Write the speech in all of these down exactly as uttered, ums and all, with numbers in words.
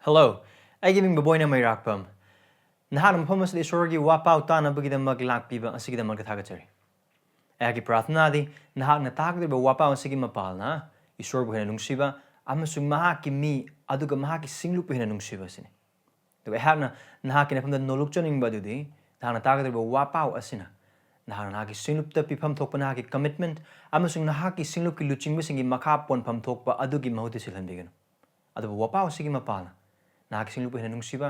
Hello, ꯑꯩꯒꯤ ꯃꯤꯡ ꯕꯕꯣꯏꯅ ꯃꯩꯔꯥꯛꯄꯝ꯫ ꯅꯍꯥꯛꯅ ꯃꯐꯝ ꯑꯁꯤꯗ ꯏꯁꯣꯔꯒꯤ ꯋꯥꯄꯥꯎ ꯇꯥꯅꯕꯒꯤꯗꯃꯛ ꯂꯥꯛꯄꯤꯕ ꯑꯁꯤꯒꯤꯗꯃꯛꯇ ꯊꯥꯒꯠꯆꯔꯤ꯫ ꯑꯩꯍꯥꯛꯀꯤ ꯄ꯭ꯔꯥꯔꯊꯅꯥꯗꯤ ꯅꯍꯥꯛꯅ ꯇꯥꯒꯗꯧꯔꯤꯕ ꯋꯥꯄꯥꯎ ꯑꯁꯤꯒꯤ ꯃꯄꯥꯜꯅ ꯏꯁꯣꯔꯕꯨ ꯍꯦꯟꯅ ꯅꯨꯡꯁꯤꯕ ꯑꯃꯁꯨꯡ ꯃꯍꯥꯛꯀꯤ ꯃꯤ ꯑꯗꯨꯒ ꯃꯍꯥꯛꯀꯤ ꯁꯤꯡꯂꯨꯞꯄꯨ ꯍꯦꯟꯅ ꯅꯨꯡꯁꯤꯕ ꯑꯁꯤꯅꯤ꯫ ꯑꯗꯨꯒ ꯑꯩꯍꯥꯛꯅ ꯅꯍꯥꯛꯀꯤ ꯅꯐꯝꯗ ꯅꯣꯂꯨꯛꯆꯅꯤꯡꯕ ꯑꯗꯨꯗꯤ ꯅꯍꯥꯛꯅ ꯇꯥꯒꯗꯧꯔꯤꯕ ꯋꯥꯄꯥꯎ ꯑꯁꯤꯅ ꯅꯍꯥꯛꯅ ꯅꯍꯥꯛꯀꯤ ꯁꯤꯡꯂꯨꯞꯇ ꯄꯤꯐꯝ ꯊꯣꯛꯄ ꯅꯍꯥꯛꯀꯤ commitment ꯑꯃꯁꯨꯡ ꯅꯍꯥꯛꯀꯤ ꯁꯤꯡꯂꯨꯞꯀꯤ ꯂꯨꯆꯤꯡꯕꯁꯤꯡꯒꯤ ꯃꯈꯥ ꯄꯣꯟꯐꯝ ꯊꯣꯛꯄ ꯑꯗꯨꯒꯤ ꯃꯍꯨꯠꯇ ꯁꯤꯜꯍꯟꯕꯤꯒꯅꯨ꯫ ꯑꯗꯨꯕꯨ ꯋꯥꯄꯥꯎ ꯑꯁꯤꯒꯤ ꯃꯄꯥꯜꯅ ꯅꯍꯥꯛꯀꯤ ꯁꯤꯡꯂꯨꯞꯄꯨ ꯍꯦꯟꯅ ꯅꯨꯡꯁꯤꯕ,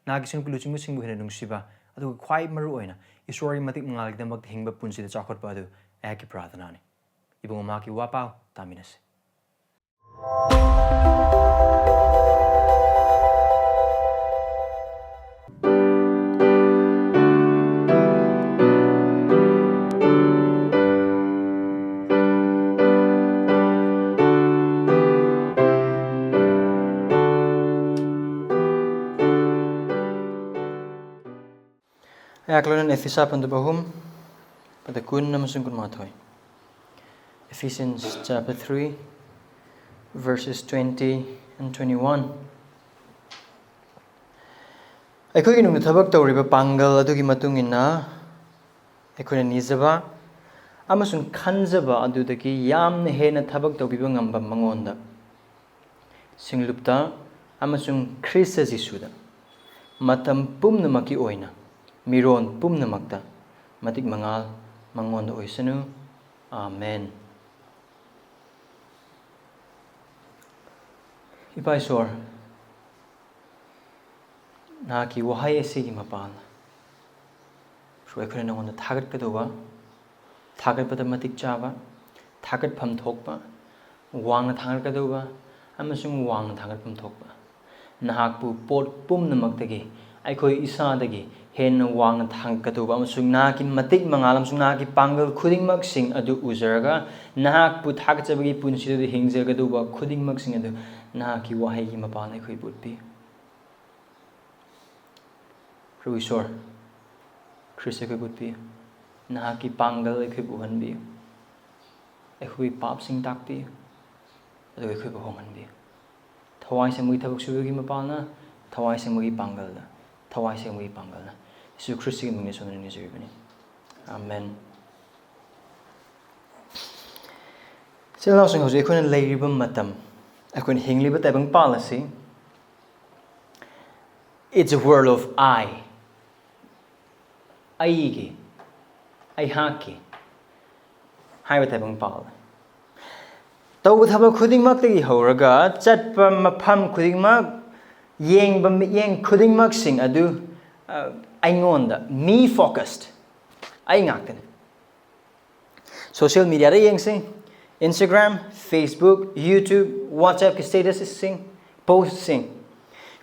ꯅꯍꯥꯛꯀꯤ ꯁꯤꯡꯂꯨꯞꯀꯤ ꯂꯨꯆꯤꯡꯕꯁꯤꯡꯕꯨ ꯍꯦꯟꯅ ꯅꯨꯡꯁꯤꯕ, ꯑꯗꯨꯒ ꯈ꯭ꯋꯥꯏ ꯃꯔꯨ ꯑꯣꯏꯅ ꯏꯁꯣꯔꯒꯤ ꯃꯇꯤꯛ ꯃꯉꯥꯜꯒꯤꯗꯃꯛꯇ ꯍꯤꯡꯕ ꯄꯨꯟꯁꯤꯗ ꯆꯥꯎꯈꯠꯄ ꯑꯗꯨ ꯑꯩꯍꯥꯛꯀꯤ ꯄ꯭ꯔꯥꯔꯊꯅꯥꯅꯤ꯫ ꯏꯕꯨꯡꯉꯣ, ꯃꯍꯥꯛꯀꯤ ꯋꯥꯄꯥꯎ ꯇꯥꯃꯤꯟꯅꯁꯤ꯫ ꯑꯩꯍꯥꯛ ꯂꯣꯏꯅꯅ ꯑꯦꯐꯤꯁꯥ ꯄꯟꯗꯨꯞ ꯑꯍꯨꯝ, ꯄꯗ ꯀꯨꯟ ꯑꯃꯁꯨꯡ ꯀꯨꯟꯃꯥꯊꯣꯏ꯫ Ephesians chapter three, verses twenty and twenty-one. ꯑꯩꯈꯣꯏꯒꯤ ꯅꯨꯡꯗ ꯊꯕꯛ ꯇꯧꯔꯤꯕ ꯄꯥꯡꯒꯜ ꯑꯗꯨꯒꯤ ꯃꯇꯨꯡ ꯏꯟꯅ ꯑꯩꯈꯣꯏꯅ ꯅꯤꯖꯕ ꯑꯃꯁꯨꯡ ꯈꯟꯖꯕ ꯑꯗꯨꯗꯒꯤ ꯌꯥꯝꯅ ꯍꯦꯟꯅ ꯊꯕꯛ ꯇꯧꯕꯤꯕ ꯉꯝꯕ ꯃꯉꯣꯟꯗ, ꯁꯤꯡꯂꯨꯞꯇ ꯑꯃꯁꯨꯡ ꯈ꯭ꯔꯤꯁꯇ ꯖꯤꯁꯨꯗ ꯃꯇꯝ ꯄꯨꯝꯅꯃꯛꯀꯤ ꯑꯣꯏꯅ ꯃꯤꯔꯣꯟ ꯄꯨꯝꯅꯃꯛꯇ ꯃꯇꯤꯛ ꯃꯉꯥꯜ ꯃꯉꯣꯟꯗ ꯑꯣꯏꯁꯅꯨ꯫ ꯑꯥꯃꯦꯟ꯫ ꯏꯄꯥ ꯏꯁꯣꯔ, ꯅꯍꯥꯛꯀꯤ ꯋꯥꯍꯩ ꯑꯁꯤꯒꯤ ꯃꯄꯥꯜ ꯑꯩꯈꯣꯏꯅ ꯅꯉꯣꯟꯗ ꯊꯥꯒꯠꯀꯗꯧꯕ, ꯊꯥꯒꯠꯄꯗ ꯃꯇꯤꯛ ꯆꯥꯕ, ꯊꯥꯒꯠꯐꯝ ꯊꯣꯛꯄ, ꯋꯥꯡꯅ ꯊꯥꯡꯒꯠꯀꯗꯧꯕ ꯑꯃꯁꯨꯡ ꯋꯥꯡꯅ ꯊꯥꯡꯒꯠꯐꯝ ꯊꯣꯛꯄ, ꯅꯍꯥꯛꯄꯨ ꯄꯣꯠ ꯄꯨꯝꯅꯃꯛꯇꯒꯤ, ꯑꯩꯈꯣꯏ ꯏꯁꯥꯗꯒꯤ ꯍꯦꯟꯅ ꯋꯥꯡꯅ ꯊꯥꯡꯒꯠꯀꯗꯧꯕ ꯑꯃꯁꯨꯡ ꯅꯍꯥꯛꯀꯤ ꯃꯇꯤꯛ ꯃꯉꯥꯜ ꯑꯃꯁꯨꯡ ꯅꯍꯥꯛꯀꯤ ꯄꯥꯡꯒꯜ ꯈꯨꯗꯤꯡꯃꯛꯁꯤꯡ ꯑꯗꯨ ꯎꯖꯔꯒ, ꯅꯍꯥꯛꯄꯨ ꯊꯥꯒꯠꯆꯕꯒꯤ ꯄꯨꯟꯁꯤꯗꯨꯗ ꯍꯤꯡꯖꯒꯗꯧꯕ ꯈꯨꯗꯤꯡꯃꯛꯁꯤꯡ ꯑꯗꯨ ꯅꯍꯥꯛꯀꯤ ꯋꯥꯍꯩꯒꯤ ꯃꯄꯥꯟ ꯑꯩꯈꯣꯏꯕꯨ ꯎꯠꯄꯤꯌꯨ꯫ ꯄ꯭ꯔꯚꯨ ꯏꯁꯣꯔ, ꯈ꯭ꯔꯤꯁ ꯑꯩꯈꯣꯏꯕꯨ ꯎꯠꯄꯤꯌꯨ꯫ ꯅꯍꯥꯛꯀꯤ ꯄꯥꯡꯒꯜ ꯑꯩꯈꯣꯏꯕꯨ ꯎꯍꯟꯕꯤꯌꯨ꯫ ꯑꯩꯈꯣꯏꯒꯤ ꯄꯥꯞꯁꯤꯡ ꯇꯥꯛꯄꯤꯌꯨ, ꯑꯗꯨꯒ ꯑꯩꯈꯣꯏꯕꯨ ꯍꯣꯡꯍꯟꯕꯤꯌꯨ꯫ ꯊꯋꯥꯏ ꯁꯦꯡꯕꯒꯤ ꯊꯕꯛ ꯁꯨꯕꯒꯤ ꯃꯄꯥꯜꯅ, ꯊꯋꯥꯏ ꯁꯦꯡꯕꯒꯤ ꯄꯥꯡꯒꯜꯗ, ꯊꯋꯥꯏ ꯁꯦꯡꯕꯒꯤ ꯄꯥꯡꯒꯜꯅ꯫ ꯌꯦꯁꯨ ꯈ꯭ꯔꯤꯁꯇꯒꯤ ꯃꯤꯡꯗ ꯁꯣꯟꯗꯨꯅ ꯅꯤꯖꯔꯤꯕꯅꯤ꯫ ꯑꯥꯃꯦꯟ꯫ ꯏꯆꯤꯜ ꯏꯅꯥꯎꯁꯤꯡ, ꯍꯧꯖꯤꯛ ꯑꯩꯈꯣꯏꯅ ꯂꯩꯔꯤꯕ ꯃꯇꯝ, ꯑꯩꯈꯣꯏꯅ ꯍꯤꯡꯂꯤꯕ ꯇꯥꯏꯕꯪꯄꯥꯜ ꯑꯁꯤ, it's a world of I, ꯑꯩꯒꯤ, ꯑꯩꯍꯥꯛꯀꯤ ꯍꯥꯏꯕ ꯇꯥꯏꯕꯪꯄꯥꯜ꯫ ꯇꯧꯕ ꯊꯕꯛ ꯈꯨꯗꯤꯡꯃꯛꯇꯒꯤ ꯍꯧꯔꯒ ꯆꯠꯄ ꯃꯐꯝ ꯈꯨꯗꯤꯡꯃꯛ, ꯌꯦꯡꯕ ꯃꯤꯠꯌꯦꯡ ꯈꯨꯗꯤꯡꯃꯛꯁꯤꯡ ꯑꯗꯨ, ꯑ, ꯑꯩꯉꯣꯟꯗ, me focused, ꯑꯩ ꯉꯥꯛꯇꯅꯤ꯫ Social mediaꯗ ꯌꯦꯡꯁꯤ, Instagram, Facebook, YouTube, WhatsAppꯀꯤ statusꯁꯤꯡ, postꯁꯤꯡ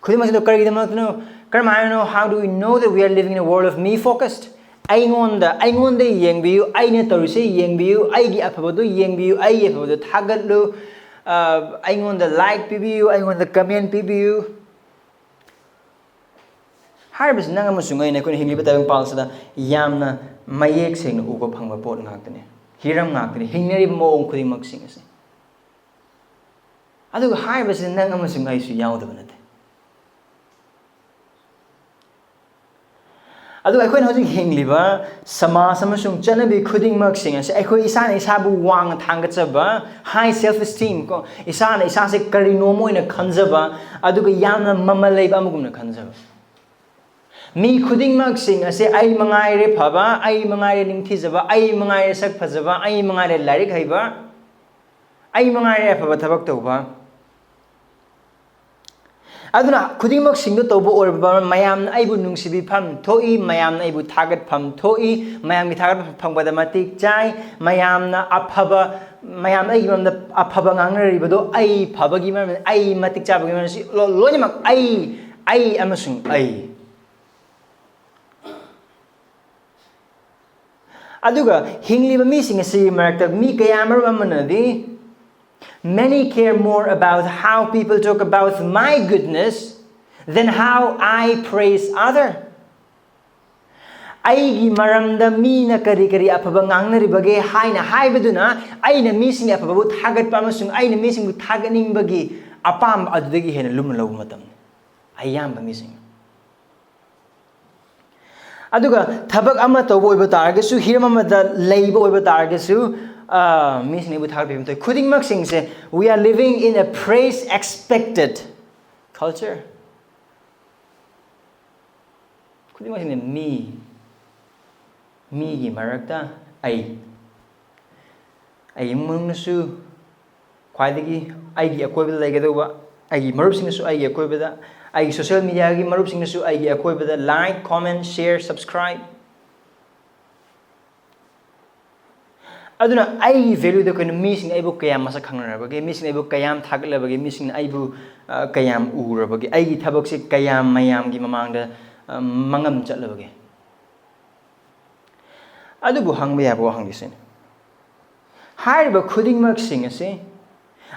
ꯈꯨꯗꯤꯡꯃꯛꯁꯤꯗ ꯀꯔꯤꯒꯤꯗꯃꯛꯇꯅꯣ, ꯀꯔꯝ ꯍꯥꯏꯅꯣ? How do we know that we are living in a world of me focused? ꯑꯩꯉꯣꯟꯗ, ꯑꯩꯉꯣꯟꯗ ꯌꯦꯡꯕꯤꯌꯨ, ꯑꯩꯅ ꯇꯧꯔꯤꯁꯦ ꯌꯦꯡꯕꯤꯌꯨ, ꯑꯩꯒꯤ ꯑꯐꯕꯗꯨ ꯌꯦꯡꯕꯤꯌꯨ, ꯑꯩꯒꯤ ꯑꯐꯕꯗꯨ ꯊꯥꯒꯠꯂꯨ, ꯑ, ꯑꯩꯉꯣꯟꯗ like ꯄꯤꯕꯤꯌꯨ, ꯑꯩꯉꯣꯟꯗ comment ꯄꯤꯕꯤꯌꯨ꯫ ꯍꯥꯏꯔꯤꯕꯁꯤ ꯅꯪ ꯑꯃꯁꯨꯡ ꯑꯩꯅ, ꯑꯩꯈꯣꯏꯅ ꯍꯤꯡꯂꯤꯕ ꯇꯥꯏꯕꯪꯄꯥꯜꯁꯤꯗ ꯌꯥꯝꯅ ꯃꯌꯦꯛ ꯁꯦꯡꯅ ꯎꯕ ꯐꯪꯕ ꯄꯣꯠ ꯉꯥꯛꯇꯅꯤ, ꯍꯤꯔꯝ ꯉꯥꯛꯇꯅꯤ, ꯍꯤꯡꯅꯔꯤꯕ ꯃꯑꯣꯡ ꯈꯨꯗꯤꯡꯃꯛꯁꯤꯡ ꯑꯁꯤ꯫ ꯑꯗꯨꯒ ꯍꯥꯏꯔꯤꯕꯁꯤꯗ ꯅꯪ ꯑꯃꯁꯨꯡ ꯑꯩꯁꯨ ꯌꯥꯎꯗꯕ ꯅꯠꯇꯦ꯫ ꯑꯗꯨꯒ ꯑꯩꯈꯣꯏꯅ ꯍꯧꯖꯤꯛ ꯍꯤꯡꯂꯤꯕ ꯁꯃꯥꯖ ꯑꯃꯁꯨꯡ ꯆꯠꯅꯕꯤ ꯈꯨꯗꯤꯡꯃꯛꯁꯤꯡ ꯑꯁꯤ ꯑꯩꯈꯣꯏ ꯏꯁꯥꯅ ꯏꯁꯥꯕꯨ ꯋꯥꯡꯅ ꯊꯥꯡꯒꯠꯆꯕ, high self esteem ꯀꯣ, ꯏꯁꯥꯅ ꯏꯁꯥꯁꯦ ꯀꯔꯤꯅꯣꯝ ꯑꯣꯏꯅ ꯈꯟꯖꯕ, ꯑꯗꯨꯒ ꯌꯥꯝꯅ ꯃꯃꯜ ꯂꯩꯕ ꯑꯃꯒꯨꯝꯅ ꯈꯟꯖꯕ꯫ ꯃꯤ ꯈꯨꯗꯤꯡꯃꯛꯁꯤꯡ ꯑꯁꯦ ꯑꯩ ꯃꯉꯥꯏꯔꯦ ꯐꯕ, ꯑꯩ ꯃꯉꯥꯏꯔꯦ ꯅꯤꯡꯊꯤꯖꯕ, ꯑꯩ ꯃꯉꯥꯏꯔꯦ ꯁꯛ ꯐꯖꯕ, ꯑꯩ ꯃꯉꯥꯏꯔꯦ ꯂꯥꯏꯔꯤꯛ ꯍꯩꯕ, ꯑꯩ ꯃꯉꯥꯏꯔꯦ ꯑꯐꯕ ꯊꯕꯛ ꯇꯧꯕ꯫ ꯑꯗꯨꯅ ꯈꯨꯗꯤꯡꯃꯛꯁꯤꯡꯗꯨ ꯇꯧꯕ ꯑꯣꯏꯔꯕ ꯃꯌꯥꯝꯅ ꯑꯩꯕꯨ ꯅꯨꯡꯁꯤꯕꯤꯐꯝ ꯊꯣꯛꯏ, ꯃꯌꯥꯝꯅ ꯑꯩꯕꯨ ꯊꯥꯒꯠꯐꯝ ꯊꯣꯛꯏ, ꯃꯌꯥꯝꯒꯤ ꯊꯥꯒꯠꯐꯝ ꯐꯪꯕꯗ ꯃꯇꯤꯛ ꯆꯥꯏ, ꯃꯌꯥꯝꯅ ꯑꯐꯕ, ꯃꯌꯥꯝꯅ ꯑꯩꯒꯤ ꯃꯔꯝꯗ ꯑꯐꯕ ꯉꯥꯡꯅꯔꯤꯕꯗꯣ ꯑꯩ ꯐꯕꯒꯤ ꯃꯔꯝꯗ, ꯑꯩ ꯃꯇꯤꯛ ꯆꯥꯕꯒꯤ ꯃꯔꯝꯗ, ꯁꯤ ꯂꯣ-, ꯂꯣꯏꯅꯃꯛ ꯑꯩ, ꯑꯩ ꯑꯃꯁꯨꯡ ꯑꯩ꯫ ꯑꯗꯨꯒ ꯍꯤꯡꯂꯤꯕ ꯃꯤꯁꯤꯡ ꯑꯁꯤꯒꯤ ꯃꯔꯛꯇ ꯃꯤ ꯀꯌꯥ ꯑꯃꯔꯣꯝ ꯑꯃꯅꯗꯤ, "Many care more about how people talk about my goodness than how I praise other." ꯑꯩꯒꯤ ꯃꯔꯝꯗ ꯃꯤꯅ ꯀꯔꯤ ꯀꯔꯤ ꯑꯐꯕ ꯉꯥꯡꯅꯔꯤꯕꯒꯦ ꯍꯥꯏꯅ ꯍꯥꯏꯕꯗꯨꯅ ꯑꯩꯅ ꯃꯤꯁꯤꯡꯒꯤ ꯑꯐꯕꯕꯨ ꯊꯥꯒꯠꯄ ꯑꯃꯁꯨꯡ ꯑꯩꯅ ꯃꯤꯁꯤꯡꯕꯨ ꯊꯥꯒꯠꯅꯤꯡꯕꯒꯤ ꯑꯄꯥꯝꯕ ꯑꯗꯨꯗꯒꯤ ꯍꯦꯟꯅ ꯂꯨꯝꯅ ꯂꯧꯕ ꯃꯇꯝꯅꯤ ꯑꯌꯥꯝꯕ ꯃꯤꯁꯤꯡ꯫ ꯑꯗꯨꯒ ꯊꯕꯛ ꯑꯃ ꯇꯧꯕ ꯑꯣꯏꯕ ꯇꯥꯔꯒꯁꯨ, ꯍꯤꯔꯝ ꯑꯃꯗ ꯂꯩꯕ ꯑꯣꯏꯕ ꯇꯥꯔꯒꯁꯨ, ꯑ, ꯃꯤꯁꯤꯡꯅ ꯑꯩꯕꯨ ꯊꯥꯒꯠꯄꯤꯕ ꯃꯇꯝ, ꯈꯨꯗꯤꯡꯃꯛꯁꯤꯡꯁꯦ, we are living in a praise expected culture. ꯈꯨꯗꯤꯡꯃꯛꯁꯤꯅ ꯃꯤ, ꯃꯤꯒꯤ ꯃꯔꯛꯇ ꯑꯩ, ꯑꯩ ꯏꯃꯨꯡ ꯃꯅꯨꯡꯅꯁꯨ, ꯈ꯭ꯋꯥꯏꯗꯒꯤ ꯑꯩꯒꯤ ꯑꯀꯣꯏꯕꯗ ꯂꯩꯒꯗꯧꯕ ꯑꯩꯒꯤ ꯃꯔꯨꯞꯁꯤꯡꯅꯁꯨ, ꯑꯩꯒꯤ ꯑꯀꯣꯏꯕꯗ, ꯑꯩꯒꯤ social mediaꯒꯤ ꯃꯔꯨꯞꯁꯤꯡꯅꯁꯨ ꯑꯩꯒꯤ ꯑꯀꯣꯏꯕꯗ like, comment, share, subscribe. ꯑꯗꯨꯅ ꯑꯩꯒꯤ valueꯗ ꯑꯩꯈꯣꯏꯅ ꯃꯤꯁꯤꯡꯅ ꯑꯩꯕꯨ ꯀꯌꯥꯝ ꯃꯁꯛ ꯈꯪꯅꯔꯕꯒꯦ, ꯃꯤꯁꯤꯡꯅ ꯑꯩꯕꯨ ꯀꯌꯥꯝ ꯊꯥꯒꯠꯂꯕꯒꯦ, ꯃꯤꯁꯤꯡꯅ ꯑꯩꯕꯨ, ꯑ, ꯀꯌꯥꯝ ꯎꯔꯕꯒꯦ, ꯑꯩꯒꯤ ꯊꯕꯛꯁꯦ ꯀꯌꯥꯝ ꯃꯌꯥꯝꯒꯤ ꯃꯃꯥꯡꯗ, ꯑ, ꯃꯉꯝ ꯆꯠꯂꯕꯒꯦ? ꯑꯗꯨꯕꯨ ꯍꯪꯕ ꯌꯥꯕ ꯋꯥꯍꯪꯗꯤ ꯁꯤꯅꯤ, ꯍꯥꯏꯔꯤꯕ ꯈꯨꯗꯤꯡꯃꯛꯁꯤꯡ ꯑꯁꯤ,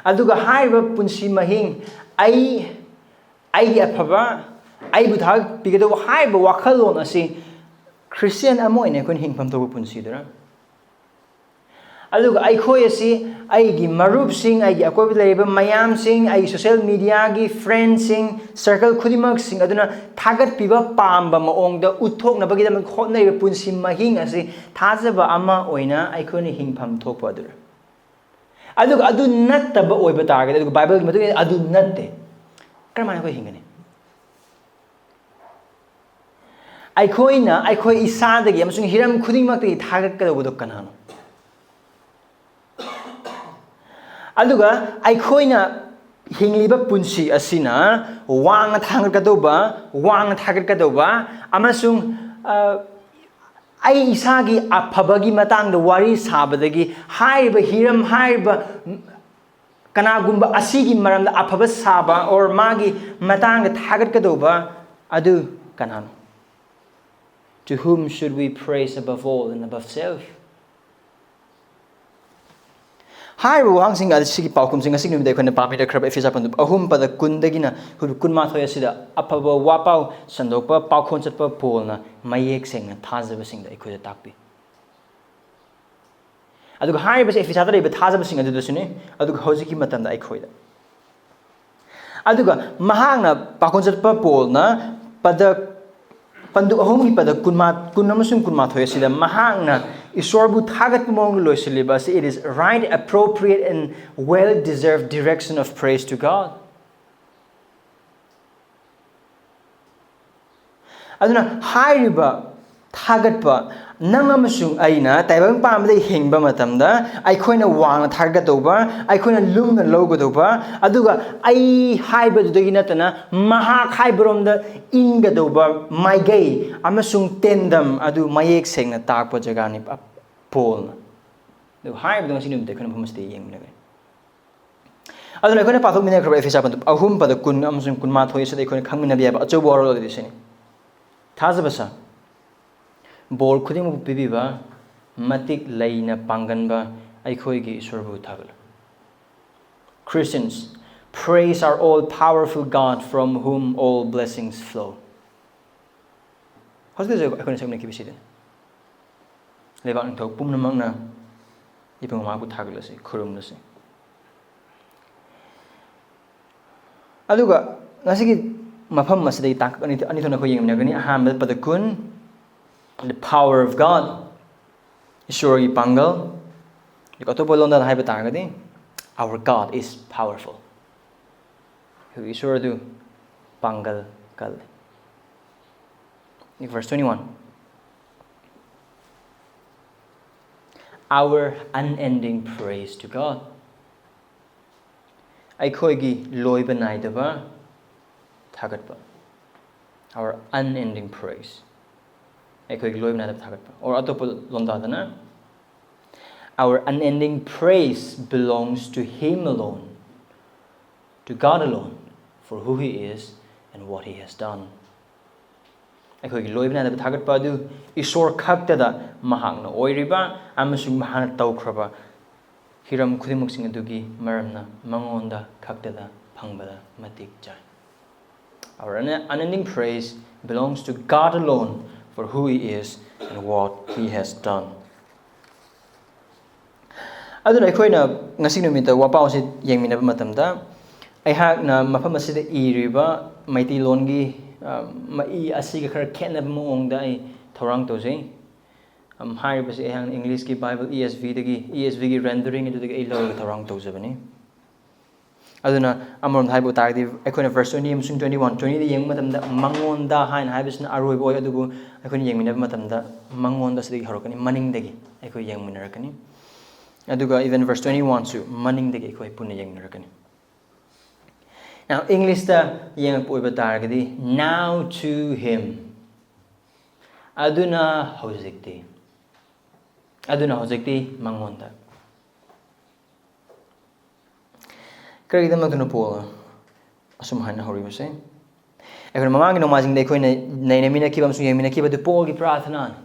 ꯑꯗꯨꯒ ꯍꯥꯏꯔꯤꯕ ꯄꯨꯟꯁꯤ ꯃꯍꯤꯡ, ꯑꯩ, ꯑꯩꯒꯤ ꯑꯐꯕ, ꯑꯩꯕꯨ ꯊꯥꯒꯠꯄꯤꯒꯗꯧꯕ ꯍꯥꯏꯔꯤꯕ ꯋꯥꯈꯜꯂꯣꯟ ꯑꯁꯤ ꯈ꯭ꯔꯤꯁꯇꯤꯌꯥꯟ ꯑꯃ ꯑꯣꯏꯅ ꯑꯩꯈꯣꯏꯅ ꯍꯤꯡꯐꯝ ꯊꯣꯛꯄ ꯄꯨꯟꯁꯤꯗꯨꯔ? ꯑꯗꯨꯒ ꯑꯩꯈꯣꯏ ꯑꯁꯤ ꯑꯩꯒꯤ ꯃꯔꯨꯞꯁꯤꯡ, ꯑꯩꯒꯤ ꯑꯀꯣꯏꯕꯗ ꯂꯩꯔꯤꯕ ꯃꯌꯥꯝꯁꯤꯡ, ꯑꯩꯒꯤ social mediaꯒꯤ friendꯁꯤꯡ, circle ꯈꯨꯗꯤꯡꯃꯛꯁꯤꯡ ꯑꯗꯨꯅ ꯊꯥꯒꯠꯄꯤꯕ ꯄꯥꯝꯕ ꯃꯑꯣꯡꯗ ꯎꯠꯊꯣꯛꯅꯕꯒꯤꯗꯃꯛ ꯍꯣꯠꯅꯔꯤꯕ ꯄꯨꯟꯁꯤ ꯃꯍꯤꯡ ꯑꯁꯤ ꯊꯥꯖꯕ ꯑꯃ ꯑꯣꯏꯅ ꯑꯩꯈꯣꯏꯅ ꯍꯤꯡꯐꯝ ꯊꯣꯛꯄ ꯑꯗꯨꯔ? ꯑꯗꯨꯒ ꯑꯗꯨ ꯅꯠꯇꯕ ꯑꯣꯏꯕ ꯇꯥꯔꯒꯗꯤ, ꯑꯗꯨꯒ ꯕꯥꯏꯕꯜꯒꯤ ꯃꯇꯨꯡ ꯏꯟꯅ ꯑꯗꯨ ꯅꯠꯇꯦ, ꯀꯔꯝꯍꯥꯏꯅ ꯑꯩꯈꯣꯏ ꯍꯤꯡꯒꯅꯤ? ꯑꯩꯈꯣꯏꯅ ꯑꯩꯈꯣꯏ ꯏꯁꯥꯗꯒꯤ ꯑꯃꯁꯨꯡ ꯍꯤꯔꯝ ꯈꯨꯗꯤꯡꯃꯛꯇꯒꯤ ꯊꯥꯒꯠꯀꯗꯧꯕꯗꯣ ꯀꯅꯥꯅꯣ? ꯑꯗꯨꯒ ꯑꯩꯈꯣꯏꯅ ꯍꯤꯡꯂꯤꯕ ꯄꯨꯟꯁꯤ ꯑꯁꯤꯅ ꯋꯥꯡꯅ ꯊꯥꯡꯒꯠꯀꯗꯧꯕ, ꯋꯥꯡꯅ ꯊꯥꯒꯠꯀꯗꯧꯕ ꯑꯃꯁꯨꯡ, ꯑ, ꯑꯩ ꯏꯁꯥꯒꯤ ꯑꯐꯕꯒꯤ ꯃꯇꯥꯡꯗ ꯋꯥꯔꯤ ꯁꯥꯕꯗꯒꯤ ꯍꯥꯏꯔꯤꯕ ꯍꯤꯔꯝ, ꯍꯥꯏꯔꯤꯕ ꯀꯅꯥꯒꯨꯝꯕ ꯑꯁꯤꯒꯤ ꯃꯔꯝꯗ ꯑꯐꯕ ꯁꯥꯕ or ꯃꯥꯒꯤ ꯃꯇꯥꯡꯗ ꯊꯥꯒꯠꯀꯗꯧꯕ ꯑꯗꯨ ꯀꯅꯥꯅꯣ? To whom should we praise above all and above self? ꯍꯥꯏꯔꯤꯕ ꯋꯥꯍꯪꯁꯤꯡ ꯑꯁꯤꯒꯤ ꯄꯥꯎꯈꯨꯝꯁꯤꯡ ꯉꯁꯤꯒꯤ ꯅꯨꯃꯤꯠꯇ ꯑꯩꯈꯣꯏꯅ ꯄꯥꯕꯤꯔꯛꯈ꯭ꯔꯕ ꯑꯦꯐꯦꯁꯨ ꯄꯟꯗꯨꯞ ꯑꯍꯨꯝ ꯄꯗ ꯀꯨꯟꯗꯒꯤꯅ ꯍꯧꯖꯤꯛ ꯀꯨꯟꯃꯥꯊꯣꯏ ꯑꯁꯤꯗ ꯑꯐꯕ ꯋꯥꯄꯥꯎ ꯁꯟꯗꯣꯛꯄ ꯄꯥꯎꯈꯣꯟ ꯆꯠꯄ ꯄꯣꯜꯅ ꯃꯌꯦꯛ ꯁꯦꯡꯅ ꯊꯥꯖꯕꯁꯤꯡꯗ ꯑꯩꯈꯣꯏꯗ ꯇꯥꯛꯄꯤ꯫ ꯑꯗꯨꯒ ꯍꯥꯏꯔꯤꯕꯁꯤ ꯑꯦꯐꯦꯁꯨꯗ ꯂꯩꯕ ꯊꯥꯖꯕꯁꯤꯡ ꯑꯗꯨꯗꯁꯨꯅꯤ, ꯑꯗꯨꯒ ꯍꯧꯖꯤꯛꯀꯤ ꯃꯇꯝꯗ ꯑꯩꯈꯣꯏꯗ꯫ ꯑꯗꯨꯒ ꯃꯍꯥꯛꯅ, ꯄꯥꯎꯈꯣꯟ ꯆꯠꯄ ꯄꯣꯜꯅ ꯄꯗ, ꯄꯟꯗꯨꯞ ꯑꯍꯨꯝꯒꯤ ꯄꯗ ꯀꯨꯟꯃꯥ-, ꯀꯨꯟ ꯑꯃꯁꯨꯡ ꯀꯨꯟꯃꯥꯊꯣꯏ ꯑꯁꯤꯗ ꯃꯍꯥꯛꯅ ꯏꯁꯣꯔꯕꯨ ꯊꯥꯒꯠꯄ ꯃꯑꯣꯡꯗ ꯂꯣꯏꯁꯤꯜꯂꯤꯕ ꯑꯁꯤ, "It is right, appropriate and well deserved direction of praise to God." ꯑꯗꯨꯅ ꯍꯥꯏꯔꯤꯕ ꯊꯥꯒꯠꯄ, ꯅꯪ ꯑꯃꯁꯨꯡ ꯑꯩꯅ ꯇꯥꯏꯕꯪ ꯄꯥꯟꯕꯗ ꯍꯤꯡꯕ ꯃꯇꯝꯗ ꯑꯩꯈꯣꯏꯅ ꯋꯥꯡꯅ ꯊꯥꯒꯠꯀꯗꯧꯕ, ꯑꯩꯈꯣꯏꯅ ꯂꯨꯝꯅ ꯂꯧꯒꯗꯧꯕ, ꯑꯗꯨꯒ ꯑꯩ ꯍꯥꯏꯕꯗꯨꯗꯒꯤ ꯅꯠꯇꯅ ꯃꯍꯥꯛ ꯍꯥꯏꯕꯔꯣꯝꯗ ꯏꯟꯒꯗꯧꯕ ꯃꯥꯏꯀꯩ ꯑꯃꯁꯨꯡ ꯇꯦꯟꯗꯝ ꯑꯗꯨ ꯃꯌꯦꯛ ꯁꯦꯡꯅ ꯇꯥꯛꯄ ꯖꯒꯥꯅꯤ ꯄ-, ꯄꯣꯜꯅ꯫ ꯑꯗꯨ ꯍꯥꯏꯔꯤꯕꯗꯣ ꯉꯁꯤ ꯅꯨꯃꯤꯠꯇ ꯑꯩꯈꯣꯏꯅ ꯃꯐꯝ ꯑꯁꯤꯗ ꯌꯦꯡꯃꯤꯟꯅꯒꯅꯤ꯫ ꯑꯗꯨꯅ ꯑꯩꯈꯣꯏꯅ ꯄꯥꯊꯣꯛꯃꯤꯟꯅꯈ꯭ꯔꯕ ꯑꯦꯐꯦꯁꯨ ꯄꯟꯗꯨꯞ ꯑꯍꯨꯝ ꯄꯗ ꯀꯨꯟ ꯑꯃꯁꯨꯡ ꯀꯨꯟꯃꯥꯊꯣꯏ ꯑꯁꯤꯗ ꯑꯩꯈꯣꯏꯅ ꯈꯪꯃꯤꯟꯅꯕ ꯌꯥꯕ ꯑꯆꯧꯕ ꯋꯥꯔꯣꯜ ꯑꯗꯨꯗꯤ ꯁꯤꯅꯤ꯫ ꯊꯥꯖꯕ ꯁꯥ, ꯕꯣꯔ ꯈꯨꯗꯤꯡꯃꯛꯄꯨ ꯄꯤꯕꯤꯕ, ꯃꯇꯤꯛ ꯂꯩꯅ ꯄꯥꯡꯒꯟꯕ ꯑꯩꯈꯣꯏꯒꯤ ꯏꯁꯣꯔꯕꯨ ꯊꯥꯒꯠꯂꯨ꯫ Christians, praise our all powerful God from whom all blessings flow. ꯍꯧꯖꯤꯛ ꯍꯧꯖꯤꯛ ꯑꯩꯈꯣꯏꯅ ꯁꯛꯅꯈꯤꯕꯁꯤꯗꯤ ꯂꯩꯕꯥꯛ ꯅꯤꯡꯊꯧ ꯄꯨꯝꯅꯃꯛꯅ ꯏꯕꯨꯡ ꯃꯍꯥꯛꯄꯨ ꯊꯥꯒꯠꯂꯁꯤ, ꯈꯨꯔꯨꯝꯂꯁꯤ꯫ ꯑꯗꯨꯒ ꯉꯁꯤꯒꯤ ꯃꯐꯝ ꯑꯁꯤꯗꯒꯤ ꯇꯥꯡꯀꯛ ꯑꯅꯤ, ꯑꯅꯤ ꯊꯣꯛꯅ ꯑꯩꯈꯣꯏ ꯌꯦꯡꯃꯤꯟꯅꯒꯅꯤ꯫ ꯑꯍꯥꯟꯕꯗ ꯄꯗ ꯀꯨꯟ, "The power of God", ꯏꯁꯣꯔꯒꯤ ꯄꯥꯡꯒꯜ꯫ ꯑꯗꯨꯒ ꯑꯇꯣꯞꯄ ꯂꯣꯟꯗ ꯍꯥꯏꯕ ꯇꯥꯔꯒꯗꯤ, "Our God is powerful", ꯑꯩꯈꯣꯏꯒꯤ ꯏꯁꯣꯔ ꯑꯗꯨ ꯄꯥꯡꯒꯜ ꯀꯜꯂꯤ꯫ Verse twenty-one, "Our unending praise to God", ꯑꯩꯈꯣꯏꯒꯤ ꯂꯣꯏꯕ ꯅꯥꯏꯗꯕ ꯊꯥꯒꯠꯄ꯫ "Our unending praise", ꯑꯩꯈꯣꯏꯒꯤ ꯂꯣꯏꯕ ꯅꯥꯏꯗꯕ ꯊꯥꯒꯠꯄ꯫ Or ꯑꯇꯣꯞꯄ ꯂꯣꯟꯗꯥꯗꯅ, "Our unending praise belongs to Him alone, to God alone, for who He is and what He has done." ꯑꯩꯈꯣꯏꯒꯤ ꯂꯣꯏꯕ ꯅꯥꯏꯗꯕ ꯊꯥꯒꯠꯄ ꯑꯗꯨ ꯏꯁꯣꯔ ꯈꯛꯇꯗ, ꯃꯍꯥꯛꯅ ꯑꯣꯏꯔꯤꯕ ꯑꯃꯁꯨꯡ ꯃꯍꯥꯛꯅ ꯇꯧꯈ꯭ꯔꯕ ꯍꯤꯔꯝ ꯈꯨꯗꯤꯡꯃꯛꯁꯤꯡ ꯑꯗꯨꯒꯤ ꯃꯔꯝꯅ ꯃꯉꯣꯟꯗ ꯈꯛꯇꯗ ꯐꯪꯕꯗ ꯃꯇꯤꯛ ꯆꯥꯏ꯫ "Our un-, unending praise belongs to God alone, for who He is and what He has done." ꯑꯗꯨꯅ ꯑꯩꯈꯣꯏꯅ ꯉꯁꯤ ꯅꯨꯃꯤꯠꯇ ꯋꯥꯄꯥꯎ ꯑꯁꯤ ꯌꯦꯡꯃꯤꯟꯅꯕ ꯃꯇꯝꯗ, ꯑꯩꯍꯥꯛꯅ ꯃꯐꯝ ꯑꯁꯤꯗ ꯏꯔꯤꯕ ꯃꯩꯇꯩꯂꯣꯟꯒꯤ ꯑ, ꯃ- ꯏ ꯑꯁꯤꯒ ꯈꯔ ꯈꯦꯠꯅꯕ ꯃꯑꯣꯡꯗ ꯑꯩ ꯊꯧꯔꯥꯡ ꯇꯧꯖꯩ꯫ ꯑꯝ, ꯍꯥꯏꯔꯤꯕꯁꯤ ꯑꯩꯍꯥꯛꯅ ꯏꯪꯂꯤꯁꯀꯤ ꯕꯥꯏꯕꯜ ꯏ ꯑꯦꯁ ꯚꯤꯗꯒꯤ, ꯏ ꯑꯦꯁ ꯚꯤꯒꯤ ꯔꯦꯟꯗꯔꯤꯡ ꯑꯗꯨꯗꯒꯤ ꯑꯩ ꯂꯧꯔꯒ ꯊꯧꯔꯥꯡ ꯇꯧꯖꯕꯅꯤ꯫ ꯑꯗꯨꯅ ꯑꯃꯔꯣꯝꯗ ꯍꯥꯏꯕ ꯇꯥꯔꯒꯗꯤ, ꯑꯩꯈꯣꯏꯅ ꯚꯔꯁ ꯇ꯭ꯋꯦꯟꯇꯤ ꯑꯃꯁꯨꯡ ꯇ꯭ꯋꯦꯟꯇꯤ ꯋꯥꯟ, ꯇ꯭ꯋꯦꯟꯇꯤꯗ ꯌꯦꯡꯕ ꯃꯇꯝꯗ, "ꯃꯉꯣꯟꯗ" ꯍꯥꯏꯅ ꯍꯥꯏꯕꯁꯤꯅ ꯑꯔꯣꯏꯕ ꯑꯣꯏ, ꯑꯗꯨꯕꯨ ꯑꯩꯈꯣꯏꯅ ꯌꯦꯡꯃꯤꯟꯅꯕ ꯃꯇꯝꯗ, "ꯃꯉꯣꯟꯗ" ꯁꯤꯗꯒꯤ ꯍꯧꯔꯛꯀꯅꯤ, ꯃꯅꯤꯡꯗꯒꯤ ꯑꯩꯈꯣꯏ ꯌꯦꯡꯃꯤꯟꯅꯔꯛꯀꯅꯤ꯫ ꯑꯗꯨꯒ even ꯚꯔꯁ ꯇ꯭ꯋꯦꯟꯇꯤ ꯋꯥꯟꯁꯨ ꯃꯅꯤꯡꯗꯒꯤ ꯑꯩꯈꯣꯏ ꯄꯨꯟꯅ ꯌꯦꯡꯃꯤꯟꯅꯔꯛꯀꯅꯤ꯫ Now, ꯏꯪꯂꯤꯁꯇ ꯌꯦꯡꯉꯛꯄ ꯑꯣꯏꯕ ꯇꯥꯔꯒꯗꯤ, "Now to him", ꯑꯗꯨꯅ ꯍꯧꯖꯤꯛꯇꯤ, ꯑꯗꯨꯅ ꯍꯧꯖꯤꯛꯇꯤ ꯃꯉꯣꯟꯗ꯫ ꯀꯔꯤꯒꯤꯗꯃꯛꯇꯅꯣ ꯄꯣꯜꯅ ꯑꯁꯨꯝ ꯍꯥꯏꯅ ꯍꯧꯔꯤꯕꯁꯦ? ꯑꯩꯈꯣꯏꯅ ꯃꯃꯥꯡꯒꯤ ꯅꯣꯡꯃꯥꯏꯖꯤꯡꯗ ꯑꯩꯈꯣꯏꯅ ꯅꯩꯅꯃꯤꯟꯅꯈꯤꯕ ꯑꯃꯁꯨꯡ ꯌꯦꯡꯃꯤꯟꯅꯈꯤꯕ ꯑꯗꯨ ꯄꯣꯜꯒꯤ ꯄ꯭ꯔꯥꯔꯊꯅꯥꯅꯤ꯫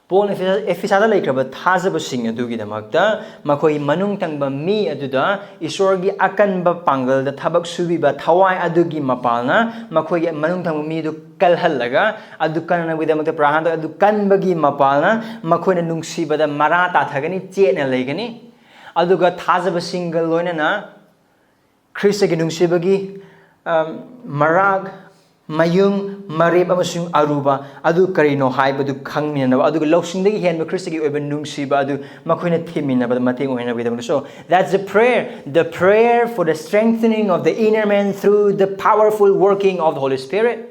ꯄꯣꯜꯅ ꯑꯦꯐꯤꯁꯥ- ꯑꯦꯐꯤꯁꯥꯗ ꯂꯩꯈ꯭ꯔꯕ ꯊꯥꯖꯕꯁꯤꯡ ꯑꯗꯨꯒꯤꯗꯃꯛꯇ ꯃꯈꯣꯏ ꯃꯅꯨꯡ ꯊꯪꯕ ꯃꯤ ꯑꯗꯨꯗ ꯏꯁꯣꯔꯒꯤ ꯑꯀꯟꯕ ꯄꯥꯡꯒꯜꯗ ꯊꯕꯛ ꯁꯨꯕꯤꯕ ꯊꯋꯥꯏ ꯑꯗꯨꯒꯤ ꯃꯄꯥꯜꯅ ꯃꯈꯣꯏꯒꯤ ꯃꯅꯨꯡ ꯊꯪꯕ ꯃꯤ ꯑꯗꯨ ꯀꯜꯍꯜꯂꯒ, ꯑꯗꯨ ꯀꯟꯅꯕꯒꯤꯗꯃꯛꯇ ꯄ꯭ꯔꯥꯔꯊꯅꯥ ꯇꯧ-, ꯑꯗꯨ ꯀꯟꯕꯒꯤ ꯃꯄꯥꯜꯅ ꯃꯈꯣꯏꯅ ꯅꯨꯡꯁꯤꯕꯗ ꯃꯔꯥ ꯇꯥꯊꯒꯅꯤ, ꯆꯦꯠꯅ ꯂꯩꯒꯅꯤ꯫ ꯑꯗꯨꯒ ꯊꯥꯖꯕꯁꯤꯡꯒ ꯂꯣꯏꯅꯅ ꯈ꯭ꯔꯤꯁꯇꯒꯤ ꯅꯨꯡꯁꯤꯕꯒꯤ, ꯑꯝ, ꯃꯔꯥꯛ, ꯃꯌꯨꯡ, ꯃꯔꯦꯞ ꯑꯃꯁꯨꯡ ꯑꯔꯨꯕ ꯑꯗꯨ ꯀꯔꯤꯅꯣ ꯍꯥꯏꯕꯗꯨ ꯈꯪꯃꯤꯟꯅꯅꯕ, ꯑꯗꯨꯒ ꯂꯧꯁꯤꯡꯗꯒꯤ ꯍꯦꯟꯕ ꯈ꯭ꯔꯤꯁꯇꯒꯤ ꯑꯣꯏꯕ ꯅꯨꯡꯁꯤꯕ ꯑꯗꯨ ꯃꯈꯣꯏꯅ ꯊꯤꯃꯤꯟꯅꯕꯗ ꯃꯇꯦꯡ ꯑꯣꯏꯅꯕꯒꯤꯗꯃꯛꯇ꯫ So, that's the prayer, the prayer for the strengthening of the inner man through the powerful working of the Holy Spirit.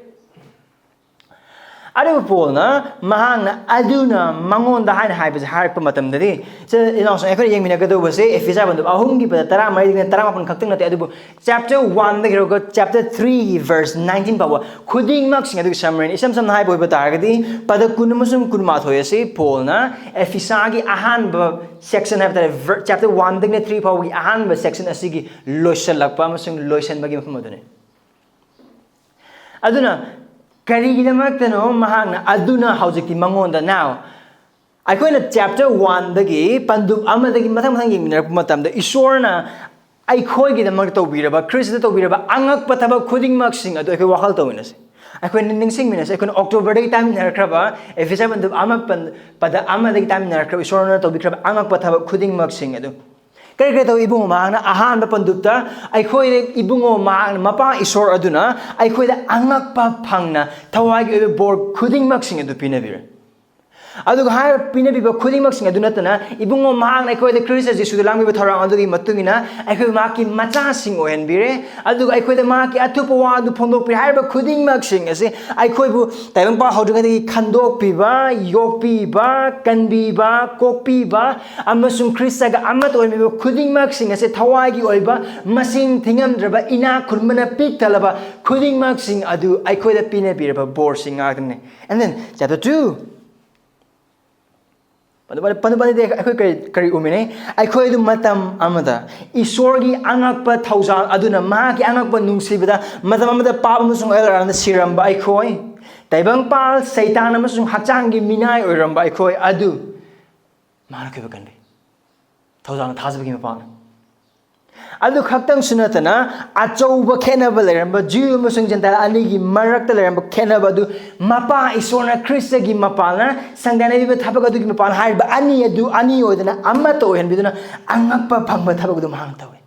ꯑꯗꯨꯕꯨ ꯄꯣꯜꯅ ꯃꯍꯥꯛꯅ "ꯑꯗꯨꯅ ꯃꯉꯣꯟꯗ" ꯍꯥꯏꯅ ꯍꯥꯏꯕꯁꯦ ꯍꯥꯏꯔꯛꯄ ꯃꯇꯝꯗꯗꯤ, ꯏꯆꯤꯜ ꯏꯅꯥꯎꯁꯤꯡ, ꯑꯩꯈꯣꯏꯅ ꯌꯦꯡꯃꯤꯟꯅꯒꯗꯧꯕꯁꯦ ꯏꯐꯤꯁꯥ ꯕꯟꯗꯨꯞ ꯑꯍꯨꯝꯒꯤ ꯄꯗ ꯇꯔꯥꯃꯔꯤꯗꯒꯤꯅ ꯇꯔꯥꯃꯥꯄꯟ ꯈꯛꯇꯪ ꯅꯠꯇꯦ, ꯑꯗꯨꯕꯨ chapter one ꯗꯒꯤ ꯍꯧꯔꯒ chapter three ꯒꯤ verse nineteen ꯐꯥꯎꯕ ꯈꯨꯗꯤꯡꯃꯛꯁꯤꯡ ꯑꯗꯨꯒꯤ summary ꯅꯤ꯫ ꯏꯁꯝ ꯁꯝꯅ ꯍꯥꯏꯕ ꯑꯣꯏꯕ ꯇꯥꯔꯒꯗꯤ, ꯄꯗ ꯀꯨꯟ ꯑꯃꯁꯨꯡ ꯀꯨꯟꯃꯥꯊꯣꯏ ꯑꯁꯤ ꯄꯣꯜꯅ ꯑꯦꯐꯤꯁꯥꯒꯤ ꯑꯍꯥꯟꯕ section ꯍꯥꯏꯕ ꯇꯥꯔꯦ, ver-, chapter one ꯗꯒꯤꯅ three ꯐꯥꯎꯕꯒꯤ ꯑꯍꯥꯟꯕ section ꯑꯁꯤꯒꯤ ꯂꯣꯏꯁꯤꯜꯂꯛꯄ ꯑꯃꯁꯨꯡ ꯂꯣꯏꯁꯤꯟꯕꯒꯤ ꯃꯐꯝ ꯑꯗꯨꯅꯤ꯫ ꯑꯗꯨꯅ ꯀꯔꯤꯒꯤꯗꯃꯛꯇꯅꯣ ꯃꯍꯥꯛꯅ "ꯑꯗꯨꯅ ꯍꯧꯖꯤꯛꯇꯤ ꯃꯉꯣꯟꯗ"? Now, ꯑꯩꯈꯣꯏꯅ chapter one ꯗꯒꯤ ꯄꯟꯗꯨꯞ ꯑꯃꯗꯒꯤ ꯃꯊꯪ ꯃꯊꯪ ꯌꯦꯡꯃꯤꯟꯅꯔꯛꯄ ꯃꯇꯝꯗ, ꯏꯁꯣꯔꯅ ꯑꯩꯈꯣꯏꯒꯤꯗꯃꯛ ꯇꯧꯕꯤꯔꯕ, ꯈ꯭ꯔꯤꯁꯇ ꯇꯧꯕꯤꯔꯕ ꯑꯉꯛꯄ ꯊꯕꯛ ꯈꯨꯗꯤꯡꯃꯛꯁꯤꯡ ꯑꯗꯨ ꯑꯩꯈꯣꯏ ꯋꯥꯈꯜ ꯇꯧꯃꯤꯟꯅꯁꯤ꯫ ꯑꯩꯈꯣꯏꯅ ꯅꯤꯡꯁꯤꯡꯃꯤꯟꯅꯁꯤ꯫ ꯑꯩꯈꯣꯏꯅ ꯑꯣꯛꯇꯣꯕꯔꯗꯒꯤ ꯇꯥꯃꯤꯟꯅꯔꯛꯈ꯭ꯔꯕ, ꯑꯦꯐꯤꯁꯥ ꯄꯟꯗꯨꯞ ꯑꯃ ꯄꯟ-, ꯄꯗ ꯑꯃꯗꯒꯤ ꯇꯥꯃꯤꯟꯅꯔꯛꯈ꯭ꯔꯕ ꯏꯁꯣꯔꯅ ꯇꯧꯕꯤꯈ꯭ꯔꯕ ꯑꯉꯛꯄ ꯊꯕꯛ ꯈꯨꯗꯤꯡꯃꯛꯁꯤꯡ ꯑꯗꯨ꯫ ꯀꯔꯤ ꯀꯔꯤ ꯇꯧꯏ? ꯏꯕꯨꯡꯉꯣ ꯃꯍꯥꯛꯅ ꯑꯍꯥꯟꯕ ꯄꯟꯗꯨꯞꯇ ꯑꯩꯈꯣꯏꯗ ꯏꯕꯨꯡꯉꯣ ꯃꯍꯥꯛꯅ, ꯃꯄꯥ ꯏꯁꯣꯔ ꯑꯗꯨꯅ ꯑꯩꯈꯣꯏꯗ ꯑꯉꯛꯄ ꯐꯪꯅ ꯊꯋꯥꯏꯒꯤ ꯑꯣꯏꯕ ꯕꯣꯔ ꯈꯨꯗꯤꯡꯃꯛꯁꯤꯡ ꯑꯗꯨ ꯄꯤꯅꯕꯤꯔꯦ꯫ ꯑꯗꯨꯒ ꯍꯥꯏꯔꯤꯕ ꯄꯤꯅꯕꯤꯕ ꯈꯨꯗꯤꯡꯃꯛꯁꯤꯡ ꯑꯗꯨ ꯅꯠꯇꯅ, ꯏꯕꯨꯡꯉꯣ ꯃꯍꯥꯛꯅ ꯑꯩꯈꯣꯏꯗ ꯈ꯭ꯔꯤꯁꯇ ꯖꯤꯁꯨꯗ ꯂꯥꯡꯕꯤꯕ ꯊꯧꯔꯥꯡ ꯑꯗꯨꯒꯤ ꯃꯇꯨꯡ ꯏꯟꯅ ꯑꯩꯈꯣꯏ ꯃꯍꯥꯛꯀꯤ ꯃꯆꯥꯁꯤꯡ ꯑꯣꯏꯍꯟꯕꯤꯔꯦ꯫ ꯑꯗꯨꯒ ꯑꯩꯈꯣꯏꯗ ꯃꯍꯥꯛꯀꯤ ꯑꯊꯨꯞꯄ ꯋꯥ ꯑꯗꯨ ꯐꯣꯡꯗꯣꯛꯄꯤꯔꯦ꯫ ꯍꯥꯏꯔꯤꯕ ꯈꯨꯗꯤꯡꯃꯛꯁꯤꯡ ꯑꯁꯤ ꯑꯩꯈꯣꯏꯕꯨ ꯇꯥꯏꯕꯪꯄꯥꯟ ꯍꯧꯗ꯭ꯔꯤꯉꯩꯗꯒꯤ ꯈꯟꯗꯣꯛꯄꯤꯕ, ꯌꯣꯛꯄꯤꯕ, ꯀꯟꯕꯤꯕ, ꯑꯃꯁꯨꯡ ꯈ꯭ꯔꯤꯁꯇꯒ ꯑꯃꯠꯇ ꯑꯣꯏꯃꯤꯕ ꯈꯨꯗꯤꯡꯃꯛꯁꯤꯡ ꯑꯁꯤ ꯊꯋꯥꯏꯒꯤ ꯑꯣꯏꯕ, ꯃꯁꯤꯡ ꯊꯤꯉꯝꯗ꯭ꯔꯕ, ꯏꯅꯥꯛ ꯈꯨꯟꯕꯅ ꯄꯤꯛ ꯊꯜꯂꯕ ꯈꯨꯗꯤꯡꯃꯛꯁꯤꯡ ꯑꯗꯨ ꯑꯩꯈꯣꯏꯗ ꯄꯤꯅꯕꯤꯔꯕ ꯕꯣꯔꯁꯤꯡ ꯉꯥꯛꯇꯅꯤ꯫ And then, chapter two. ꯄꯟꯗꯨ ꯄꯟꯗꯨ ꯄꯟꯗꯨ ꯄꯟꯗꯨꯗꯤ ꯑꯩꯈꯣꯏ ꯀꯔꯤ, ꯀꯔꯤ ꯎꯃꯤꯅꯩ? ꯑꯩꯈꯣꯏ ꯑꯗꯨ ꯃꯇꯝ ꯑꯃꯗ ꯏꯁꯣꯔꯒꯤ ꯑꯉꯛꯄ ꯊꯧꯖꯥꯜ ꯑꯗꯨꯅ ꯃꯍꯥꯛꯀꯤ ꯑꯉꯛꯄ ꯅꯨꯡꯁꯤꯕꯗ ꯃꯇꯝ ꯑꯃꯗ ꯄꯥꯞ ꯑꯃꯁꯨꯡ ꯑꯦꯜ ꯑꯃꯗ ꯁꯤꯔꯝꯕ ꯑꯩꯈꯣꯏ, ꯇꯥꯏꯕꯪꯄꯥꯜ ꯁꯩꯇꯥꯟ ꯑꯃꯁꯨꯡ ꯍꯛꯆꯥꯡꯒꯤ ꯃꯤꯅꯥꯏ ꯑꯣꯏꯔꯝꯕ ꯑꯩꯈꯣꯏ ꯑꯗꯨ ꯃꯍꯥꯛꯅ ꯑꯩꯈꯣꯏꯕꯨ ꯀꯟꯕꯤ꯫ ꯊꯧꯖꯥꯜꯅ ꯊꯥꯖꯕꯒꯤ ꯃꯄꯥꯡꯅ꯫ ꯑꯗꯨ ꯈꯛꯇꯪꯁꯨ ꯅꯠꯇꯅ, ꯑꯆꯧꯕ ꯈꯦꯠꯅꯕ ꯂꯩꯔꯝꯕ ꯖ꯭ꯌꯨ ꯑꯃꯁꯨꯡ ꯖꯦꯟꯇꯥꯏꯜ ꯑꯅꯤꯒꯤ ꯃꯔꯛꯇ ꯂꯩꯔꯝꯕ ꯈꯦꯠꯅꯕ ꯑꯗꯨ ꯃꯄꯥ ꯏꯁꯣꯔꯅ ꯈ꯭ꯔꯤꯁꯇꯒꯤ ꯃꯄꯥꯜꯅ ꯁꯪꯗꯥꯅꯔꯤꯕ ꯊꯕꯛ ꯑꯗꯨꯒꯤ ꯃꯄꯥꯜ ꯍꯥꯏꯔꯤꯕ ꯑꯅꯤ ꯑꯗꯨ ꯑꯅꯤ ꯑꯣꯏꯗꯅ ꯑꯃꯠꯇ ꯑꯣꯏꯍꯟꯕꯤꯗꯨꯅ ꯑꯉꯛꯄ ꯐꯪꯕ ꯊꯕꯛ ꯑꯗꯨ ꯃꯍꯥꯛꯅ ꯇꯧꯏ꯫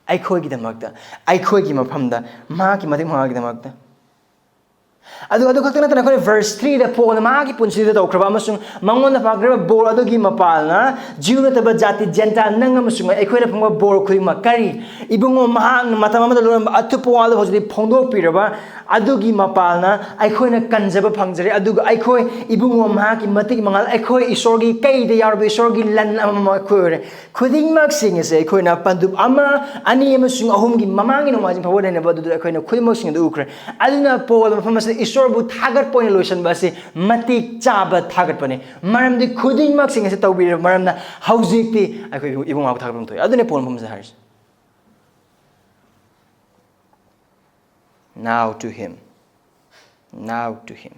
ꯑꯩꯈꯣꯏꯒꯤꯗꯃꯛꯇ, ꯑꯩꯈꯣꯏꯒꯤ ꯃꯐꯝꯗ ꯃꯍꯥꯛꯀꯤ ꯃꯇꯤꯛ ꯃꯉꯥꯒꯤꯗꯃꯛꯇ꯫ ꯑꯗꯨ, ꯑꯗꯨ ꯈꯛꯇ ꯅꯠꯇꯅ ꯑꯩꯈꯣꯏꯅ verse three ꯗ ꯄꯣꯜꯅ ꯃꯍꯥꯛꯀꯤ ꯄꯨꯟꯁꯤꯗ ꯇꯧꯈ꯭ꯔꯕ ꯑꯃꯁꯨꯡ ꯃꯉꯣꯟꯗ ꯐꯪꯈ꯭ꯔꯕ ꯕꯣꯔ ꯑꯗꯨꯒꯤ ꯃꯄꯥꯜꯅ ꯖ꯭ꯌꯨ ꯅꯠꯇꯕ ꯖꯥꯇꯤ ꯖꯦꯟꯇꯥꯏꯜ ꯅꯪ ꯑꯃꯁꯨꯡ ꯑꯩꯈꯣꯏꯅ ꯐꯪꯕ ꯕꯣꯔ ꯈꯨꯗꯤꯡꯃꯛ ꯀꯔꯤ? ꯏꯕꯨꯡꯉꯣ, ꯃꯍꯥꯛꯅ ꯃꯇꯝ ꯑꯃꯗ ꯂꯣꯏꯔꯝꯕ ꯑꯊꯨꯞꯄ ꯋꯥꯗꯨ ꯍꯧꯖꯤꯛꯇꯤ ꯐꯣꯡꯗꯣꯛꯄꯤꯔꯕ ꯑꯗꯨꯒꯤ ꯃꯄꯥꯜꯅ ꯑꯩꯈꯣꯏꯅ ꯀꯟꯖꯕ ꯐꯪꯖꯔꯦ꯫ ꯑꯗꯨꯒ ꯑꯩꯈꯣꯏ ꯏꯕꯨꯡꯉꯣ ꯃꯍꯥꯛꯀꯤ ꯃꯇꯤꯛ ꯃꯉꯥꯜ, ꯑꯩꯈꯣꯏ ꯏꯁꯣꯔꯒꯤ ꯀꯩꯗ ꯌꯥꯎꯔꯕ ꯏꯁꯣꯔꯒꯤ ꯂꯟ ꯑꯃꯃꯝ ꯑꯩꯈꯣꯏ ꯑꯣꯏꯔꯦ꯫ ꯈꯨꯗꯤꯡꯃꯛꯁꯤꯡ ꯑꯁꯦ ꯑꯩꯈꯣꯏꯅ ꯄꯟꯗꯨꯞ ꯑꯃ, ꯑꯅꯤ ꯑꯃꯁꯨꯡ ꯑꯍꯨꯝꯒꯤ ꯃꯃꯥꯡꯒꯤ ꯅꯣꯡꯃꯥꯏꯖꯤꯡ ꯐꯥꯎꯕ ꯂꯩꯅꯕ ꯑꯗꯨꯗ ꯑꯩꯈꯣꯏꯅ ꯈꯨꯗꯤꯡꯃꯛꯁꯤꯡ ꯑꯗꯨ ꯎꯈ꯭ꯔꯦ꯫ ꯑꯗꯨꯅ ꯄꯣꯜ ꯃꯐꯝ ꯑꯁꯤꯗ ꯏꯁꯣꯔꯕꯨ ꯊꯥꯒꯠꯄ ꯑꯣꯏꯅ ꯂꯣꯏꯁꯤꯟꯕ ꯑꯁꯤ ꯃꯇꯤꯛ ꯆꯥꯕ ꯊꯥꯒꯠꯄꯅꯤ꯫ ꯃꯔꯝꯗꯤ ꯈꯨꯗꯤꯡꯃꯛꯁꯤꯡ ꯑꯁꯤ ꯇꯧꯕꯤꯔꯕ ꯃꯔꯝꯅ ꯍꯧꯖꯤꯛꯇꯤ ꯑꯩꯈꯣꯏ ꯏꯕꯨꯡꯉꯣꯕꯨ ꯊꯥꯒꯠꯐꯝ ꯊꯣꯛꯏ꯫ ꯑꯗꯨꯅꯤ ꯄꯣꯜ ꯃꯐꯝ ꯑꯁꯤꯗ ꯍꯥꯏꯔꯤꯁꯦ꯫ Now to him. Now to him.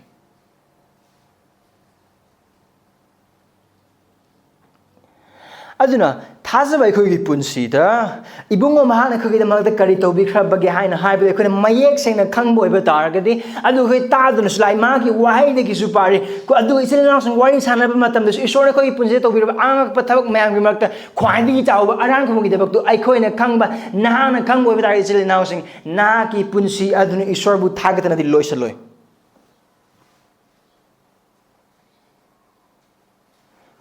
ꯑꯗꯨꯅ ꯊꯥꯖꯕ ꯑꯩꯈꯣꯏꯒꯤ ꯄꯨꯟꯁꯤꯗ ꯏꯕꯨꯡꯉꯣ ꯃꯍꯥꯛꯅ ꯑꯩꯈꯣꯏꯒꯤꯗꯃꯛꯇ ꯀꯔꯤ ꯇꯧꯕꯤꯈ꯭ꯔꯕꯒꯦ ꯍꯥꯏꯅ ꯍꯥꯏꯕꯗ ꯑꯩꯈꯣꯏꯅ ꯃꯌꯦꯛ ꯁꯦꯡꯅ ꯈꯪꯕ ꯑꯣꯏꯕ ꯇꯥꯔꯒꯗꯤ, ꯑꯗꯨ ꯑꯩꯈꯣꯏ ꯇꯥꯗꯨꯅꯁꯨ ꯂꯥꯛꯏ, ꯃꯥꯒꯤ ꯋꯥꯍꯩꯗꯒꯤꯁꯨ ꯄꯥꯔꯤ꯫ ꯀꯣ, ꯑꯗꯨꯒ ꯏꯆꯤꯜ ꯏꯅꯥꯎꯁꯤꯡ ꯋꯥꯔꯤ ꯁꯥꯟꯅꯕ ꯃꯇꯝꯗꯁꯨ ꯏꯁꯣꯔꯅ ꯑꯩꯈꯣꯏꯒꯤ ꯄꯨꯟꯁꯤꯗ ꯇꯧꯕꯤꯔꯕ ꯑꯉꯛꯄ ꯊꯕꯛ ꯃꯌꯥꯝꯒꯤ ꯃꯔꯛꯇ ꯈ꯭ꯋꯥꯏꯗꯒꯤ ꯆꯥꯎꯕ ꯑꯔꯥꯟ ꯈꯨꯝꯕꯒꯤ ꯊꯕꯛꯇꯨ ꯑꯩꯈꯣꯏꯅ ꯈꯪꯕ, ꯅꯍꯥꯛꯅ ꯈꯪꯕ ꯑꯣꯏꯕ ꯇꯥꯔꯒꯗꯤ, ꯏꯆꯤꯜ ꯏꯅꯥꯎꯁꯤꯡ, ꯅꯍꯥꯛꯀꯤ ꯄꯨꯟꯁꯤ ꯑꯗꯨꯅ ꯏꯁꯣꯔꯕꯨ ꯊꯥꯒꯠꯇꯅꯗꯤ ꯂꯣꯏꯁꯤꯜꯂꯣꯏ꯫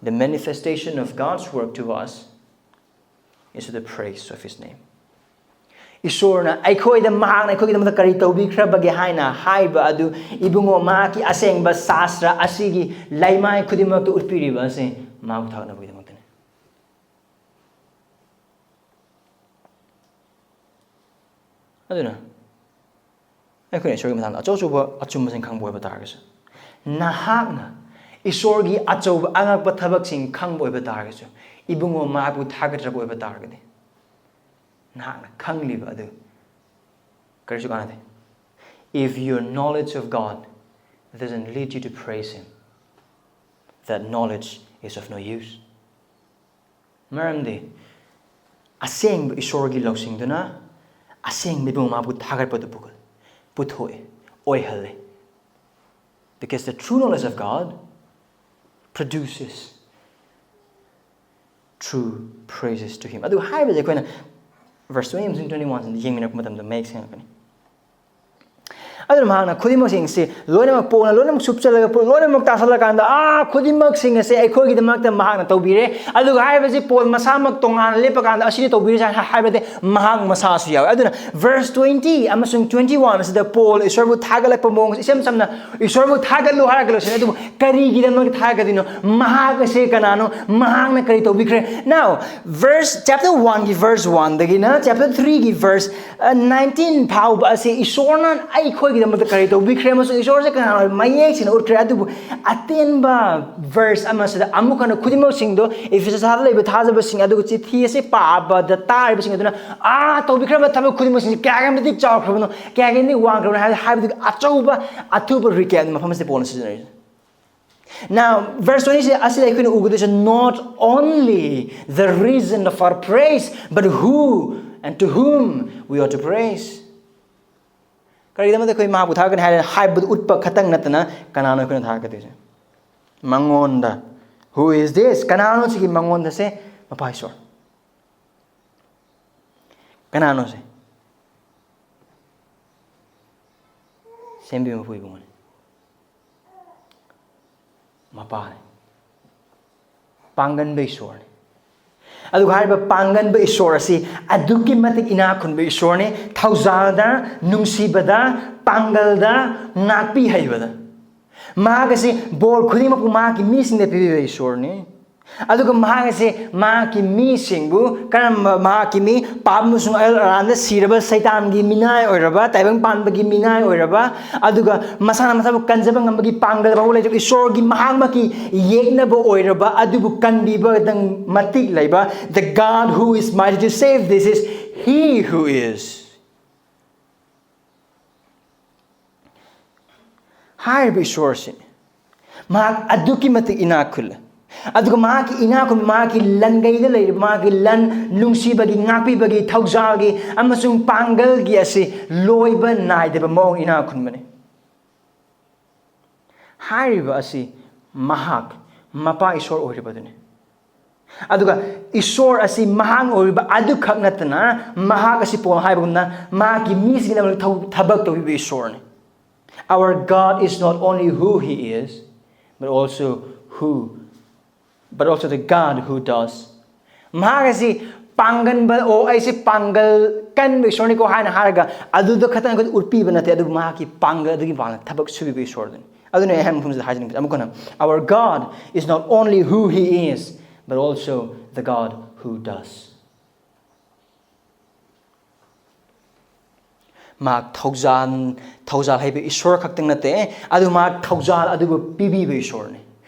The manifestation of God's work to us is the praise of His name. ꯏꯁꯣꯔꯅ ꯑꯩꯈꯣꯏꯗ, ꯃꯍꯥꯛꯅ ꯑꯩꯈꯣꯏꯒꯤꯗꯃꯛꯇ ꯀꯔꯤ ꯇꯧꯕꯤꯈ꯭ꯔꯕꯒꯦ ꯍꯥꯏꯅ ꯍꯥꯏꯕ ꯑꯗꯨ, ꯏꯕꯨꯡꯉꯣ, ꯃꯍꯥꯛꯀꯤ ꯑꯁꯦꯡꯕ ꯁꯥꯁ꯭ꯔ ꯑꯁꯤꯒꯤ ꯂꯩꯃꯥꯏ ꯈꯨꯗꯤꯡꯃꯛꯇ ꯎꯠꯄꯤꯔꯤꯕ ꯑꯁꯤ ꯃꯍꯥꯛꯄꯨ ꯊꯥꯒꯠꯅꯕꯒꯤꯗꯃꯛꯇꯅꯤ꯫ ꯑꯗꯨꯅ ꯑꯩꯈꯣꯏꯅ ꯏꯁꯣꯔꯒꯤ ꯃꯇꯥꯡꯗ ꯑꯆꯧ ꯑꯆꯧꯕ ꯑꯆꯨꯝꯕꯁꯤꯡ ꯈꯪꯕ ꯑꯣꯏꯕ ꯇꯥꯔꯒꯁꯨ, ꯅꯍꯥꯛꯅ ꯏꯁꯣꯔꯒꯤ ꯑꯆꯧꯕ ꯑꯉꯛꯄ ꯊꯕꯛꯁꯤꯡ ꯈꯪꯕ ꯑꯣꯏꯕ ꯇꯥꯔꯒꯁꯨ, ꯏꯕꯨꯡꯉꯣ, ꯃꯍꯥꯛꯄꯨ ꯊꯥꯒꯠꯇ꯭ꯔꯕ ꯑꯣꯏꯕ ꯇꯥꯔꯒꯗꯤ, ꯅꯍꯥꯛꯅ ꯈꯪꯂꯤꯕ ꯑꯗꯨ ꯀꯔꯤꯁꯨ ꯀꯥꯟꯅꯗꯦ꯫ If your knowledge of God doesn't lead you to praise Him, that knowledge is of no use. ꯃꯔꯝꯗꯤ ꯑꯁꯦꯡꯕ ꯏꯁꯣꯔꯒꯤ ꯂꯧꯁꯤꯡꯗꯨꯅ ꯑꯁꯦꯡꯕ ꯏꯕꯨꯡꯉꯣ ꯃꯍꯥꯛꯄꯨ ꯊꯥꯒꯠꯄꯗꯨ ꯄꯨꯊꯣꯛꯑꯦ, ꯑꯣꯏꯍꯜꯂꯦ꯫ Because the true knowledge of God produces true praises to Him. ꯑꯗꯨ ꯍꯥꯏꯕꯁꯦ ꯑꯩꯈꯣꯏꯅ verse twenty ꯑꯃꯁꯨꯡ twenty one ꯁꯤꯗ ꯌꯦꯡꯃꯤꯟꯅꯔꯛꯄ ꯃꯇꯝꯗ ꯃꯌꯦꯛ ꯁꯦꯡꯉꯛꯀꯅꯤ꯫ ꯑꯗꯨꯅ ꯃꯍꯥꯛꯅ ꯈꯨꯗꯤꯡꯃꯛꯁꯤꯡꯁꯤ ꯂꯣꯏꯅꯃꯛ ꯄꯣꯛꯅ, ꯂꯣꯏꯅꯃꯛ ꯁꯨꯞꯆꯜꯂꯒ, ꯂꯣꯏꯅꯃꯛ ꯇꯥꯁꯜꯂꯀꯥꯟꯗ, ꯑꯥ, ꯈꯨꯗꯤꯡꯃꯛꯁꯤꯡ ꯑꯁꯦ ꯑꯩꯈꯣꯏꯒꯤꯗꯃꯛꯇ ꯃꯍꯥꯛꯅ ꯇꯧꯕꯤꯔꯦ꯫ ꯑꯗꯨꯒ ꯍꯥꯏꯕꯁꯤ ꯄꯣꯜ ꯃꯁꯥꯃꯛ ꯇꯣꯉꯥꯟꯅ ꯂꯦꯞꯄꯀꯥꯟꯗ ꯑꯁꯤꯅ ꯇꯧꯕꯤꯔꯤꯁꯦ ꯍꯥꯏ-, ꯍꯥꯏꯕꯗꯤ ꯃꯍꯥꯛ ꯃꯁꯥꯁꯨ ꯌꯥꯎꯋꯦ꯫ ꯑꯗꯨꯅ verse twenty ꯑꯃꯁꯨꯡ twenty one ꯑꯁꯤꯗ ꯄꯣꯜ ꯏꯁꯣꯔꯕꯨ ꯊꯥꯒꯠꯂꯛꯄ ꯃꯑꯣꯡꯁꯦ ꯏꯁꯝ ꯁꯝꯅ ꯏꯁꯣꯔꯕꯨ ꯊꯥꯒꯠꯂꯨ ꯍꯥꯏꯔꯒ ꯂꯣꯏꯁꯤꯜꯂꯦ꯫ ꯑꯗꯨꯕꯨ ꯀꯔꯤꯒꯤꯗꯃꯛ ꯊꯥꯒꯠꯀꯗꯣꯏꯅꯣ? ꯃꯍꯥꯛ ꯑꯁꯦ ꯀꯅꯥꯅꯣ? ꯃꯍꯥꯛꯅ ꯀꯔꯤ ꯇꯧꯕꯤꯈ꯭ꯔꯦ? Now, verse, chapter one ꯒꯤ verse one ꯗꯒꯤꯅ chapter three ꯒꯤ verse nineteen ꯐꯥꯎꯕ ꯑꯁꯤ ꯏꯁꯣꯔꯅ ꯑꯩꯈꯣꯏꯒꯤꯗꯃꯛꯇ ꯀꯔꯤ ꯇꯧꯕꯤꯈ꯭ꯔꯦ ꯑꯃꯁꯨꯡ ꯏꯁꯣꯔꯁꯦ ꯀꯅꯥꯅꯣ ꯃꯌꯦꯛ ꯁꯦꯡꯅ ꯎꯠꯈ꯭ꯔꯦ꯫ ꯑꯗꯨꯕꯨ ꯑꯇꯦꯟꯕ verse ꯑꯃꯁꯤꯗ ꯑꯃꯨꯛ ꯍꯟꯅ ꯈꯨꯗꯤꯡꯃꯛꯁꯤꯡꯗꯣ, ꯏꯐꯤꯁꯁꯇ ꯂꯩꯕ ꯊꯥꯖꯕꯁꯤꯡ, ꯑꯗꯨꯒ ꯆꯤꯊꯤ ꯑꯁꯤ ꯄꯥꯕꯗ ꯇꯥꯔꯤꯕꯁꯤꯡ ꯑꯗꯨꯅ, ꯑꯥ, ꯇꯧꯕꯤꯈ꯭ꯔꯕ ꯊꯕꯛ ꯈꯨꯗꯤꯡꯃꯛꯁꯤꯡꯁꯦ ꯀꯌꯥꯒꯤ ꯃꯇꯤꯛ ꯆꯥꯎꯈ꯭ꯔꯕꯅꯣ, ꯀꯌꯥꯒꯤ ꯃꯇꯤꯛ ꯋꯥꯡꯈ꯭ꯔꯕꯅꯣ ꯍꯥꯏꯕ, ꯍꯥꯏꯕꯗꯨꯒꯤ ꯑꯆꯧꯕ, ꯑꯊꯨꯕ recap ꯃꯐꯝ ꯑꯁꯤꯗ ꯄꯣꯜꯅ ꯁꯤꯖꯤꯟꯅꯔꯤꯁꯦ꯫ Now, verse twenty ꯑꯁꯤꯗ ꯑꯩꯈꯣꯏꯅ ꯎꯒꯗꯣꯏꯁꯦ, not only the reason of our praise, but who and to whom we ought to praise. ꯀꯔꯤꯒꯤꯗꯃꯛꯇ ꯑꯩꯈꯣꯏ ꯃꯍꯥꯛꯄꯨ ꯊꯥꯒꯠꯀꯅꯤ ꯍꯥꯏꯔꯦ ꯍꯥꯏꯕꯗꯨ ꯎꯠꯄ ꯈꯛꯇꯪ ꯅꯠꯇꯅ, ꯀꯅꯥꯅꯣ ꯑꯩꯈꯣꯏꯅ ꯊꯥꯒꯠꯀꯗꯣꯏꯁꯦ? ꯃꯉꯣꯟꯗ꯫ Who is this? ꯀꯅꯥꯅꯣ ꯁꯤꯒꯤ ꯃꯉꯣꯟꯗꯁꯦ? ꯃꯄꯥ ꯏꯁꯣꯔ꯫ ꯀꯅꯥꯅꯣꯁꯦ? ꯁꯦꯝꯕꯤꯕ ꯃꯄꯨ ꯏꯕꯨꯡꯉꯣꯅꯤ꯫ ꯃꯄꯥꯅꯤ꯫ ꯄꯥꯡꯒꯟꯕ ꯏꯁꯣꯔꯅꯤ꯫ ꯑꯗꯨꯒ ꯍꯥꯏꯔꯤꯕ ꯄꯥꯡꯒꯟꯕ ꯏꯁꯣꯔ ꯑꯁꯤ ꯑꯗꯨꯛꯀꯤ ꯃꯇꯤꯛ ꯏꯅꯥꯛ ꯈꯨꯟꯕ ꯏꯁꯣꯔꯅꯤ꯫ ꯊꯧꯖꯥꯜꯗ, ꯅꯨꯡꯁꯤꯕꯗ, ꯄꯥꯡꯒꯜꯗ, ꯉꯥꯛꯄꯤ ꯍꯩꯕꯗ꯫ ꯃꯍꯥꯛ ꯑꯁꯤ ꯕꯣꯔ ꯈꯨꯗꯤꯡꯃꯛꯄꯨ ꯃꯍꯥꯛꯀꯤ ꯃꯤꯁꯤꯡꯗ ꯄꯤꯕꯤꯕ ꯏꯁꯣꯔꯅꯤ꯫ ꯑꯗꯨꯒ ꯃꯍꯥꯛ ꯑꯁꯤ ꯃꯍꯥꯛꯀꯤ ꯃꯤꯁꯤꯡꯕꯨ ꯀꯔꯝꯕ, ꯃꯍꯥꯛꯀꯤ ꯃꯤ ꯄꯥꯞ ꯑꯃꯁꯨꯡ ꯑꯌꯦꯜ ꯑꯔꯥꯟꯗ ꯁꯤꯔꯕ ꯁꯩꯇꯥꯟꯒꯤ ꯃꯤꯅꯥꯏ ꯑꯣꯏꯔꯕ, ꯇꯥꯏꯕꯪ ꯄꯥꯟꯕꯒꯤ ꯃꯤꯅꯥꯏ ꯑꯣꯏꯔꯕ, ꯑꯗꯨꯒ ꯃꯁꯥꯅ ꯃꯁꯥꯕꯨ ꯀꯟꯖꯕ ꯉꯝꯕꯒꯤ ꯄꯥꯡꯒꯜ ꯐꯥꯎꯕ ꯂꯩꯇ꯭ꯔꯕ ꯏꯁꯣꯔꯒꯤ ꯃꯍꯥꯛꯃꯛꯀꯤ ꯌꯦꯛꯅꯕ ꯑꯣꯏꯔꯕ ꯑꯗꯨꯕꯨ ꯀꯟꯕꯤꯕꯗꯪ ꯃꯇꯤꯛ ꯂꯩꯕ, the God who is mighty to save, this is he who is. ꯍꯥꯏꯔꯤꯕ ꯏꯁꯣꯔꯁꯤ ꯃꯍꯥꯛ ꯑꯗꯨꯛꯀꯤ ꯃꯇꯤꯛ ꯏꯅꯥꯛ ꯈꯨꯜꯂꯦ꯫ ꯑꯗꯨꯒ ꯃꯍꯥꯛꯀꯤ ꯏꯅꯥꯛ ꯈꯨꯟꯕ, ꯃꯍꯥꯛꯀꯤ ꯂꯟꯒꯩꯗ ꯂꯩꯔꯤꯕ, ꯃꯍꯥꯛꯀꯤ ꯂꯟ ꯅꯨꯡꯁꯤꯕꯒꯤ, ꯉꯥꯛꯄꯤꯕꯒꯤ, ꯊꯧꯖꯥꯜꯒꯤ ꯑꯃꯁꯨꯡ ꯄꯥꯡꯒꯜꯒꯤ ꯑꯁꯤ ꯂꯣꯏꯕ ꯅꯥꯏꯗꯕ ꯃꯑꯣꯡ ꯏꯅꯥꯛ ꯈꯨꯟꯕꯅꯤ꯫ ꯍꯥꯏꯔꯤꯕ ꯑꯁꯤ ꯃꯍꯥꯛ ꯃꯄꯥ ꯏꯁꯣꯔ ꯑꯣꯏꯔꯤꯕꯗꯨꯅꯤ꯫ ꯑꯗꯨꯒ ꯏꯁꯣꯔ ꯑꯁꯤ ꯃꯍꯥꯛ ꯑꯣꯏꯔꯤꯕ ꯑꯗꯨꯈꯛ ꯅꯠꯇꯅ, ꯃꯍꯥꯛ ꯑꯁꯤ ꯄꯣꯜ ꯍꯥꯏꯕꯒꯨꯝꯅ ꯃꯍꯥꯛꯀꯤ ꯃꯤꯁꯤꯡꯒꯤꯗꯃꯛ ꯊꯧ-, ꯊꯕꯛ ꯇꯧꯕꯤꯕ ꯏꯁꯣꯔꯅꯤ꯫ Our God is not only who he is, but also who, but also the God who does. ꯃꯍꯥꯛ ꯑꯁꯤ ꯄꯥꯡꯒꯟꯕ, "ꯑꯣ, ꯑꯩꯁꯦ ꯄꯥꯡꯒꯜ ꯀꯟꯕ ꯏꯁꯣꯔꯅꯤꯀꯣ" ꯍꯥꯏꯅ ꯍꯥꯏꯔꯒ ꯑꯗꯨꯗ ꯈꯛꯇꯪ ꯑꯩꯈꯣꯏꯗ ꯎꯠꯄꯤꯕ ꯅꯠꯇꯦ, ꯑꯗꯨꯕꯨ ꯃꯍꯥꯛꯀꯤ ꯄꯥꯡꯒꯜ ꯑꯗꯨꯒꯤ ꯃꯄꯥꯟꯗ ꯊꯕꯛ ꯁꯨꯕꯤꯕ ꯏꯁꯣꯔꯗꯨꯅꯤ꯫ ꯑꯗꯨꯅ ꯑꯩ ꯍꯥꯏꯕ ꯃꯐꯝꯁꯤꯗ ꯍꯥꯏꯖꯅꯤꯡꯕꯁꯦ ꯑꯃꯨꯛ ꯍꯟꯅ, "Our God is not only who he is, but also the God who does." ꯃꯍꯥꯛ ꯊꯧꯖꯥꯜ, ꯊꯧꯖꯥꯜ ꯍꯩꯕ ꯏꯁꯣꯔ ꯈꯛꯇꯪ ꯅꯠꯇꯦ, ꯑꯗꯨ ꯃꯍꯥꯛ ꯊꯧꯖꯥꯜ ꯑꯗꯨꯕꯨ ꯄꯤꯕꯤꯕ ꯏꯁꯣꯔꯅꯤ꯫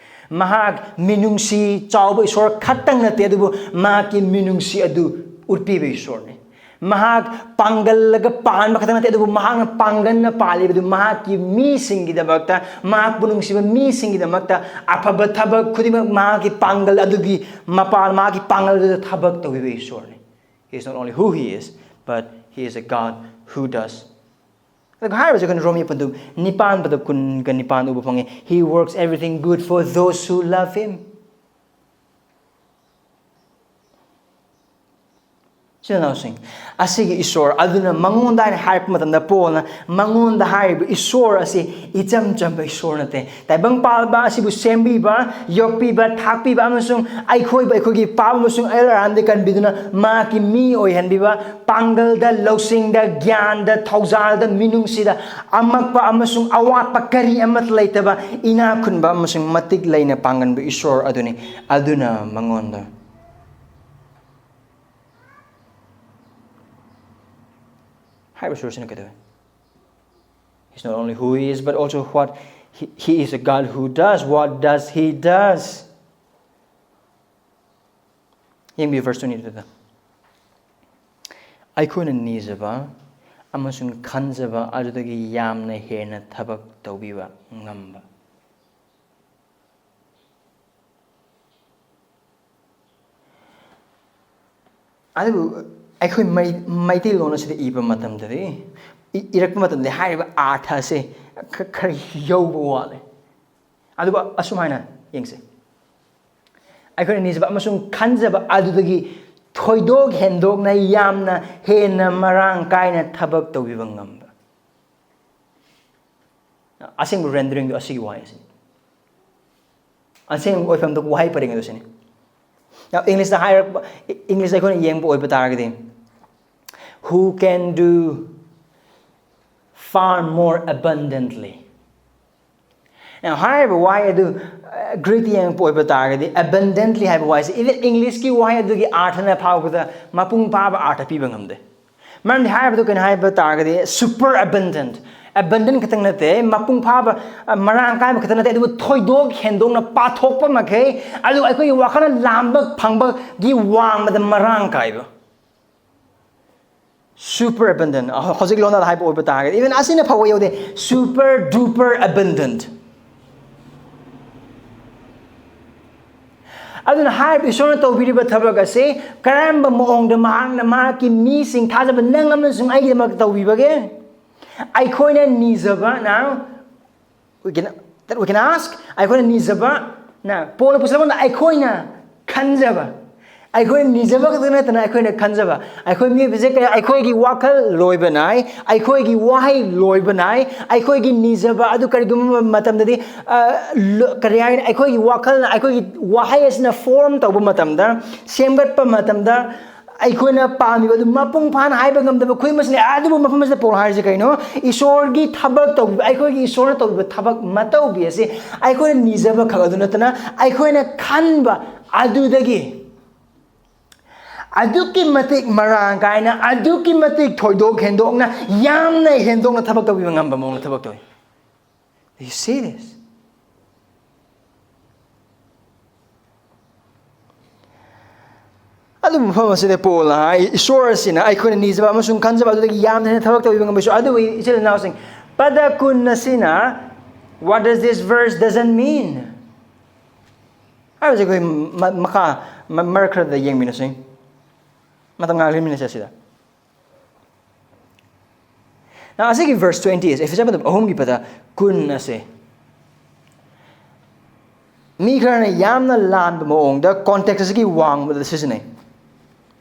ꯃꯍꯥꯛ ꯃꯤꯅꯨꯡꯁꯤ ꯆꯥꯎꯕ ꯏꯁꯣꯔ ꯈꯛꯇꯪ ꯅꯠꯇꯦ, ꯑꯗꯨꯕꯨ ꯃꯍꯥꯛꯀꯤ ꯃꯤꯅꯨꯡꯁꯤ ꯑꯗꯨ ꯎꯠꯄꯤꯕ ꯏꯁꯣꯔꯅꯤ꯫ ꯃꯍꯥꯛ ꯄꯥꯡꯒꯜꯂꯒ ꯄꯥꯟꯕ ꯈꯛꯇ ꯅꯠꯇꯦ, ꯑꯗꯨꯕꯨ ꯃꯍꯥꯛꯅ ꯄꯥꯡꯒꯜꯅ ꯄꯥꯜꯂꯤꯕꯗꯨ ꯃꯍꯥꯛꯀꯤ ꯃꯤꯁꯤꯡꯒꯤꯗꯃꯛꯇ, ꯃꯍꯥꯛꯄꯨ ꯅꯨꯡꯁꯤꯕ ꯃꯤꯁꯤꯡꯒꯤꯗꯃꯛꯇ ꯑꯐꯕ ꯊꯕꯛ ꯈꯨꯗꯤꯡꯃꯛ ꯃꯍꯥꯛꯀꯤ ꯄꯥꯡꯒꯜ ꯑꯗꯨꯒꯤ ꯃꯄꯥꯜ, ꯃꯍꯥꯛꯀꯤ ꯄꯥꯡꯒꯜ ꯑꯗꯨꯗ ꯊꯕꯛ ꯇꯧꯕꯤꯕ ꯏꯁꯣꯔꯅꯤ꯫ He is not only who he is, but he is a God who does. ꯑꯗꯨꯒ ꯍꯥꯏꯔꯤꯕꯁꯦ ꯑꯩꯈꯣꯏꯅ ꯔꯣꯃꯤ ꯄꯟꯗꯨꯞ ꯅꯤꯄꯥꯟ ꯄꯗ ꯀꯨꯟꯒ ꯅꯤꯄꯥꯟ ꯎꯕ ꯐꯪꯉꯤ, "He works everything good for those who love him." ꯏꯆꯤꯟ-ꯏꯅꯥꯎꯁꯤꯡ, ꯑꯁꯤꯒꯤ ꯏꯁꯣꯔ ꯑꯗꯨꯅ ꯃꯉꯣꯟꯗ ꯍꯥꯏꯅ ꯍꯥꯏꯔꯛꯄ ꯃꯇꯝꯗ, ꯄꯣꯜꯅ ꯃꯉꯣꯟꯗ ꯍꯥꯏꯔꯤꯕ ꯏꯁꯣꯔ ꯑꯁꯤ ꯏꯆꯝ ꯆꯝꯕ ꯏꯁꯣꯔ ꯅꯠꯇꯦ꯫ ꯇꯥꯏꯕꯪ ꯄꯥꯟꯕ ꯑꯁꯤꯕꯨ ꯁꯦꯝꯕꯤꯕ, ꯌꯣꯛꯄꯤꯕ, ꯊꯥꯛꯄꯤꯕ ꯑꯃꯁꯨꯡ ꯑꯩꯈꯣꯏꯕꯨ ꯑꯩꯈꯣꯏꯒꯤ ꯄꯥꯞ ꯑꯃꯁꯨꯡ ꯑꯩ ꯑꯔꯥꯟꯗꯤ ꯀꯟꯕꯤꯗꯨꯅ ꯃꯍꯥꯛꯀꯤ ꯃꯤ ꯑꯣꯏꯍꯟꯕꯤꯕ, ꯄꯥꯡꯒꯜꯗ, ꯂꯧꯁꯤꯡꯗ, ꯒ꯭ꯌꯥꯟꯗ, ꯊꯧꯖꯥꯜꯗ, ꯃꯤꯅꯨꯡꯁꯤꯗ, ꯑꯃꯛꯄ ꯑꯃꯁꯨꯡ ꯑꯋꯥꯠꯄ ꯀꯔꯤ ꯑꯃꯠꯇ ꯂꯩꯇꯕ, ꯏꯅꯥꯛ ꯈꯨꯟꯕ ꯑꯃꯁꯨꯡ ꯃꯇꯤꯛ ꯂꯩꯅ ꯄꯥꯡꯒꯟꯕ ꯏꯁꯣꯔ ꯑꯗꯨꯅꯤ꯫ ꯑꯗꯨꯅ ꯃꯉꯣꯟꯗ ꯍꯥꯏꯔꯤꯕ ꯁꯨꯔꯁꯤꯅ ꯀꯩꯗꯧꯋꯤ? He's not only who he is, but also what he, he is a God who does. What does he does? ꯌꯦꯡꯕꯤꯌꯨ verse twenty-two ꯗ꯫ ꯑꯩꯈꯣꯏꯅ ꯅꯤꯖꯕ ꯑꯃꯁꯨꯡ ꯈꯟꯖꯕ ꯑꯗꯨꯗꯒꯤ ꯌꯥꯝꯅ ꯍꯦꯟꯅ ꯊꯕꯛ ꯇꯧꯕꯤꯕ ꯉꯝꯕ꯫ ꯑꯗꯨꯕꯨ ꯑꯩꯈꯣꯏ ꯃꯩ-, ꯃꯩꯇꯩꯂꯣꯟ ꯑꯁꯤꯗ ꯏꯕ ꯃꯇꯝꯗꯗꯤ, ꯏ-, ꯏꯔꯛꯄ ꯃꯇꯝꯗꯗꯤ ꯍꯥꯏꯔꯤꯕ ꯑꯥꯔꯊ ꯑꯁꯦ ꯈ-, ꯈꯔ ꯌꯧꯕ ꯋꯥꯠꯂꯦ꯫ ꯑꯗꯨꯕꯨ ꯑꯁꯨꯃꯥꯏꯅ ꯌꯦꯡꯁꯦ꯫ ꯑꯩꯈꯣꯏꯅ ꯅꯤꯖꯕ ꯑꯃꯁꯨꯡ ꯈꯟꯖꯕ ꯑꯗꯨꯗꯒꯤ ꯊꯣꯏꯗꯣꯛ ꯍꯦꯟꯗꯣꯛꯅ ꯌꯥꯝꯅ ꯍꯦꯟꯅ ꯃꯔꯥꯡ ꯀꯥꯏꯅ ꯊꯕꯛ ꯇꯧꯕꯤꯕ ꯉꯝꯕ꯫ ꯑꯁꯦꯡꯕ rendering ꯗꯨ ꯑꯁꯤꯒꯤ ꯋꯥꯍꯩ ꯑꯁꯤꯅꯤ꯫ ꯑꯁꯦꯡꯕ ꯑꯣꯏꯐꯝꯗ ꯋꯥꯍꯩ ꯄꯔꯦꯡ ꯑꯗꯨ ꯁꯤꯅꯤ꯫ Now, English ꯇ ꯍꯥꯏꯔꯛꯄ, English ꯇ ꯑꯩꯈꯣꯏꯅ ꯌꯦꯡꯕ ꯑꯣꯏꯕ ꯇꯥꯔꯒꯗꯤ, "Who can do far more abundantly?" Now, ꯍꯥꯏꯔꯤꯕ ꯋꯥꯍꯩ ꯑꯗꯨ, ꯑ, Greek ꯇ ꯌꯦꯡꯉꯛꯄ ꯑꯣꯏꯕ ꯇꯥꯔꯒꯗꯤ, abundantly ꯍꯥꯏꯕ ꯋꯥꯍꯩꯁꯦ, even English ꯀꯤ ꯋꯥꯍꯩ ꯑꯗꯨꯒꯤ ꯑꯥꯔꯊꯅ ꯐꯥꯎꯕꯗ ꯃꯄꯨꯡ ꯐꯥꯕ ꯑꯥꯔꯊ ꯄꯤꯕ ꯉꯝꯗꯦ꯫ ꯃꯔꯝꯗꯤ ꯍꯥꯏꯔꯤꯕꯗꯨ ꯀꯩꯅꯣ ꯍꯥꯏꯕ ꯇꯥꯔꯒꯗꯤ, super abundant, abundant ꯈꯛꯇꯪ ꯅꯠꯇꯦ, ꯃꯄꯨꯡ ꯐꯥꯕ, ꯑ, ꯃꯔꯥꯡ ꯀꯥꯏꯕ ꯈꯛꯇ ꯅꯠꯇꯦ, ꯑꯗꯨꯕꯨ ꯊꯣꯏꯗꯣꯛ ꯍꯦꯟꯗꯣꯛꯅ ꯄꯥꯊꯣꯛꯄ ꯃꯈꯩ, ꯑꯗꯨꯒ ꯑꯩꯈꯣꯏꯒꯤ ꯋꯥꯈꯜꯅ ꯂꯥꯝꯕ ꯐꯪꯕꯒꯤ ꯋꯥꯡꯃꯗ ꯃꯔꯥꯡ ꯀꯥꯏꯕ꯫ Super abundant, ꯍꯧꯖꯤꯛ ꯂꯣꯟꯗ ꯍꯥꯏꯕ ꯑꯣꯏꯕ ꯇꯥꯔꯒꯗꯤ, even ꯑꯁꯤꯅ ꯐꯥꯎꯕ ꯌꯧꯗꯦ, super duper abundant꯫ ꯑꯗꯨꯅ ꯍꯥꯏꯔꯤꯕ ꯏꯁꯣꯔꯅ ꯇꯧꯕꯤꯔꯤꯕ ꯊꯕꯛ ꯑꯁꯤ ꯀꯔꯝꯕ ꯃꯑꯣꯡꯗ ꯃꯍꯥꯛꯅ ꯃꯍꯥꯛꯀꯤ ꯃꯤꯁꯤꯡ ꯊꯥꯖꯕ ꯅꯪ ꯑꯃꯁꯨꯡ ꯑꯩꯒꯤꯗꯃꯛ ꯇꯧꯕꯤꯕꯒꯦ? ꯑꯩꯈꯣꯏꯅ ꯅꯤꯖꯕ, now we can, that we can ask, ꯑꯩꯈꯣꯏꯅ ꯅꯤꯖꯕ, now ꯄꯣꯜꯅ ꯄꯨꯁꯤꯜꯂꯛꯄꯗ ꯑꯩꯈꯣꯏꯅ ꯈꯟꯖꯕ, ꯑꯩꯈꯣꯏꯅ ꯅꯤꯖꯕ ꯈꯛꯇ ꯅꯠꯇꯅ ꯑꯩꯈꯣꯏꯅ ꯈꯟꯖꯕ꯫ ꯑꯩꯈꯣꯏ ꯃꯤꯑꯣꯏꯕꯁꯦ ꯀꯌꯥ, ꯑꯩꯈꯣꯏꯒꯤ ꯋꯥꯈꯜ ꯂꯣꯏꯕ ꯅꯥꯏ, ꯑꯩꯈꯣꯏꯒꯤ ꯋꯥꯍꯩ ꯂꯣꯏꯕ ꯅꯥꯏ, ꯑꯩꯈꯣꯏꯒꯤ ꯅꯤꯖꯕ ꯑꯗꯨ ꯀꯔꯤꯒꯨꯝꯕ ꯃꯇꯝꯗꯗꯤ, ꯑ, ꯂ-, ꯀꯔꯤ ꯍꯥꯏꯒꯅꯤ, ꯑꯩꯈꯣꯏꯒꯤ ꯋꯥꯈꯜꯅ, ꯑꯩꯈꯣꯏꯒꯤ ꯋꯥꯍꯩ ꯑꯁꯤꯅ form ꯇꯧꯕ ꯃꯇꯝꯗ, ꯁꯦꯝꯒꯠꯄ ꯃꯇꯝꯗ, ꯑꯩꯈꯣꯏꯅ ꯄꯥꯝꯃꯤꯕ ꯑꯗꯨ ꯃꯄꯨꯡ ꯐꯥꯅ ꯍꯥꯏꯕ ꯉꯝꯗꯕ ꯈꯨꯗꯤꯡꯃꯛꯁꯤꯅ꯫ ꯑꯗꯨꯕꯨ ꯃꯐꯝ ꯑꯁꯤꯗ ꯄꯣꯜ ꯍꯥꯏꯔꯤꯁꯦ ꯀꯩꯅꯣ? ꯏꯁꯣꯔꯒꯤ ꯊꯕꯛ ꯇꯧꯕꯤꯕ, ꯑꯩꯈꯣꯏꯒꯤ ꯏꯁꯣꯔꯅ ꯇꯧꯕꯤꯕ ꯊꯕꯛ ꯃꯇꯧꯕꯤ ꯑꯁꯤ ꯑꯩꯈꯣꯏꯅ ꯅꯤꯖꯕ ꯈꯛ ꯑꯗꯨ ꯅꯠꯇꯅ, ꯑꯩꯈꯣꯏꯅ ꯈꯟꯕ ꯑꯗꯨꯗꯒꯤ ꯑꯗꯨꯛꯀꯤ ꯃꯇꯤꯛ ꯃꯔꯥꯡ ꯀꯥꯏꯅ, ꯑꯗꯨꯛꯀꯤ ꯃꯇꯤꯛ ꯊꯣꯏꯗꯣꯛ ꯍꯦꯟꯗꯣꯛꯅ, ꯌꯥꯝꯅ ꯍꯦꯟꯗꯣꯛꯅ ꯊꯕꯛ ꯇꯧꯕꯤꯕ ꯉꯝꯕ ꯃꯑꯣꯡꯗ ꯊꯕꯛ ꯇꯧꯏ꯫ Do you see this? ꯑꯗꯨꯕꯨ ꯃꯐꯝ ꯑꯁꯤꯗ ꯄꯣꯜꯅ ꯍꯥꯏ, ꯏꯁꯣꯔ ꯑꯁꯤꯅ ꯑꯩꯈꯣꯏꯅ ꯅꯤꯖꯕ ꯑꯃꯁꯨꯡ ꯈꯟꯖꯕ ꯑꯗꯨꯗꯒꯤ ꯌꯥꯝꯅ ꯍꯦꯟꯅ ꯊꯕꯛ ꯇꯧꯕꯤꯕ ꯉꯝꯕ ꯏꯁꯣꯔ꯫ ꯑꯗꯨꯕꯨ ꯏꯆꯤꯜ ꯏꯅꯥꯎꯁꯤꯡ, ꯄꯗ ꯀꯨꯟ ꯑꯁꯤꯅ, what does this verse doesn't mean? ꯍꯥꯏꯕꯁꯦ ꯑꯩꯈꯣꯏ ꯃ-, ꯃꯈꯥ ꯃ-, ꯃꯔꯛ ꯈꯔꯗ ꯌꯦꯡꯃꯤꯟꯅꯁꯤ꯫ ꯃꯇꯝ ꯉꯥꯏꯍꯥꯛ ꯂꯦꯟꯃꯤꯟꯅꯁꯤ ꯑꯁꯤꯗ꯫ Now, ꯑꯁꯤꯒꯤ verse twenty ꯑꯁꯦ, ꯏꯐꯤꯁꯤꯌꯟ ꯄꯗ ꯑꯍꯨꯝꯒꯤ ꯄꯗ ꯀꯨꯟ ꯑꯁꯦ ꯃꯤ ꯈꯔꯅ ꯌꯥꯝꯅ ꯂꯥꯟꯕ ꯃꯑꯣꯡꯗ context ꯑꯁꯤꯒꯤ ꯋꯥꯡꯃꯗ ꯁꯤꯖꯤꯟꯅꯩ꯫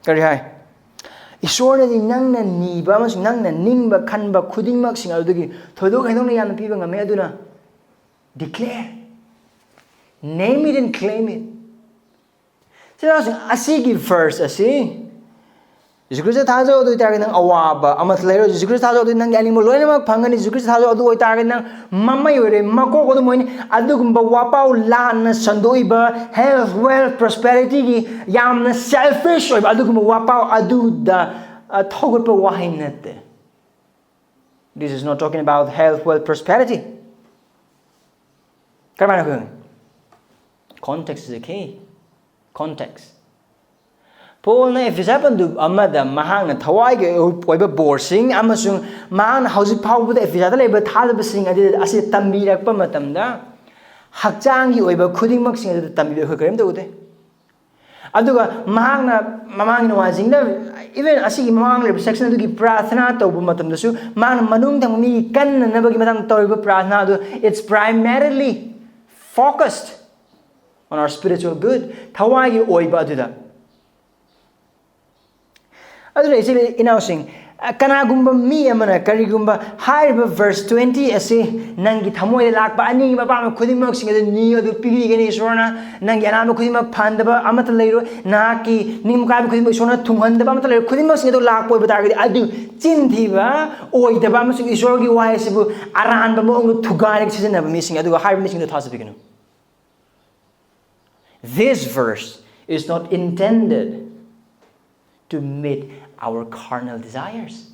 ꯀꯔꯤ ꯍꯥꯏ? ꯏꯁꯣꯔꯅꯗꯤ ꯅꯪꯅ ꯅꯤꯕ ꯑꯃꯁꯨꯡ ꯅꯪꯅ ꯅꯤꯡꯕ ꯈꯟꯕ ꯈꯨꯗꯤꯡꯃꯛꯁꯤꯡ ꯑꯗꯨꯗꯒꯤ ꯊꯣꯏꯗꯣꯛ ꯍꯦꯟꯗꯣꯛꯅ ꯌꯥꯝꯅ ꯄꯤꯕ ꯉꯝꯃꯦ, ꯑꯗꯨꯅ declare, name it and claim it. ꯁꯤꯅ ꯑꯁꯤꯒꯤ verse ꯑꯁꯤ, ꯖꯤꯁꯨ ꯈ꯭ꯔꯤꯁꯇ ꯊꯥꯖꯧ, ꯑꯗꯨ ꯑꯣꯏꯇꯥꯔꯒꯗꯤ ꯅꯪ ꯑꯋꯥꯕ ꯑꯃꯠꯇ ꯂꯩꯔꯣꯏ꯫ ꯖꯤꯁꯨ ꯈ꯭ꯔꯤꯁꯇ ꯊꯥꯖꯧ, ꯑꯗꯨ ꯅꯪꯒꯤ ꯑꯅꯤꯡꯕ ꯂꯣꯏꯅꯃꯛ ꯐꯪꯒꯅꯤ꯫ ꯖꯤꯁꯨ ꯈ꯭ꯔꯤꯁꯇ ꯊꯥꯖꯧ, ꯑꯗꯨ ꯑꯣꯏꯇꯥꯔꯒꯗꯤ ꯅꯪ ꯃꯃꯩ ꯑꯣꯏꯔꯣꯏ, ꯃꯀꯣꯛ ꯑꯗꯨꯝ ꯑꯣꯏꯅꯤ꯫ ꯑꯗꯨꯒꯨꯝꯕ ꯋꯥꯄꯥꯎ ꯂꯥꯟꯅ ꯁꯟꯗꯣꯛꯏꯕ health, wealth, prosperityꯒꯤ ꯌꯥꯝꯅ selfish ꯑꯣꯏꯕ ꯑꯗꯨꯒꯨꯝꯕ ꯋꯥꯄꯥꯎ ꯑꯗꯨꯗ, ꯑ, ꯊꯧꯒꯠꯄ ꯋꯥꯍꯩ ꯅꯠꯇꯦ꯫ This is not talking about health, wealth, prosperity. ꯀꯔꯝꯍꯥꯏꯅ ꯈꯪꯉꯤ? Context is the key. Context. ꯄꯣꯜꯅ ꯑꯦꯐꯤꯁꯥ ꯄꯟꯗꯨꯞ ꯑꯃꯗ ꯃꯍꯥꯛꯅ ꯊꯋꯥꯏꯒꯤ ꯑꯣꯏꯕ ꯕꯣꯔꯁꯤꯡ ꯑꯃꯁꯨꯡ ꯃꯍꯥꯛꯅ ꯍꯧꯖꯤꯛ ꯐꯥꯎꯕꯗ ꯑꯦꯐꯤꯁꯥꯗ ꯂꯩꯕ ꯊꯥꯖꯕꯁꯤꯡ ꯑꯗꯨ ꯑꯁꯤ ꯇꯝꯕꯤꯔꯛꯄ ꯃꯇꯝꯗ, ꯍꯛꯆꯥꯡꯒꯤ ꯑꯣꯏꯕ ꯈꯨꯗꯤꯡꯃꯛꯁꯤꯡ ꯑꯗꯨꯗ ꯇꯝꯕꯤꯕ ꯑꯩꯈꯣꯏ ꯀꯔꯤꯝ ꯇꯧꯗꯦ꯫ ꯑꯗꯨꯒ ꯃꯍꯥꯛꯅ ꯃꯃꯥꯡꯒꯤ ꯅꯣꯡꯃꯥꯏꯖꯤꯡꯗ, even ꯑꯁꯤꯒꯤ ꯃꯃꯥꯡ ꯂꯩꯕ section ꯑꯗꯨꯒꯤ ꯄ꯭ꯔꯥꯊꯅꯥ ꯇꯧꯕ ꯃꯇꯝꯗꯁꯨ, ꯃꯍꯥꯛꯅ ꯃꯅꯨꯡ ꯊꯪꯕ ꯃꯤꯒꯤ ꯀꯟꯅꯅꯕꯒꯤ ꯃꯇꯥꯡꯗ ꯇꯧꯔꯤꯕ ꯄ꯭ꯔꯥꯊꯅꯥ ꯑꯗꯨ, it's primarily focused on our spiritual good, ꯊꯋꯥꯏꯒꯤ ꯑꯣꯏꯕ ꯑꯗꯨꯗ꯫ ꯑꯗꯨꯅ ꯏꯆꯤꯜ ꯏꯅꯥꯎꯁꯤꯡ, ꯀꯅꯥꯒꯨꯝꯕ ꯃꯤ ꯑꯃꯅ ꯀꯔꯤꯒꯨꯝꯕ ꯍꯥꯏꯔꯤꯕ verse twenty ꯑꯁꯤ ꯅꯪꯒꯤ ꯊꯃꯣꯏꯗ ꯂꯥꯛꯄ ꯑꯅꯤꯡꯕ ꯑꯄꯥꯝꯕ ꯈꯨꯗꯤꯡꯃꯛꯁꯤꯡ ꯑꯗꯨ ꯅꯤꯌꯨ, ꯑꯗꯨ ꯄꯤꯕꯤꯒꯅꯤ ꯏꯁꯣꯔꯅ꯫ ꯅꯪꯒꯤ ꯑꯅꯥꯕ ꯈꯨꯗꯤꯡꯃꯛ ꯐꯍꯟꯗꯕ ꯑꯃꯠꯇ ꯂꯩꯔꯣꯏ, ꯅꯍꯥꯛꯀꯤ ꯅꯤꯡꯕ ꯀꯥꯏꯕ ꯈꯨꯗꯤꯡꯃꯛ ꯏꯁꯣꯔꯅ ꯊꯨꯡꯍꯟꯗꯕ ꯑꯃꯠꯇ ꯂꯩꯔꯣꯏ꯫ ꯈꯨꯗꯤꯡꯃꯛꯁꯤꯡ ꯑꯗꯨ ꯂꯥꯛꯄ ꯑꯣꯏꯕ ꯇꯥꯔꯒꯗꯤ, ꯑꯗꯨ ꯆꯤꯟ ꯊꯤꯕ, ꯑꯣꯏꯗꯕ ꯑꯃꯁꯨꯡ ꯏꯁꯣꯔꯒꯤ ꯋꯥꯍꯩ ꯑꯁꯤꯕꯨ ꯑꯔꯥꯟꯕ ꯃꯑꯣꯡꯗ ꯊꯨꯒꯥꯏꯔꯒ ꯁꯤꯖꯤꯟꯅꯕ ꯃꯤꯁꯤꯡ, ꯑꯗꯨꯒ ꯍꯥꯏꯔꯤꯕ ꯃꯤꯁꯤꯡꯗꯨ ꯊꯥꯖꯕꯤꯒꯅꯨ꯫ This verse is not intended to meet our carnal desires.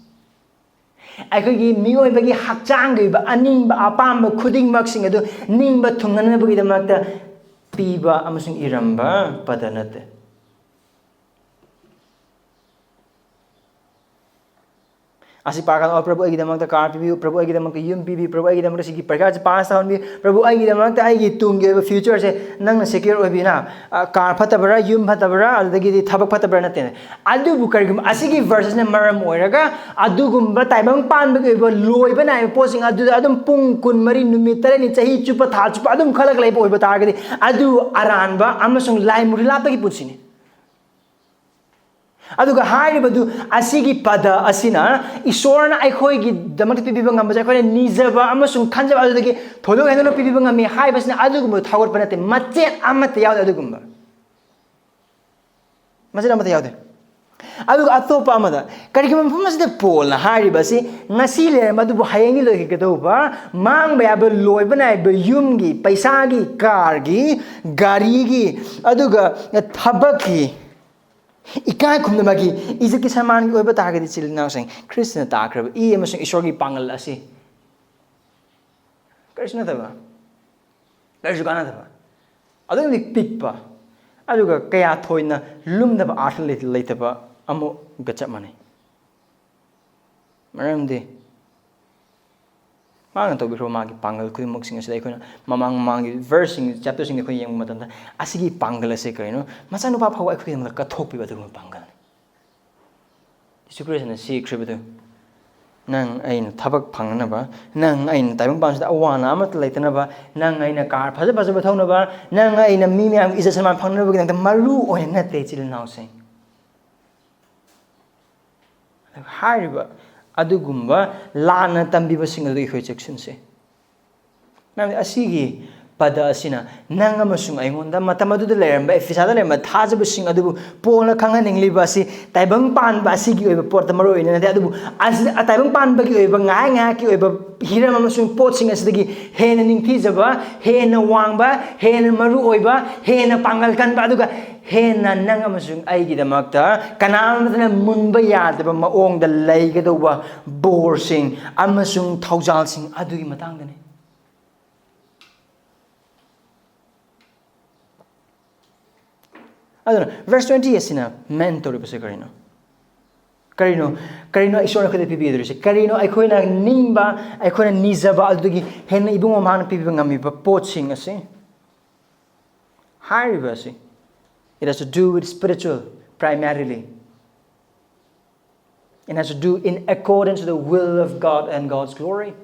ꯑꯩꯈꯣꯏꯒꯤ ꯃꯤꯑꯣꯏꯕꯒꯤ ꯍꯛꯆꯥꯡꯒꯤ ꯑꯣꯏꯕ ꯑꯅꯤꯡꯕ ꯑꯄꯥꯝꯕ ꯈꯨꯗꯤꯡꯃꯛꯁꯤꯡ ꯑꯗꯨ ꯅꯤꯡꯕ ꯊꯨꯡꯅꯅꯕꯒꯤꯗꯃꯛꯇ ꯄꯤꯕ ꯑꯃꯁꯨꯡ ꯏꯔꯝꯕ ꯄꯗ ꯅꯠꯇꯦ꯫ ꯑꯁꯤ ꯄꯥꯔꯀꯥꯟꯗ, "ꯑꯣ, ꯄ꯭ꯔꯚꯨ, ꯑꯩꯒꯤꯗꯃꯛꯇ ꯀꯥꯔ ꯄꯤꯕꯤꯌꯨ, ꯄ꯭ꯔꯚꯨ, ꯑꯩꯒꯤꯗꯃꯛꯇ ꯌꯨꯝ ꯄꯤꯕꯤꯌꯨ, ꯄ꯭ꯔꯚꯨ, ꯑꯩꯒꯤꯗꯃꯛꯇ ꯁꯤꯒꯤ ꯄꯔꯤꯈꯥꯁꯦ ꯄꯥꯁ ꯇꯧꯍꯟꯕꯤꯌꯨ, ꯄ꯭ꯔꯚꯨ, ꯑꯩꯒꯤꯗꯃꯛꯇ ꯑꯩꯒꯤ ꯇꯨꯡꯒꯤ ꯑꯣꯏꯕ ꯐ꯭ꯌꯨꯆꯔꯁꯦ ꯅꯪꯅ ꯁꯦꯀ꯭ꯌꯣꯔ ꯑꯣꯏꯕꯤꯌꯨꯅ"꯫ ꯑ, ꯀꯥꯔ ꯐꯠꯇꯕ꯭ꯔꯥ, ꯌꯨꯝ ꯐꯠꯇꯕ꯭ꯔꯥ, ꯑꯗꯨꯗꯒꯤꯗꯤ ꯊꯕꯛ ꯐꯠꯇꯕ꯭ꯔꯥ ꯅꯠꯇꯦꯅꯦ꯫ ꯑꯗꯨꯕꯨ ꯀꯔꯤꯒꯨꯝꯕ ꯑꯁꯤꯒꯤ verse ꯑꯁꯤꯅ ꯃꯔꯝ ꯑꯣꯏꯔꯒ ꯑꯗꯨꯒꯨꯝꯕ ꯇꯥꯏꯕꯪ ꯄꯥꯟꯕꯒꯤ ꯑꯣꯏꯕ ꯂꯣꯏꯕ ꯅꯥꯏꯕ ꯄꯣꯠꯁꯤꯡ ꯑꯗꯨꯗ ꯑꯗꯨꯝ ꯄꯨꯡ ꯀꯨꯟꯃꯔꯤ, ꯅꯨꯃꯤꯠ ꯇꯔꯦꯠꯅꯤ, ꯆꯍꯤ ꯆꯨꯞꯄ, ꯊꯥ ꯆꯨꯞꯄ ꯑꯗꯨꯝ ꯈꯜꯂꯒ ꯂꯩꯕ ꯑꯣꯏꯕ ꯇꯥꯔꯒꯗꯤ, ꯑꯗꯨ ꯑꯔꯥꯟꯕ ꯑꯃꯁꯨꯡ ꯂꯥꯏ ꯃꯨꯔꯤꯂꯥꯠꯄꯒꯤ ꯄꯨꯟꯁꯤꯅꯤ꯫ ꯑꯗꯨꯒ ꯍꯥꯏꯔꯤꯕꯗꯨ, ꯑꯁꯤꯒꯤ ꯄꯗ ꯑꯁꯤꯅ ꯏꯁꯣꯔꯅ ꯑꯩꯈꯣꯏꯒꯤꯗꯃꯛꯇ ꯄꯤꯕꯤꯕ ꯉꯝꯕꯁꯦ ꯑꯩꯈꯣꯏꯅ ꯅꯤꯖꯕ ꯑꯃꯁꯨꯡ ꯈꯟꯖꯕ ꯑꯗꯨꯗꯒꯤ ꯊꯣꯏꯗꯣꯛ ꯍꯦꯟꯗꯣꯛꯅ ꯄꯤꯕꯤꯕ ꯉꯝꯃꯤ ꯍꯥꯏꯕꯁꯤꯅ ꯑꯗꯨꯒꯨꯝꯕ ꯊꯧꯒꯠꯄ ꯅꯠꯇꯦ꯫ ꯃꯆꯦꯠ ꯑꯃꯠꯇ ꯌꯥꯎꯗꯦ ꯑꯗꯨꯒꯨꯝꯕ꯫ ꯃꯆꯦꯠ ꯑꯃꯠꯇ ꯌꯥꯎꯗꯦ꯫ ꯑꯗꯨꯒ ꯑꯇꯣꯞꯄ ꯑꯃꯗ, ꯀꯔꯤꯒꯨꯝꯕ ꯃꯐꯝ ꯑꯁꯤꯗ ꯄꯣꯜꯅ ꯍꯥꯏꯔꯤꯕ ꯑꯁꯤ ꯉꯁꯤ ꯂꯩꯔꯝꯕ ꯑꯗꯨꯕꯨ ꯍꯌꯦꯡꯗꯤ ꯂꯣꯏꯈꯤꯒꯗꯧꯕ, ꯃꯥꯡꯕ ꯌꯥꯕ, ꯂꯣꯏꯕ ꯅꯥꯏꯕ ꯌꯨꯝꯒꯤ, ꯄꯩꯁꯥꯒꯤ, ꯀꯥꯔꯒꯤ, ꯒꯥꯔꯤꯒꯤ, ꯑꯗꯨꯒ ꯊꯕꯛꯀꯤ, ꯏꯀꯥꯏ ꯈꯨꯝꯅꯕꯒꯤ, ꯏꯖꯠꯀꯤ ꯁꯟꯃꯥꯟꯒꯤ ꯑꯣꯏꯕ ꯇꯥꯔꯒꯗꯤ, ꯏꯆꯤꯜ ꯏꯅꯥꯎꯁꯤꯡ, ꯈ꯭ꯔꯤꯁꯇꯅ ꯇꯥꯈ꯭ꯔꯕ ꯏ ꯑꯃꯁꯨꯡ ꯏꯁꯣꯔꯒꯤ ꯄꯥꯡꯒꯜ ꯑꯁꯤ ꯀꯔꯤꯁꯨ ꯅꯠꯇꯕ, ꯀꯔꯤꯁꯨ ꯀꯥꯟꯅꯗꯕ, ꯑꯗꯨꯛꯀꯤ ꯃꯇꯤꯛ ꯄꯤꯛꯄ, ꯑꯗꯨꯒ ꯀꯌꯥ ꯊꯣꯏꯅ ꯂꯨꯝꯗꯕ, ꯑꯥꯔꯊ ꯂꯩ-, ꯂꯩꯇꯕ ꯑꯃꯒ ꯆꯞ ꯃꯥꯟꯅꯩ꯫ ꯃꯔꯝꯗꯤ ꯃꯥꯅ ꯇꯧꯕꯤꯈ꯭ꯔꯕ ꯃꯥꯒꯤ ꯄꯥꯡꯒꯜ ꯈꯨꯗꯤꯡꯃꯛꯁꯤꯡ ꯑꯁꯤꯗ ꯑꯩꯈꯣꯏꯅ ꯃꯃꯥꯡ ꯃꯃꯥꯡꯒꯤ ꯚꯔꯁꯁꯤꯡ, ꯆꯦꯞꯇꯔꯁꯤꯡꯗ ꯑꯩꯈꯣꯏ ꯌꯦꯡꯕ ꯃꯇꯝꯗ, ꯑꯁꯤꯒꯤ ꯄꯥꯡꯒꯜ ꯑꯁꯦ ꯀꯔꯤꯅꯣ? ꯃꯆꯥꯅꯨꯄꯥ ꯐꯥꯎꯕ ꯑꯩꯈꯣꯏꯒꯤꯗꯃꯛꯇ ꯀꯠꯊꯣꯛꯄꯤꯕ ꯑꯗꯨꯒꯨꯝꯕ ꯄꯥꯡꯒꯜꯅꯤ꯫ ꯌꯤꯁꯨ ꯈ꯭ꯔꯤꯁꯇꯅ ꯁꯤꯈ꯭ꯔꯤꯕꯗꯨ, ꯅꯪ ꯑꯩꯅ ꯊꯕꯛ ꯐꯪꯅꯅꯕ, ꯅꯪ ꯑꯩꯅ ꯇꯥꯏꯕꯪꯄꯥꯟꯁꯤꯗ ꯑꯋꯥ ꯑꯅꯥ ꯑꯃꯠꯇ ꯂꯩꯇꯅꯕ, ꯅꯪ ꯑꯩꯅ ꯀꯥꯔ ꯐꯖ ꯐꯖꯕ ꯊꯧꯅꯕ, ꯅꯪ ꯑꯩꯅ ꯃꯤ ꯃꯌꯥꯝꯒꯤ ꯏꯖꯠ ꯁꯟꯃꯥꯟ ꯐꯪꯅꯕꯒꯤꯗꯃꯛꯇ ꯃꯔꯨ ꯑꯣꯏꯅ ꯅꯠꯇꯦ, ꯏꯆꯤꯜ ꯏꯅꯥꯎꯁꯤꯡ꯫ ꯍꯥꯏꯔꯤꯕ ꯑꯗꯨꯒꯨꯝꯕ ꯂꯥꯟꯅ ꯇꯝꯕꯤꯕꯁꯤꯡ ꯑꯗꯨ ꯑꯩꯈꯣꯏ ꯆꯦꯛꯁꯤꯟꯁꯤ꯫ ꯃꯔꯝꯗꯤ ꯑꯁꯤꯒꯤ ꯄꯗ ꯑꯁꯤꯅ ꯅꯪ ꯑꯃꯁꯨꯡ ꯑꯩꯉꯣꯟꯗ, ꯃꯇꯝ ꯑꯗꯨꯗ ꯂꯩꯔꯝꯕ, ꯑꯦꯐꯤꯁꯥꯗ ꯂꯩꯔꯝꯕ ꯊꯥꯖꯕꯁꯤꯡ ꯑꯗꯨꯕꯨ ꯄꯣꯜꯅ ꯈꯪꯍꯟꯅꯤꯡꯂꯤꯕ ꯑꯁꯤ ꯇꯥꯏꯕꯪ ꯄꯥꯟꯕ ꯑꯁꯤꯒꯤ ꯑꯣꯏꯕ ꯄꯣꯠꯇ ꯃꯔꯨ ꯑꯣꯏꯅ ꯅꯠꯇꯦ, ꯑꯗꯨꯕꯨ ꯑꯁꯤ ꯇꯥꯏꯕꯪ ꯄꯥꯟꯕꯒꯤ ꯑꯣꯏꯕ ꯉꯥꯏꯍꯥꯛ ꯉꯥꯏꯍꯥꯛꯀꯤ ꯑꯣꯏꯕ ꯍꯤꯔꯝ ꯑꯃꯁꯨꯡ ꯄꯣꯠꯁꯤꯡ ꯑꯁꯤꯗꯒꯤ ꯍꯦꯟꯅ ꯅꯤꯡꯊꯤꯖꯕ, ꯍꯦꯟꯅ ꯋꯥꯡꯕ, ꯍꯦꯟꯅ ꯃꯔꯨ ꯑꯣꯏꯕ, ꯍꯦꯟꯅ ꯄꯥꯡꯒꯜ ꯀꯟꯕ, ꯑꯗꯨꯒ ꯍꯦꯟꯅ ꯅꯪ ꯑꯃꯁꯨꯡ ꯑꯩꯒꯤꯗꯃꯛꯇ ꯀꯅꯥ ꯑꯃꯠꯇꯅ ꯃꯨꯟꯕ ꯌꯥꯗꯕ ꯃꯑꯣꯡꯗ ꯂꯩꯒꯗꯧꯕ ꯕꯣꯔꯁꯤꯡ ꯑꯃꯁꯨꯡ ꯊꯧꯖꯥꯜꯁꯤꯡ ꯑꯗꯨꯒꯤ ꯃꯇꯥꯡꯗꯅꯤ꯫ ꯑꯗꯨꯅ verse twenty ꯑꯁꯤꯅ ꯃꯦꯟ ꯇꯧꯔꯤꯕꯁꯤ ꯀꯔꯤꯅꯣ? ꯀꯔꯤꯅꯣ? ꯀꯔꯤꯅꯣ ꯏꯁꯣꯔꯅ ꯑꯩꯈꯣꯏꯗ ꯄꯤꯕꯤꯒꯗꯧꯔꯤꯁꯦ? ꯀꯔꯤꯅꯣ ꯑꯩꯈꯣꯏꯅ ꯅꯤꯡꯕ, ꯑꯩꯈꯣꯏꯅ ꯅꯤꯖꯕ ꯑꯗꯨꯗꯒꯤ ꯍꯦꯟꯅ ꯏꯕꯨꯡꯉꯣ ꯃꯍꯥꯛꯅ ꯄꯤꯕꯤꯕ ꯉꯝꯃꯤꯕ ꯄꯣꯠꯁꯤꯡ ꯑꯁꯤ? ꯍꯥꯏꯔꯤꯕ ꯑꯁꯤ, it has to do with spiritual primarily. It has to do in accordance to the will of God and God's glory.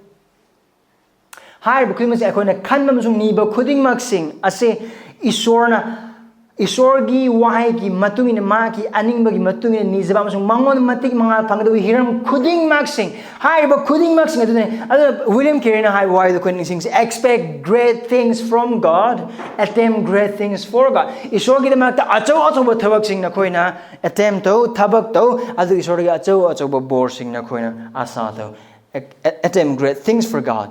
ꯍꯥꯏꯔꯤꯕ ꯈꯨꯗꯤꯡꯃꯛꯁꯦ ꯑꯩꯈꯣꯏꯅ ꯈꯟꯕ ꯑꯃꯁꯨꯡ ꯅꯤꯕ ꯈꯨꯗꯤꯡꯃꯛꯁꯤꯡ ꯑꯁꯤ ꯏꯁꯣꯔꯅ, ꯏꯁꯣꯔꯒꯤ ꯋꯥꯍꯩꯒꯤ ꯃꯇꯨꯡ ꯏꯟꯅ, ꯃꯥꯒꯤ ꯑꯅꯤꯡꯕꯒꯤ ꯃꯇꯨꯡ ꯏꯟꯅ ꯅꯤꯖꯕ ꯑꯃꯁꯨꯡ ꯃꯉꯣꯟꯗ ꯃꯇꯤꯛ ꯃꯉꯥꯜ ꯐꯪꯒꯗꯕ ꯍꯤꯔꯝ ꯈꯨꯗꯤꯡꯃꯛꯁꯤꯡ, ꯍꯥꯏꯔꯤꯕ ꯈꯨꯗꯤꯡꯃꯛꯁꯤꯡ ꯑꯗꯨꯅꯤ꯫ ꯑꯗꯨꯅ ꯋꯤꯂꯤꯌꯝ ꯀꯦꯔꯤꯅ ꯍꯥꯏꯕ ꯋꯥꯍꯩꯗꯣ ꯑꯩꯈꯣꯏ ꯅꯤꯡꯁꯤꯡꯁꯤ, "Expect great things from God, attempt great things for God." ꯏꯁꯣꯔꯒꯤꯗꯃꯛꯇ ꯑꯆꯧ ꯑꯆꯧꯕ ꯊꯕꯛꯁꯤꯡ ꯅꯈꯣꯏꯅ attempt ꯇꯧ, ꯊꯕꯛ ꯇꯧ, ꯑꯗꯨ ꯏꯁꯣꯔꯒꯤ ꯑꯆꯧ ꯑꯆꯧꯕ ꯕꯣꯔꯁꯤꯡ ꯅꯈꯣꯏꯅ ꯑꯁꯥ ꯇꯧ꯫ Attempt great things for God,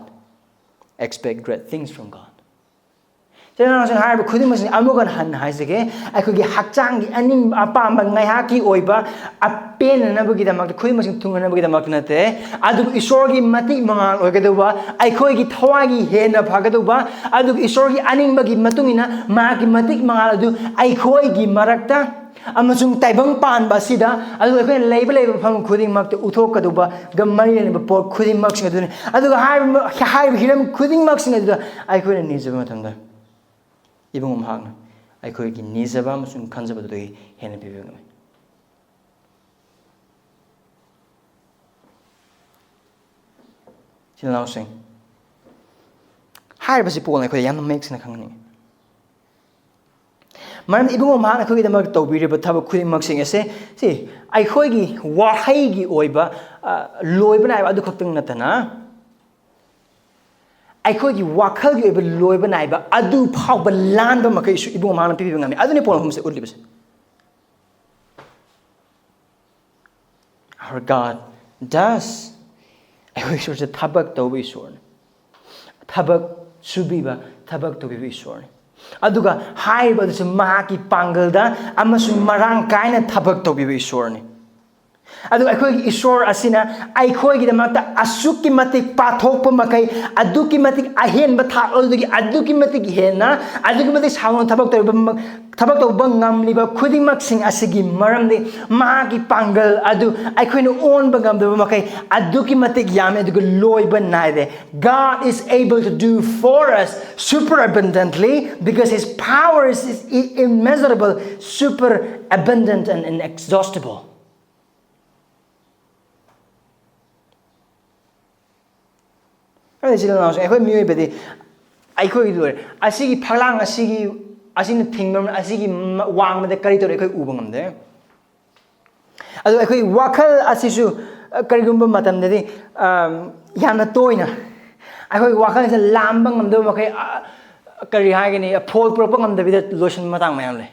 expect great things from God. ꯏꯆꯤꯜ ꯏꯅꯥꯎꯁꯤꯡ, ꯍꯥꯏꯔꯤꯕ ꯈꯨꯗꯤꯡꯃꯛꯁꯤꯡ ꯑꯃꯨꯛ ꯍꯟꯅ ꯍꯟꯅ ꯍꯥꯏꯖꯒꯦ, ꯑꯩꯈꯣꯏꯒꯤ ꯍꯛꯆꯥꯡꯒꯤ ꯑꯅꯤꯡꯕ ꯑꯄꯥꯝꯕ ꯉꯥꯏꯍꯥꯛꯀꯤ ꯑꯣꯏꯕ ꯑꯄꯦꯟꯅꯅꯕꯒꯤꯗꯃꯛꯇ, ꯈꯨꯗꯤꯡꯃꯛꯁꯤꯡ ꯊꯨꯡꯅꯅꯕꯒꯤꯗꯃꯛꯇ ꯅꯠꯇꯦ, ꯑꯗꯨꯕꯨ ꯏꯁꯣꯔꯒꯤ ꯃꯇꯤꯛ ꯃꯉꯥꯜ ꯑꯣꯏꯒꯗꯧꯕ, ꯑꯩꯈꯣꯏꯒꯤ ꯊꯋꯥꯏꯒꯤ ꯍꯦꯟꯅ ꯐꯒꯗꯧꯕ, ꯑꯗꯨꯒ ꯏꯁꯣꯔꯒꯤ ꯑꯅꯤꯡꯕꯒꯤ ꯃꯇꯨꯡ ꯏꯟꯅ ꯃꯍꯥꯛꯀꯤ ꯃꯇꯤꯛ ꯃꯉꯥꯜ ꯑꯗꯨ ꯑꯩꯈꯣꯏꯒꯤ ꯃꯔꯛꯇ ꯑꯃꯁꯨꯡ ꯇꯥꯏꯕꯪ ꯄꯥꯟꯕ ꯑꯁꯤꯗ, ꯑꯗꯨꯒ ꯑꯩꯈꯣꯏꯅ ꯂꯩꯕ ꯂꯩꯕ ꯃꯐꯝ ꯈꯨꯗꯤꯡꯃꯛꯇ ꯎꯠꯊꯣꯛꯀꯗꯧꯕ ꯒ ꯃꯔꯤ ꯂꯩꯅꯕ ꯄꯣꯠ ꯈꯨꯗꯤꯡꯃꯛꯁꯤꯡ ꯑꯗꯨꯅꯤ꯫ ꯑꯗꯨꯒ ꯍꯥꯏꯔꯤꯕ, ꯍꯥꯏꯔꯤꯕ ꯍꯤꯔꯝ ꯈꯨꯗꯤꯡꯃꯛꯁꯤꯡ ꯑꯗꯨꯗ ꯑꯩꯈꯣꯏꯅ ꯅꯤꯖꯕ ꯃꯇꯝꯗ ꯏꯕꯨꯡꯉꯣ ꯃꯍꯥꯛꯅ ꯑꯩꯈꯣꯏꯒꯤ ꯅꯤꯖꯕ ꯑꯃꯁꯨꯡ ꯈꯟꯖꯕꯗꯨꯗꯒꯤ ꯍꯦꯟꯅ ꯄꯤꯕꯤꯕ ꯉꯝꯃꯤ꯫ ꯏꯆꯤꯜ ꯏꯅꯥꯎꯁꯤꯡ, ꯍꯥꯏꯔꯤꯕꯁꯤ ꯄꯣꯜꯅ ꯑꯩꯈꯣꯏꯗ ꯌꯥꯝꯅ ꯃꯌꯦꯛ ꯁꯦꯡꯅ ꯈꯪꯍꯟꯅꯤꯡꯉꯤ꯫ ꯃꯔꯝꯗꯤ ꯏꯕꯨꯡꯉꯣ ꯃꯍꯥꯛꯅ ꯑꯩꯈꯣꯏꯒꯤꯗꯃꯛ ꯇꯧꯕꯤꯔꯤꯕ ꯊꯕꯛ ꯈꯨꯗꯤꯡꯃꯛꯁꯤꯡ ꯑꯁꯦ, ꯁꯤ ꯑꯩꯈꯣꯏꯒꯤ ꯋꯥꯍꯩꯒꯤ ꯑꯣꯏꯕ, ꯑ, ꯂꯣꯏꯕ ꯅꯥꯏꯕ ꯑꯗꯨ ꯈꯛꯇꯪ ꯅꯠꯇꯅ, ꯑꯩꯈꯣꯏꯒꯤ ꯋꯥꯈꯜꯒꯤ ꯑꯣꯏꯕ ꯂꯣꯏꯕ ꯅꯥꯏꯕ ꯑꯗꯨ ꯐꯥꯎꯕ ꯂꯥꯟꯕ ꯃꯈꯩꯁꯨ ꯏꯕꯨꯡꯉꯣ ꯃꯍꯥꯛꯅ ꯄꯤꯕꯤꯕ ꯉꯝꯃꯤ꯫ ꯑꯗꯨꯅꯤ ꯄꯣꯜꯅ ꯑꯍꯨꯝꯁꯦ ꯎꯠꯂꯤꯕꯁꯦ꯫ Our God does. ꯑꯩꯈꯣꯏ ꯏꯁꯣꯔꯁꯦ ꯊꯕꯛ ꯇꯧꯕ ꯏꯁꯣꯔꯅꯤ꯫ ꯊꯕꯛ ꯁꯨꯕꯤꯕ, ꯊꯕꯛ ꯇꯧꯕꯤꯕ ꯏꯁꯣꯔꯅꯤ꯫ ꯑꯗꯨꯒ ꯍꯥꯏꯔꯤꯕ ꯑꯗꯨꯁꯨ ꯃꯍꯥꯛꯀꯤ ꯄꯥꯡꯒꯜꯗ ꯑꯃꯁꯨꯡ ꯃꯔꯥꯡ ꯀꯥꯏꯅ ꯊꯕꯛ ꯇꯧꯕꯤꯕ ꯏꯁꯣꯔꯅꯤ꯫ ꯑꯗꯨꯒ ꯑꯩꯈꯣꯏꯒꯤ ꯏꯁꯣꯔ ꯑꯁꯤꯅ ꯑꯩꯈꯣꯏꯒꯤꯗꯃꯛꯇ ꯑꯁꯨꯛꯀꯤ ꯃꯇꯤꯛ ꯄꯥꯊꯣꯛꯄ ꯃꯈꯩ, ꯑꯗꯨꯛꯀꯤ ꯃꯇꯤꯛ ꯑꯍꯦꯟꯕ ꯊꯥꯛ ꯑꯗꯨꯗꯒꯤ ꯑꯗꯨꯛꯀꯤ ꯃꯇꯤꯛ ꯍꯦꯟꯅ, ꯑꯗꯨꯛꯀꯤ ꯃꯇꯤꯛ ꯁꯥꯡꯅ ꯊꯕꯛ ꯇꯧꯔꯤꯕ ꯃ-, ꯊꯕꯛ ꯇꯧꯕ ꯉꯝꯂꯤꯕ ꯈꯨꯗꯤꯡꯃꯛꯁꯤꯡ ꯑꯁꯤꯒꯤ ꯃꯔꯝꯗꯤ ꯃꯍꯥꯛꯀꯤ ꯄꯥꯡꯒꯜ ꯑꯗꯨ ꯑꯩꯈꯣꯏꯅ ꯑꯣꯟꯕ ꯉꯝꯗꯕ ꯃꯈꯩ ꯑꯗꯨꯛꯀꯤ ꯃꯇꯤꯛ ꯌꯥꯝꯃꯤ, ꯑꯗꯨꯒ ꯂꯣꯏꯕ ꯅꯥꯏꯗꯦ꯫ God is able to do for us super abundantly because his power is, is immeasurable, super abundant and inexhaustible. ꯑꯗꯨꯅ ꯏꯆꯤꯜ ꯏꯅꯥꯎꯁꯤꯡ, ꯑꯩꯈꯣꯏ ꯃꯤꯑꯣꯏꯕꯗꯤ ꯑꯩꯈꯣꯏꯒꯤ ꯂꯣꯏꯔꯦ꯫ ꯑꯁꯤꯒꯤ ꯐꯛꯂꯥꯡ ꯑꯁꯤꯒꯤ, ꯑꯁꯤꯅ ꯊꯤꯡꯕ, ꯑꯁꯤꯒꯤ ꯃ-, ꯋꯥꯡꯃꯗ ꯀꯔꯤ ꯇꯧꯔꯤ ꯑꯩꯈꯣꯏ ꯎꯕ ꯉꯝꯗꯦ꯫ ꯑꯗꯨ ꯑꯩꯈꯣꯏ ꯋꯥꯈꯜ ꯑꯁꯤꯁꯨ, ꯑ, ꯀꯔꯤꯒꯨꯝꯕ ꯃꯇꯝꯗꯗꯤ, ꯑꯝ, ꯌꯥꯝꯅ ꯇꯣꯏꯅ ꯑꯩꯈꯣꯏ ꯋꯥꯈꯜꯁꯦ ꯂꯥꯝꯕ ꯉꯝꯗꯕ ꯃꯈꯩ, ꯑ, ꯀꯔꯤ ꯍꯥꯏꯒꯅꯤ, ꯐꯣꯜ ꯄꯨꯔꯛꯄ ꯉꯝꯗꯕꯤꯗ ꯂꯣꯏꯁꯤꯟꯕ ꯃꯇꯥꯡ ꯃꯌꯥꯝ ꯂꯩ꯫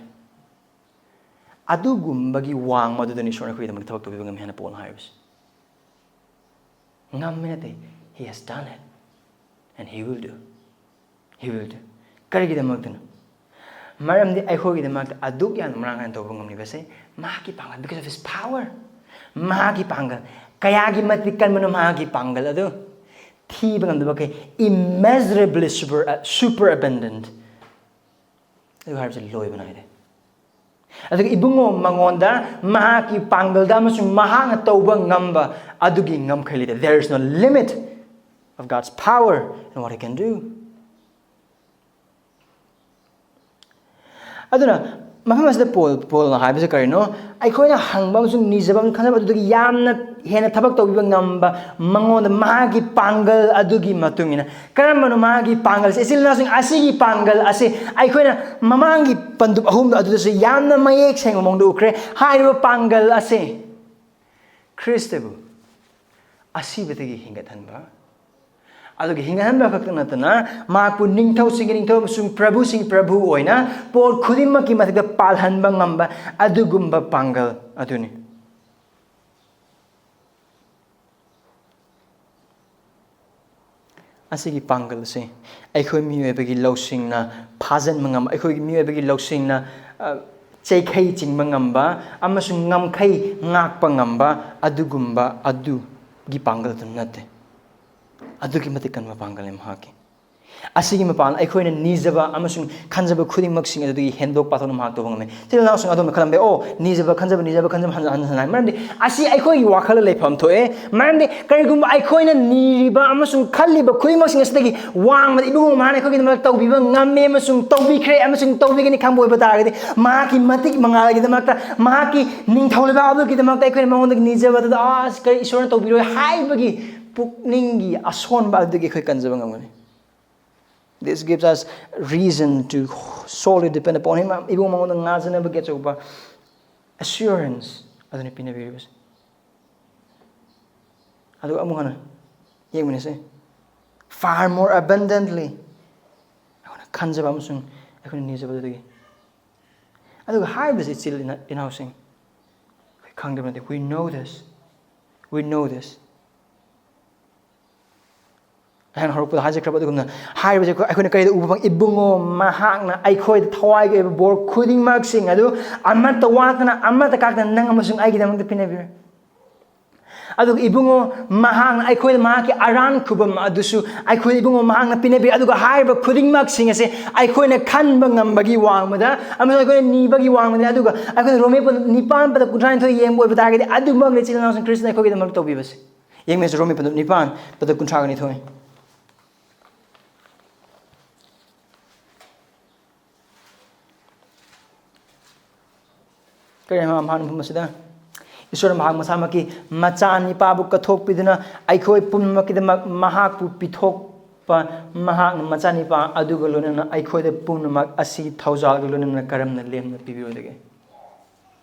ꯑꯗꯨꯒꯨꯝꯕꯒꯤ ꯋꯥꯡꯃ ꯑꯗꯨꯗꯅꯤ ꯏꯁꯣꯔꯅ ꯑꯩꯈꯣꯏꯒꯤꯗꯃꯛꯇ ꯊꯕꯛ ꯇꯧꯕꯤꯕ ꯉꯝꯃꯤ ꯍꯥꯏꯅ ꯄꯣꯜꯅ ꯍꯥꯏꯔꯤꯕꯁꯤ꯫ ꯉꯝꯃꯤ ꯅꯠꯇꯦ, he has done it and he will do, he will do꯫ ꯀꯔꯤꯒꯤꯗꯃꯛꯇꯅꯣ? ꯃꯔꯝꯗꯤ ꯑꯩꯈꯣꯏꯒꯤꯗꯃꯛꯇ ꯑꯗꯨꯛ ꯌꯥꯝꯅ ꯃꯔꯥꯡ ꯀꯥꯏꯅ ꯇꯧꯕ ꯉꯝꯂꯤꯕꯁꯦ ꯃꯍꯥꯛꯀꯤ ꯄꯥꯡꯒꯜ, because of his power. ꯃꯍꯥꯛꯀꯤ ꯄꯥꯡꯒꯜ, ꯀꯌꯥꯒꯤ ꯃꯇꯤꯛ ꯀꯟꯕꯅꯣ ꯃꯍꯥꯛꯀꯤ ꯄꯥꯡꯒꯜ ꯑꯗꯨ? ꯊꯤꯕ ꯉꯝꯗꯕ ꯀꯩ, immeasurably super, super abundant. ꯑꯗꯨ ꯍꯥꯏꯕꯁꯦ ꯂꯣꯏꯕ ꯅꯥꯏꯗꯦ꯫ ꯑꯗꯨꯒ ꯏꯕꯨꯡꯉꯣ ꯃꯉꯣꯟꯗ ꯃꯍꯥꯛꯀꯤ ꯄꯥꯡꯒꯜꯗ ꯑꯃꯁꯨꯡ ꯃꯍꯥꯛꯅ ꯇꯧꯕ ꯉꯝꯕ ꯑꯗꯨꯒꯤ ꯉꯝꯈꯩ ꯂꯩꯇꯦ. There is no limit of God's power and what he can do. ꯑꯗꯨꯅ ꯃꯐꯝ ꯑꯁꯤꯗ ꯄꯣꯜ, ꯄꯣꯜꯅ ꯍꯥꯏꯕꯁꯤ ꯀꯔꯤꯅꯣ? ꯑꯩꯈꯣꯏꯅ ꯍꯪꯕ ꯑꯃꯁꯨꯡ ꯅꯤꯖꯕ ꯑꯃꯁꯨꯡ ꯈꯟꯖꯕ ꯑꯗꯨꯗꯒꯤ ꯌꯥꯝꯅ ꯍꯦꯟꯅ ꯊꯕꯛ ꯇꯧꯕꯤꯕ ꯉꯝꯕ, ꯃꯉꯣꯟꯗ ꯃꯍꯥꯛꯀꯤ ꯄꯥꯡꯒꯜ ꯑꯗꯨꯒꯤ ꯃꯇꯨꯡ ꯏꯟꯅ꯫ ꯀꯔꯝꯕꯅꯣ ꯃꯍꯥꯛꯀꯤ ꯄꯥꯡꯒꯜꯁꯦ? ꯏꯆꯤꯜ ꯏꯅꯥꯎꯁꯤꯡ, ꯑꯁꯤꯒꯤ ꯄꯥꯡꯒꯜ ꯑꯁꯤ ꯑꯩꯈꯣꯏꯅ ꯃꯃꯥꯡꯒꯤ ꯄꯟꯗꯨꯞ ꯑꯍꯨꯝꯗꯣ ꯑꯗꯨꯗꯁꯨ ꯌꯥꯝꯅ ꯃꯌꯦꯛ ꯁꯦꯡꯕ ꯃꯑꯣꯡꯗ ꯎꯈ꯭ꯔꯦ꯫ ꯍꯥꯏꯔꯤꯕ ꯄꯥꯡꯒꯜ ꯑꯁꯤ ꯈ꯭ꯔꯤꯁꯇꯕꯨ ꯑꯁꯤꯕꯗꯒꯤ ꯍꯤꯡꯒꯠꯍꯟꯕ, ꯑꯗꯨꯒ ꯍꯤꯡꯒꯠꯍꯟꯕ ꯈꯛꯇ ꯅꯠꯇꯅ ꯃꯍꯥꯛꯄꯨ ꯅꯤꯡꯊꯧꯁꯤꯡꯒꯤ ꯅꯤꯡꯊꯧ ꯑꯃꯁꯨꯡ ꯄ꯭ꯔꯚꯨꯁꯤꯡ ꯄ꯭ꯔꯚꯨ ꯑꯣꯏꯅ ꯄꯣꯠ ꯈꯨꯗꯤꯡꯃꯛꯀꯤ ꯃꯊꯛꯇ ꯄꯥꯜꯍꯟꯕ ꯉꯝꯕ ꯑꯗꯨꯒꯨꯝꯕ ꯄꯥꯡꯒꯜ ꯑꯗꯨꯅꯤ꯫ ꯑꯁꯤꯒꯤ ꯄꯥꯡꯒꯜ ꯑꯁꯤ ꯑꯩꯈꯣꯏ ꯃꯤꯑꯣꯏꯕꯒꯤ ꯂꯧꯁꯤꯡꯅ ꯐꯥꯖꯤꯟꯕ ꯉꯝꯕ, ꯑꯩꯈꯣꯏꯒꯤ ꯃꯤꯑꯣꯏꯕꯒꯤ ꯂꯧꯁꯤꯡꯅ, ꯑ, ꯆꯩꯈꯩ ꯆꯤꯡꯕ ꯉꯝꯕ ꯑꯃꯁꯨꯡ ꯉꯝꯈꯩ ꯉꯥꯛꯄ ꯉꯝꯕ ꯑꯗꯨꯒꯨꯝꯕ ꯑꯗꯨꯒꯤ ꯄꯥꯡꯒꯜꯗꯨ ꯅꯠꯇꯦ꯫ ꯑꯗꯨꯛꯀꯤ ꯃꯇꯤꯛ ꯀꯟꯕ ꯄꯥꯡꯒꯜꯅꯤ ꯃꯍꯥꯛꯀꯤ꯫ ꯑꯁꯤꯒꯤ ꯃꯄꯥꯟ ꯑꯩꯈꯣꯏꯅ ꯅꯤꯖꯕ ꯑꯃꯁꯨꯡ ꯈꯟꯖꯕ ꯈꯨꯗꯤꯡꯃꯛꯁꯤꯡ ꯑꯗꯨꯗꯒꯤ ꯍꯦꯟꯗꯣꯛ ꯄꯥꯊꯣꯛꯅ ꯃꯍꯥꯛ ꯇꯧꯕ ꯉꯝꯃꯤ꯫ ꯏꯆꯤꯜ ꯏꯅꯥꯎꯁꯤꯡ, ꯑꯗꯣꯝꯅ ꯈꯜꯂꯝꯕ ꯌꯥꯏ, "ꯑꯣ, ꯅꯤꯖꯕ, ꯈꯟꯖꯕ, ꯅꯤꯖꯕ, ꯈꯟꯖꯕ ꯍꯟꯖꯤꯟ ꯍꯟꯖꯤꯟ ꯍꯥꯏ꯫" ꯃꯔꯝꯗꯤ ꯑꯁꯤ ꯑꯩꯈꯣꯏꯒꯤ ꯋꯥꯈꯜꯗ ꯂꯩꯐꯝ ꯊꯣꯛꯑꯦ꯫ ꯃꯔꯝꯗꯤ ꯀꯔꯤꯒꯨꯝꯕ ꯑꯩꯈꯣꯏꯅ ꯅꯤꯔꯤꯕ ꯑꯃꯁꯨꯡ ꯈꯜꯂꯤꯕ ꯈꯨꯗꯤꯡꯃꯛꯁꯤꯡ ꯑꯁꯤꯗꯒꯤ ꯋꯥꯡꯃꯗ ꯏꯕꯨꯡꯉꯣ ꯃꯍꯥꯛꯅ ꯑꯩꯈꯣꯏꯒꯤꯗꯃꯛ ꯇꯧꯕꯤꯕ ꯉꯝꯃꯦ ꯑꯃꯁꯨꯡ ꯇꯧꯕꯤꯈ꯭ꯔꯦ ꯑꯃꯁꯨꯡ ꯇꯧꯕꯤꯒꯅꯤ ꯈꯪꯕ ꯑꯣꯏꯕ ꯇꯥꯔꯒꯗꯤ, ꯃꯍꯥꯛꯀꯤ ꯃꯇꯤꯛ ꯃꯉꯥꯜꯒꯤꯗꯃꯛꯇ, ꯃꯍꯥꯛꯀꯤ ꯅꯤꯡꯊꯧ ꯂꯩꯕꯥꯛ ꯑꯗꯨꯒꯤꯗꯃꯛꯇ ꯑꯩꯈꯣꯏꯅ ꯃꯉꯣꯟꯗꯒꯤ ꯅꯤꯖꯕꯗꯨꯗ, "ꯑꯁ, ꯀꯔꯤ ꯏꯁꯣꯔꯅ ꯇꯧꯕꯤꯔꯣꯏ?" ꯍꯥꯏꯕꯒꯤ ꯄꯨꯛꯅꯤꯡꯒꯤ ꯑꯁꯣꯟꯕ ꯑꯗꯨꯗꯒꯤ ꯑꯩꯈꯣꯏ ꯀꯟꯖꯕ ꯉꯝꯒꯅꯤ꯫ This gives us reason to solely depend upon him. ꯏꯕꯨꯡ ꯃꯉꯣꯟꯗ ꯉꯥꯖꯅꯕꯒꯤ ꯑꯆꯧꯕ assurance ꯑꯗꯨꯅ ꯄꯤꯅꯕꯤꯔꯤꯕꯁꯦ꯫ ꯑꯗꯨꯒ ꯑꯃꯨꯛ ꯍꯟꯅ ꯌꯦꯡꯃꯤꯟꯅꯁꯦ꯫ Far more abundantly ꯑꯩꯈꯣꯏꯅ ꯈꯟꯖꯕ ꯑꯃꯁꯨꯡ ꯑꯩꯈꯣꯏꯅ ꯅꯤꯖꯕꯗꯨꯗꯒꯤ꯫ ꯑꯗꯨꯒ ꯍꯥꯏꯔꯤꯕꯁꯤ ꯏꯆꯤꯜ ꯏꯅꯥ-, ꯏꯅꯥꯎꯁꯤꯡ, ꯑꯩꯈꯣꯏ ꯈꯪꯗꯕ ꯅꯠꯇꯦ꯫ We know this. We know this. ꯑꯩꯅ ꯍꯧꯔꯛꯄꯗ ꯍꯥꯏꯖꯈ꯭ꯔꯕ ꯑꯗꯨꯒꯨꯝꯅ, ꯍꯥꯏꯔꯤꯕꯁꯦ ꯑꯩꯈꯣꯏ, ꯑꯩꯈꯣꯏꯅ ꯀꯔꯤꯗ ꯎꯕ ꯐꯪ? ꯏꯕꯨꯡꯉꯣ, ꯃꯍꯥꯛꯅ ꯑꯩꯈꯣꯏꯗ ꯊꯋꯥꯏꯒꯤ ꯑꯣꯏꯕ ꯕꯣꯔ ꯈꯨꯗꯤꯡꯃꯛꯁꯤꯡ ꯑꯗꯨ ꯑꯃꯠꯇ ꯋꯥꯠꯇꯅ, ꯑꯃꯠꯇ ꯀꯥꯏꯗꯅ ꯅꯪ ꯑꯃꯁꯨꯡ ꯑꯩꯒꯤꯗꯃꯛꯇ ꯄꯤꯅꯕꯤꯔꯦ꯫ ꯑꯗꯨꯒ ꯏꯕꯨꯡꯉꯣ, ꯃꯍꯥꯛꯅ ꯑꯩꯈꯣꯏꯗ ꯃꯍꯥꯛꯀꯤ ꯑꯔꯥꯟ ꯈꯨꯕꯝ ꯑꯗꯨꯁꯨ ꯑꯩꯈꯣꯏꯗ, ꯏꯕꯨꯡꯉꯣ, ꯃꯍꯥꯛꯅ ꯄꯤꯅꯕꯤꯔꯦ꯫ ꯑꯗꯨꯒ ꯍꯥꯏꯔꯤꯕ ꯈꯨꯗꯤꯡꯃꯛꯁꯤꯡ ꯑꯁꯦ ꯑꯩꯈꯣꯏꯅ ꯈꯟꯕ ꯉꯝꯕꯒꯤ ꯋꯥꯡꯃꯗ ꯑꯃꯁꯨꯡ ꯑꯩꯈꯣꯏꯅ ꯅꯤꯕꯒꯤ ꯋꯥꯡꯃꯗꯅꯤ꯫ ꯑꯗꯨꯒ ꯑꯩꯈꯣꯏꯅ ꯔꯣꯃꯦ ꯄꯟ ꯅꯤꯄꯥꯟ ꯄꯗ ꯀꯨꯟꯊ꯭ꯔꯥꯅꯤꯊꯣꯏ ꯌꯦꯡꯕ ꯑꯣꯏꯕ ꯇꯥꯔꯒꯗꯤ, ꯑꯗꯨꯃꯛꯅꯤ ꯏꯆꯤꯜ ꯏꯅꯥꯎꯁꯤꯡ ꯈ꯭ꯔꯤꯁꯇꯅ ꯑꯩꯈꯣꯏꯒꯤꯗꯃꯛ ꯇꯧꯕꯤꯕꯁꯦ꯫ ꯌꯦꯡꯃꯤꯟꯅꯁꯤ, ꯔꯣꯃꯦ ꯄꯟꯗꯨꯞ ꯅꯤꯄꯥꯟ, ꯄꯗ ꯀꯨꯟꯊ꯭ꯔꯥꯒ ꯅꯤꯊꯣꯏ꯫ ꯀꯔꯤ ꯍꯥꯏꯕ ꯃꯍꯥꯛꯅ ꯃꯐꯝ ꯑꯁꯤꯗ? ꯏꯁꯣꯔꯅ ꯃꯍꯥꯛ ꯃꯁꯥꯃꯛꯀꯤ ꯃꯆꯥꯅꯤꯄꯥꯕꯨ ꯀꯠꯊꯣꯛꯄꯤꯗꯨꯅ ꯑꯩꯈꯣꯏ ꯄꯨꯝꯅꯃꯛꯀꯤꯗꯃꯛ ꯃꯍꯥꯛꯄꯨ ꯄꯤꯊꯣꯛꯄ, ꯃꯍꯥꯛꯅ ꯃꯆꯥꯅꯤꯄꯥ ꯑꯗꯨꯒ ꯂꯣꯏꯅꯅ ꯑꯩꯈꯣꯏꯗ ꯄꯨꯝꯅꯃꯛ ꯑꯁꯤ ꯊꯧꯖꯥꯜꯒ ꯂꯣꯏꯅꯅ ꯀꯔꯝꯅ ꯂꯦꯝꯅ ꯄꯤꯕꯤꯔꯣꯏꯗꯒꯦ?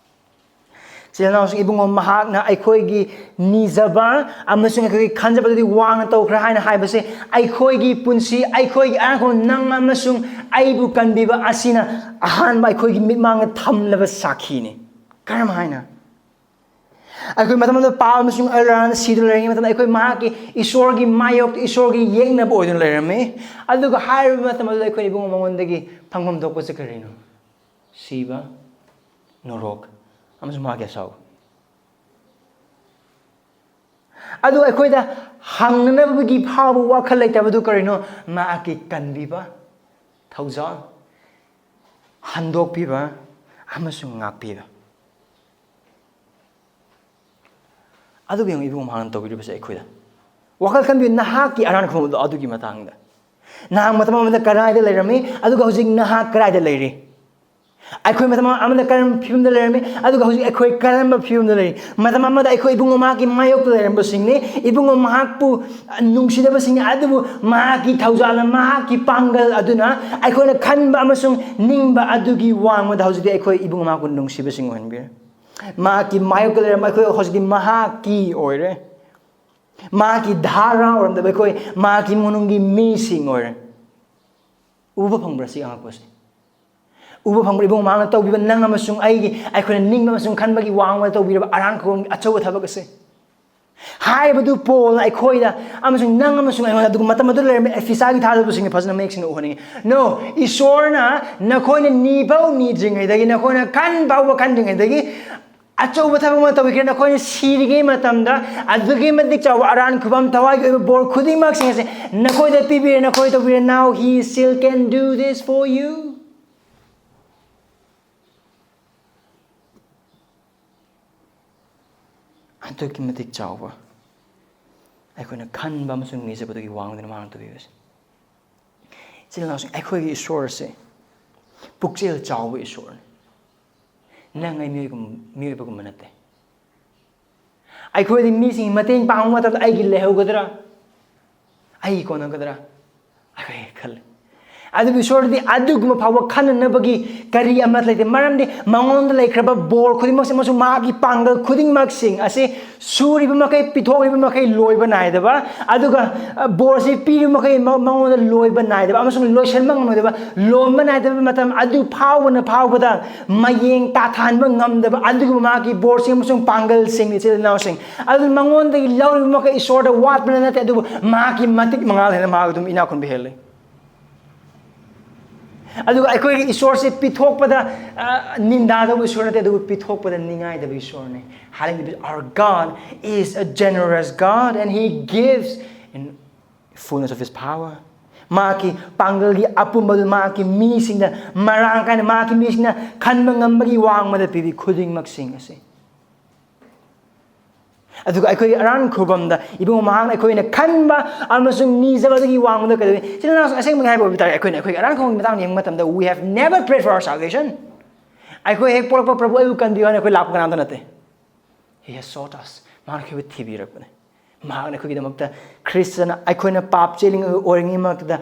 ꯏꯆꯤꯜ ꯏꯅꯥꯎꯁꯤꯡ, ꯏꯕꯨꯡꯉꯣ, ꯃꯍꯥꯛꯅ ꯑꯩꯈꯣꯏꯒꯤ ꯅꯤꯖꯕ ꯑꯃꯁꯨꯡ ꯑꯩꯈꯣꯏꯒꯤ ꯈꯟꯖꯕꯗꯨꯗꯤ ꯋꯥꯡꯅ ꯇꯧꯈ꯭ꯔꯦ ꯍꯥꯏꯅ ꯍꯥꯏꯕꯁꯦ, ꯑꯩꯈꯣꯏꯒꯤ ꯄꯨꯟꯁꯤ, ꯑꯩꯈꯣꯏꯒꯤ ꯑꯔꯥꯟ ꯈꯨꯕꯝ, ꯅꯪ ꯑꯃꯁꯨꯡ ꯑꯩꯕꯨ ꯀꯟꯕꯤꯕ ꯑꯁꯤꯅ ꯑꯍꯥꯟꯕ ꯑꯩꯈꯣꯏꯒꯤ ꯃꯤꯠꯃꯥꯡꯗ ꯊꯝꯂꯕ ꯁꯥꯈꯤꯅꯤ꯫ ꯀꯔꯝ ꯍꯥꯏꯅ? ꯑꯩꯈꯣꯏ ꯃꯇꯝ ꯑꯃꯗ ꯄꯥꯞ ꯑꯃꯁꯨꯡ ꯑꯔꯥꯟ ꯁꯤꯗꯨꯅ ꯂꯩꯔꯤꯉꯩ ꯃꯇꯝꯗ ꯑꯩꯈꯣꯏ ꯃꯍꯥꯛꯀꯤ, ꯏꯁꯣꯔꯒꯤ ꯃꯥꯌꯣꯛꯇ, ꯏꯁꯣꯔꯒꯤ ꯌꯦꯛꯅꯕ ꯑꯣꯏꯗꯨꯅ ꯂꯩꯔꯝꯃꯤ꯫ ꯑꯗꯨꯒ ꯍꯥꯏꯔꯤꯕ ꯃꯇꯝ ꯑꯗꯨꯗ ꯑꯩꯈꯣꯏ ꯏꯕꯨꯡꯉꯣ ꯃꯉꯣꯟꯗꯒꯤ ꯐꯪꯐꯝ ꯊꯣꯛꯄꯁꯦ ꯀꯔꯤꯅꯣ? ꯁꯤꯕ, ꯅꯣꯔꯣꯛ, ꯑꯃꯁꯨꯡ ꯃꯍꯥꯛꯀꯤ ꯑꯁꯥꯎꯕ꯫ ꯑꯗꯨ ꯑꯩꯈꯣꯏꯗ ꯍꯪꯅꯅꯕꯒꯤ ꯐꯥꯎꯕ ꯋꯥꯈꯜ ꯂꯩꯇꯕꯗꯨ ꯀꯔꯤꯅꯣ? ꯃꯍꯥꯛꯀꯤ ꯀꯟꯕꯤꯕ, ꯊꯧꯖꯥꯜ, ꯍꯟꯗꯣꯛꯄꯤꯕ ꯑꯃꯁꯨꯡ ꯉꯥꯛꯄꯤꯕ꯫ ꯑꯗꯨꯒ ꯌꯦꯡꯉꯨ, ꯏꯕꯨꯡ ꯃꯍꯥꯛꯅ ꯇꯧꯕꯤꯔꯤꯕꯁꯦ ꯑꯩꯈꯣꯏꯗ꯫ ꯋꯥꯈꯜ ꯈꯟꯕꯤꯌꯨ, ꯅꯍꯥꯛꯀꯤ ꯑꯔꯥꯟ ꯈꯨꯕꯝꯗꯣ ꯑꯗꯨꯒꯤ ꯃꯇꯥꯡꯗ꯫ ꯅꯍꯥꯛ ꯃꯇꯝ ꯑꯃꯗ ꯀꯗꯥꯏꯗ ꯂꯩꯔꯝꯃꯤ, ꯑꯗꯨꯒ ꯍꯧꯖꯤꯛ ꯅꯍꯥꯛ ꯀꯗꯥꯏꯗ ꯂꯩꯔꯤ? ꯑꯩꯈꯣꯏ ꯃꯇꯝ ꯑꯃꯗ ꯀꯔꯝꯕ ꯐꯤꯕꯝꯗ ꯂꯩꯔꯝꯃꯤ, ꯑꯗꯨꯒ ꯍꯧꯖꯤꯛ ꯑꯩꯈꯣꯏ ꯀꯔꯝꯕ ꯐꯤꯕꯝꯗ ꯂꯩꯔꯤ? ꯃꯇꯝ ꯑꯃꯗ ꯑꯩꯈꯣꯏ ꯏꯕꯨꯡꯉꯣ ꯃꯍꯥꯛꯀꯤ ꯃꯥꯌꯣꯛꯇ ꯂꯩꯔꯝꯕꯁꯤꯡꯅꯤ, ꯏꯕꯨꯡꯉꯣ ꯃꯍꯥꯛꯄꯨ ꯅꯨꯡꯁꯤꯗꯕꯁꯤꯡꯅꯤ, ꯑꯗꯨꯕꯨ ꯃꯍꯥꯛꯀꯤ ꯊꯧꯖꯥꯜꯅ, ꯃꯍꯥꯛꯀꯤ ꯄꯥꯡꯒꯜ ꯑꯗꯨꯅ ꯑꯩꯈꯣꯏꯅ ꯈꯟꯕ ꯑꯃꯁꯨꯡ ꯅꯤꯡꯕ ꯑꯗꯨꯒꯤ ꯋꯥꯡꯃꯗ ꯍꯧꯖꯤꯛꯇꯤ ꯑꯩꯈꯣꯏ ꯏꯕꯨꯡꯉꯣ ꯃꯍꯥꯛꯄꯨ ꯅꯨꯡꯁꯤꯕꯁꯤꯡ ꯑꯣꯏꯍꯟꯕꯤꯔꯦ꯫ ꯃꯍꯥꯛꯀꯤ ꯃꯥꯌꯣꯛꯇ ꯂꯩꯔꯝꯕ ꯑꯩꯈꯣꯏ ꯍꯧꯖꯤꯛꯇꯤ ꯃꯍꯥꯛꯀꯤ ꯑꯣꯏꯔꯦ꯫ ꯃꯍꯥꯛꯀꯤ ꯙꯥꯔꯥ ꯑꯣꯏꯔꯝꯗꯕ ꯑꯩꯈꯣꯏ ꯃꯍꯥꯛꯀꯤ ꯃꯅꯨꯡꯒꯤ ꯃꯤꯁꯤꯡ ꯑꯣꯏꯔꯦ꯫ ꯎꯕ ꯐꯪꯕ꯭ꯔꯥ ꯁꯤ ꯑꯉꯛꯄꯁꯦ? ꯎꯕ ꯐꯪꯕ꯭ꯔꯥ? ꯏꯕꯨꯡ ꯃꯍꯥꯛꯅ ꯇꯧꯕꯤꯕ, ꯅꯪ ꯑꯃꯁꯨꯡ ꯑꯩꯒꯤ, ꯑꯩꯈꯣꯏꯅ ꯅꯤꯡꯕ ꯑꯃꯁꯨꯡ ꯈꯟꯕꯒꯤ ꯋꯥꯡꯃꯗ ꯇꯧꯕꯤꯔꯕ ꯑꯔꯥꯟ ꯈꯨꯕꯝꯒꯤ ꯑꯆꯧꯕ ꯊꯕꯛ ꯑꯁꯦ? ꯍꯥꯏꯕꯗꯨ ꯄꯣꯜꯅ ꯑꯩꯈꯣꯏꯗ ꯑꯃꯁꯨꯡ ꯅꯪ ꯑꯃꯁꯨꯡ ꯑꯩꯉꯣꯟꯗ ꯑꯗꯨꯒ ꯃꯇꯝ ꯑꯗꯨꯗ ꯂꯩꯔꯝꯕ ꯑꯦꯐꯤꯁꯥꯒꯤ ꯊꯥꯖꯕꯁꯤꯡꯅ ꯐꯖꯅ ꯃꯌꯦꯛ ꯁꯦꯡꯅ ꯎꯍꯟꯅꯤꯡꯉꯤ꯫ No, ꯏꯁꯣꯔꯅ ꯅꯈꯣꯏꯅ ꯅꯤꯐꯧ ꯅꯤꯗ꯭ꯔꯤꯉꯩꯗꯒꯤ, ꯅꯈꯣꯏꯅ ꯈꯟ ꯐꯥꯎꯕ ꯈꯟꯗ꯭ꯔꯤꯉꯩꯗꯒꯤ ꯑꯆꯧꯕ ꯊꯕꯛ ꯑꯃ ꯇꯧꯕꯤꯈ꯭ꯔꯦ꯫ ꯅꯈꯣꯏꯅ ꯁꯤꯔꯤꯉꯩ ꯃꯇꯝꯗ ꯑꯗꯨꯛꯀꯤ ꯃꯇꯤꯛ ꯆꯥꯎꯕ ꯑꯔꯥꯟ ꯈꯨꯕꯝ, ꯊꯋꯥꯏꯒꯤ ꯑꯣꯏꯕ ꯕꯣꯔ ꯈꯨꯗꯤꯡꯃꯛꯁꯤꯡ ꯑꯁꯦ ꯅꯈꯣꯏꯗ ꯄꯤꯕꯤꯔꯦ, ꯅꯈꯣꯏꯗ ꯇꯧꯕꯤꯔꯦ꯫ Now he still can do this for you. ꯑꯗꯨꯛꯀꯤ ꯃꯇꯤꯛ ꯆꯥꯎꯕ, ꯑꯩꯈꯣꯏꯅ ꯈꯟꯕ ꯑꯃꯁꯨꯡ ꯅꯤꯖꯕꯗꯒꯤ ꯋꯥꯡꯗꯅ ꯃꯥꯅ ꯇꯧꯕꯤꯕꯁꯦ꯫ ꯏꯆꯤꯜ ꯏꯅꯥꯎꯁꯤꯡ, ꯑꯩꯈꯣꯏꯒꯤ ꯏꯁꯣꯔꯁꯦ ꯄꯨꯛꯆꯦꯜ ꯆꯥꯎꯕ ꯏꯁꯣꯔꯅꯤ꯫ ꯅꯪ ꯑꯩ ꯃꯤꯑꯣꯏꯒꯨꯝ-, ꯃꯤꯑꯣꯏꯕꯒꯨꯝꯕ ꯅꯠꯇꯦ꯫ ꯑꯩꯈꯣꯏꯗꯤ ꯃꯤꯁꯤꯡꯒꯤ ꯃꯇꯦꯡ ꯄꯥꯡꯕ ꯃꯇꯝꯗ ꯑꯩꯒꯤ ꯂꯩꯍꯧꯒꯗ꯭ꯔꯥ, ꯑꯩꯒꯤ ꯀꯣꯟꯅꯒꯗ꯭ꯔꯥ, ꯑꯩꯈꯣꯏ ꯈꯜꯂꯤ꯫ ꯑꯗꯨꯕꯨ ꯏꯁꯣꯔꯗꯤ ꯑꯗꯨꯒꯨꯝꯕ ꯐꯥꯎꯕ ꯈꯟꯅꯅꯕꯒꯤ ꯀꯔꯤ ꯑꯃꯠꯇ ꯂꯩꯇꯦ꯫ ꯃꯔꯝꯗꯤ ꯃꯉꯣꯟꯗ ꯂꯩꯈ꯭ꯔꯕ ꯕꯣꯔ ꯈꯨꯗꯤꯡꯃꯛꯁꯦ ꯑꯃꯁꯨꯡ ꯃꯥꯒꯤ ꯄꯥꯡꯒꯜ ꯈꯨꯗꯤꯡꯃꯛꯁꯤꯡ ꯑꯁꯤ ꯁꯨꯔꯤꯕ ꯃꯈꯩ, ꯄꯤꯊꯣꯛꯂꯤꯕ ꯃꯈꯩ ꯂꯣꯏꯕ ꯅꯥꯏꯗꯕ, ꯑꯗꯨꯒ, ꯑ, ꯕꯣꯔꯁꯤ ꯄꯤꯔꯤꯕ ꯃꯈꯩ ꯃ-, ꯃꯉꯣꯟꯗ ꯂꯣꯏꯕ ꯅꯥꯏꯗꯕ ꯑꯃꯁꯨꯡ ꯂꯣꯏꯁꯤꯟꯕ ꯉꯝꯂꯣꯏꯗꯕ, ꯂꯣꯟꯕ ꯅꯥꯏꯗꯕ ꯃꯇꯝ ꯑꯗꯨ ꯐꯥꯎꯕꯅ ꯐꯥꯎꯕꯗ ꯃꯌꯦꯡ ꯇꯥꯊꯍꯟꯕ ꯉꯝꯗꯕ ꯑꯗꯨꯒꯨꯝꯕ ꯃꯥꯒꯤ ꯕꯣꯔꯁꯤꯡ ꯑꯃꯁꯨꯡ ꯄꯥꯡꯒꯜꯁꯤꯡꯅꯤ, ꯏꯆꯤꯜ ꯏꯅꯥꯎꯁꯤꯡ꯫ ꯑꯗꯨꯅ ꯃꯉꯣꯟꯗꯒꯤ ꯂꯧꯔꯤꯕ ꯃꯈꯩ ꯏꯁꯣꯔꯗ ꯋꯥꯠꯄꯅ ꯅꯠꯇꯦ, ꯑꯗꯨꯕꯨ ꯃꯍꯥꯛꯀꯤ ꯃꯇꯤꯛ ꯃꯉꯥꯜ ꯍꯦꯟꯅ ꯃꯍꯥꯛ ꯑꯗꯨꯝ ꯏꯅꯥꯛ ꯈꯨꯟꯕ ꯍꯦꯜꯂꯤ꯫ ꯑꯗꯨꯒ ꯑꯩꯈꯣꯏꯒꯤ ꯏꯁꯣꯔꯁꯤ ꯄꯤꯊꯣꯛꯄꯗ, ꯑ, ꯅꯤꯟꯗꯥ ꯇꯧꯕ ꯏꯁꯣꯔ ꯅꯠꯇꯦ, ꯑꯗꯨꯕꯨ ꯄꯤꯊꯣꯛꯄꯗ ꯅꯤꯡꯉꯥꯏꯗꯕ ꯏꯁꯣꯔꯅꯤ꯫ Hallelujah. Our God is a generous God and he gives in fullness of his power. ꯃꯍꯥꯛꯀꯤ ꯄꯥꯡꯒꯜꯒꯤ ꯑꯄꯨꯝꯕꯗꯨ ꯃꯍꯥꯛꯀꯤ ꯃꯤꯁꯤꯡꯗ ꯃꯔꯥꯡ ꯀꯥꯏꯅ, ꯃꯍꯥꯛꯀꯤ ꯃꯤꯁꯤꯡꯅ ꯈꯟꯕ ꯉꯝꯕꯒꯤ ꯋꯥꯡꯃꯗ ꯄꯤꯕꯤ ꯈꯨꯗꯤꯡꯃꯛꯁꯤꯡ ꯑꯁꯤ꯫ ꯑꯗꯨꯒ ꯑꯩꯈꯣꯏꯒꯤ ꯑꯔꯥꯟ ꯈꯨꯕꯝꯗ ꯏꯕꯨꯡꯉꯣ ꯃꯍꯥꯛꯅ ꯑꯩꯈꯣꯏꯅ ꯈꯟꯕ ꯑꯃꯁꯨꯡ ꯅꯤꯖꯕꯗꯒꯤ ꯋꯥꯡꯃꯗ ꯀꯩꯗꯧꯏ? ꯏꯆꯤꯜ ꯏꯅꯥꯎꯁꯤꯡ, ꯑꯁꯦꯡꯕꯒꯤ ꯍꯥꯏꯕ ꯑꯣꯏꯕ ꯇꯥꯔꯗꯤ, ꯑꯩꯈꯣꯏꯅ ꯑꯩꯈꯣꯏꯒꯤ ꯑꯔꯥꯟ ꯈꯨꯕꯝꯒꯤ ꯃꯇꯥꯡꯗ ꯌꯦꯡꯕ ꯃꯇꯝꯗ, we have never prayed for our salvation. ꯑꯩꯈꯣꯏ ꯍꯦꯛ ꯄꯣꯛꯂꯛꯄ, "ꯄ꯭ꯔꯚꯨ, ꯑꯩꯕꯨ ꯀꯟꯕꯤꯌꯨ" ꯍꯥꯏꯅ ꯑꯩꯈꯣꯏ ꯂꯥꯛꯄ ꯀꯅꯥꯝꯇ ꯅꯠꯇꯦ꯫ He has sought us. ꯃꯥꯅ ꯑꯩꯈꯣꯏꯕꯨ ꯊꯤꯕꯤꯔꯛꯄꯅꯦ꯫ ꯃꯍꯥꯛꯅ ꯑꯩꯈꯣꯏꯒꯤꯗꯃꯛꯇ ꯈ꯭ꯔꯤꯁꯇꯅ ꯑꯩꯈꯣꯏꯅ ꯄꯥꯞ ꯆꯦꯜꯂꯤꯉꯩ ꯑꯣꯏꯔꯤꯉꯩ ꯃꯔꯛꯇ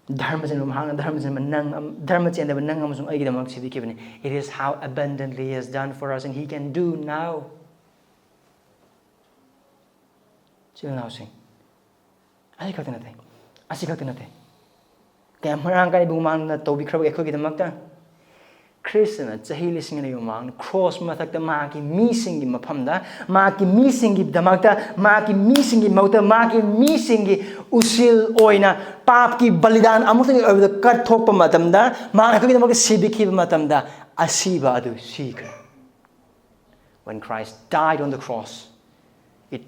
ꯙꯔꯃ ꯆꯦꯟꯕ, ꯃꯍꯥꯛꯅ ꯙꯔꯃ ꯆꯦꯟꯕ ꯅꯪ ꯑꯃ-, ꯙꯔꯃ ꯆꯦꯟꯗꯕ ꯅꯪ ꯑꯃꯁꯨꯡ ꯑꯩꯒꯤꯗꯃꯛ ꯁꯤꯕꯤꯈꯤꯕꯅꯤ꯫ It is how abundantly he has done for us and he can do now. ꯏꯆꯤꯜ ꯏꯅꯥꯎꯁꯤꯡ, ꯑꯁꯤ ꯈꯛꯇ ꯅꯠꯇꯦ, ꯑꯁꯤ ꯈꯛꯇ ꯅꯠꯇꯦ꯫ ꯀꯌꯥꯝ ꯃꯔꯥꯡ ꯀꯥꯏꯅ ꯏꯕꯨꯡ ꯃꯥꯡꯗ ꯇꯧꯕꯤꯈ꯭ꯔꯕꯒꯦ ꯑꯩꯈꯣꯏꯒꯤꯗꯃꯛꯇ? ꯈ꯭ꯔꯤꯁꯇꯅ ꯆꯍꯤ ꯂꯤꯁꯤꯡ ꯑꯅꯤ ꯃꯃꯥꯡꯗ ꯀ꯭ꯔꯣꯁ ꯃꯊꯛꯇ ꯃꯍꯥꯛꯀꯤ ꯃꯤꯁꯤꯡꯒꯤ ꯃꯐꯝꯗ, ꯃꯍꯥꯛꯀꯤ ꯃꯤꯁꯤꯡꯒꯤꯗꯃꯛꯇ, ꯃꯍꯥꯛꯀꯤ ꯃꯤꯁꯤꯡꯒꯤ ꯃꯍꯨꯠꯇ, ꯃꯍꯥꯛꯀꯤ ꯃꯤꯁꯤꯡꯒꯤ ꯎꯁꯤꯜ ꯑꯣꯏꯅ ꯄꯥꯞꯀꯤ ꯕꯂꯤꯗꯥꯟ ꯑꯃꯨꯛꯇꯪꯒꯤ ꯑꯣꯏꯕꯗ ꯀꯠꯊꯣꯛꯄ ꯃꯇꯝꯗ, ꯃꯍꯥꯛꯅ ꯑꯩꯈꯣꯏꯒꯤꯗꯃꯛꯇ ꯁꯤꯕꯤꯈꯤꯕ ꯃꯇꯝꯗ, ꯑꯁꯤꯕ ꯑꯗꯨ ꯁꯤꯈ꯭ꯔꯦ꯫ When Christ died on the cross, it,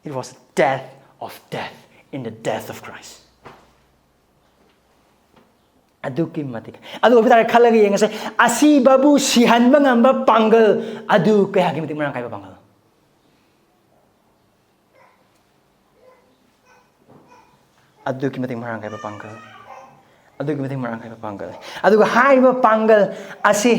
it was a death of death in the death of Christ. ꯑꯗꯨꯛꯀꯤ ꯃꯇꯤꯛ꯫ ꯑꯗꯨ ꯑꯣꯏꯕ ꯇꯥꯔꯦ, ꯈꯜꯂꯒ ꯌꯦꯡꯉꯁꯦ, ꯑꯁꯤꯕꯕꯨ ꯁꯤꯍꯟꯕ ꯉꯝꯕ ꯄꯥꯡꯒꯜ ꯑꯗꯨ ꯀꯌꯥꯒꯤ ꯃꯇꯤꯛ ꯃꯔꯥꯡ ꯀꯥꯏꯕ ꯄꯥꯡꯒꯜ? ꯑꯗꯨꯛꯀꯤ ꯃꯇꯤꯛ ꯃꯔꯥꯡ ꯀꯥꯏꯕ ꯄꯥꯡꯒꯜ, ꯑꯗꯨꯛꯀꯤ ꯃꯇꯤꯛ ꯃꯔꯥꯡ ꯀꯥꯏꯕ ꯄꯥꯡꯒꯜ꯫ ꯑꯗꯨꯒ ꯍꯥꯏꯔꯤꯕ ꯄꯥꯡꯒꯜ ꯑꯁꯤ,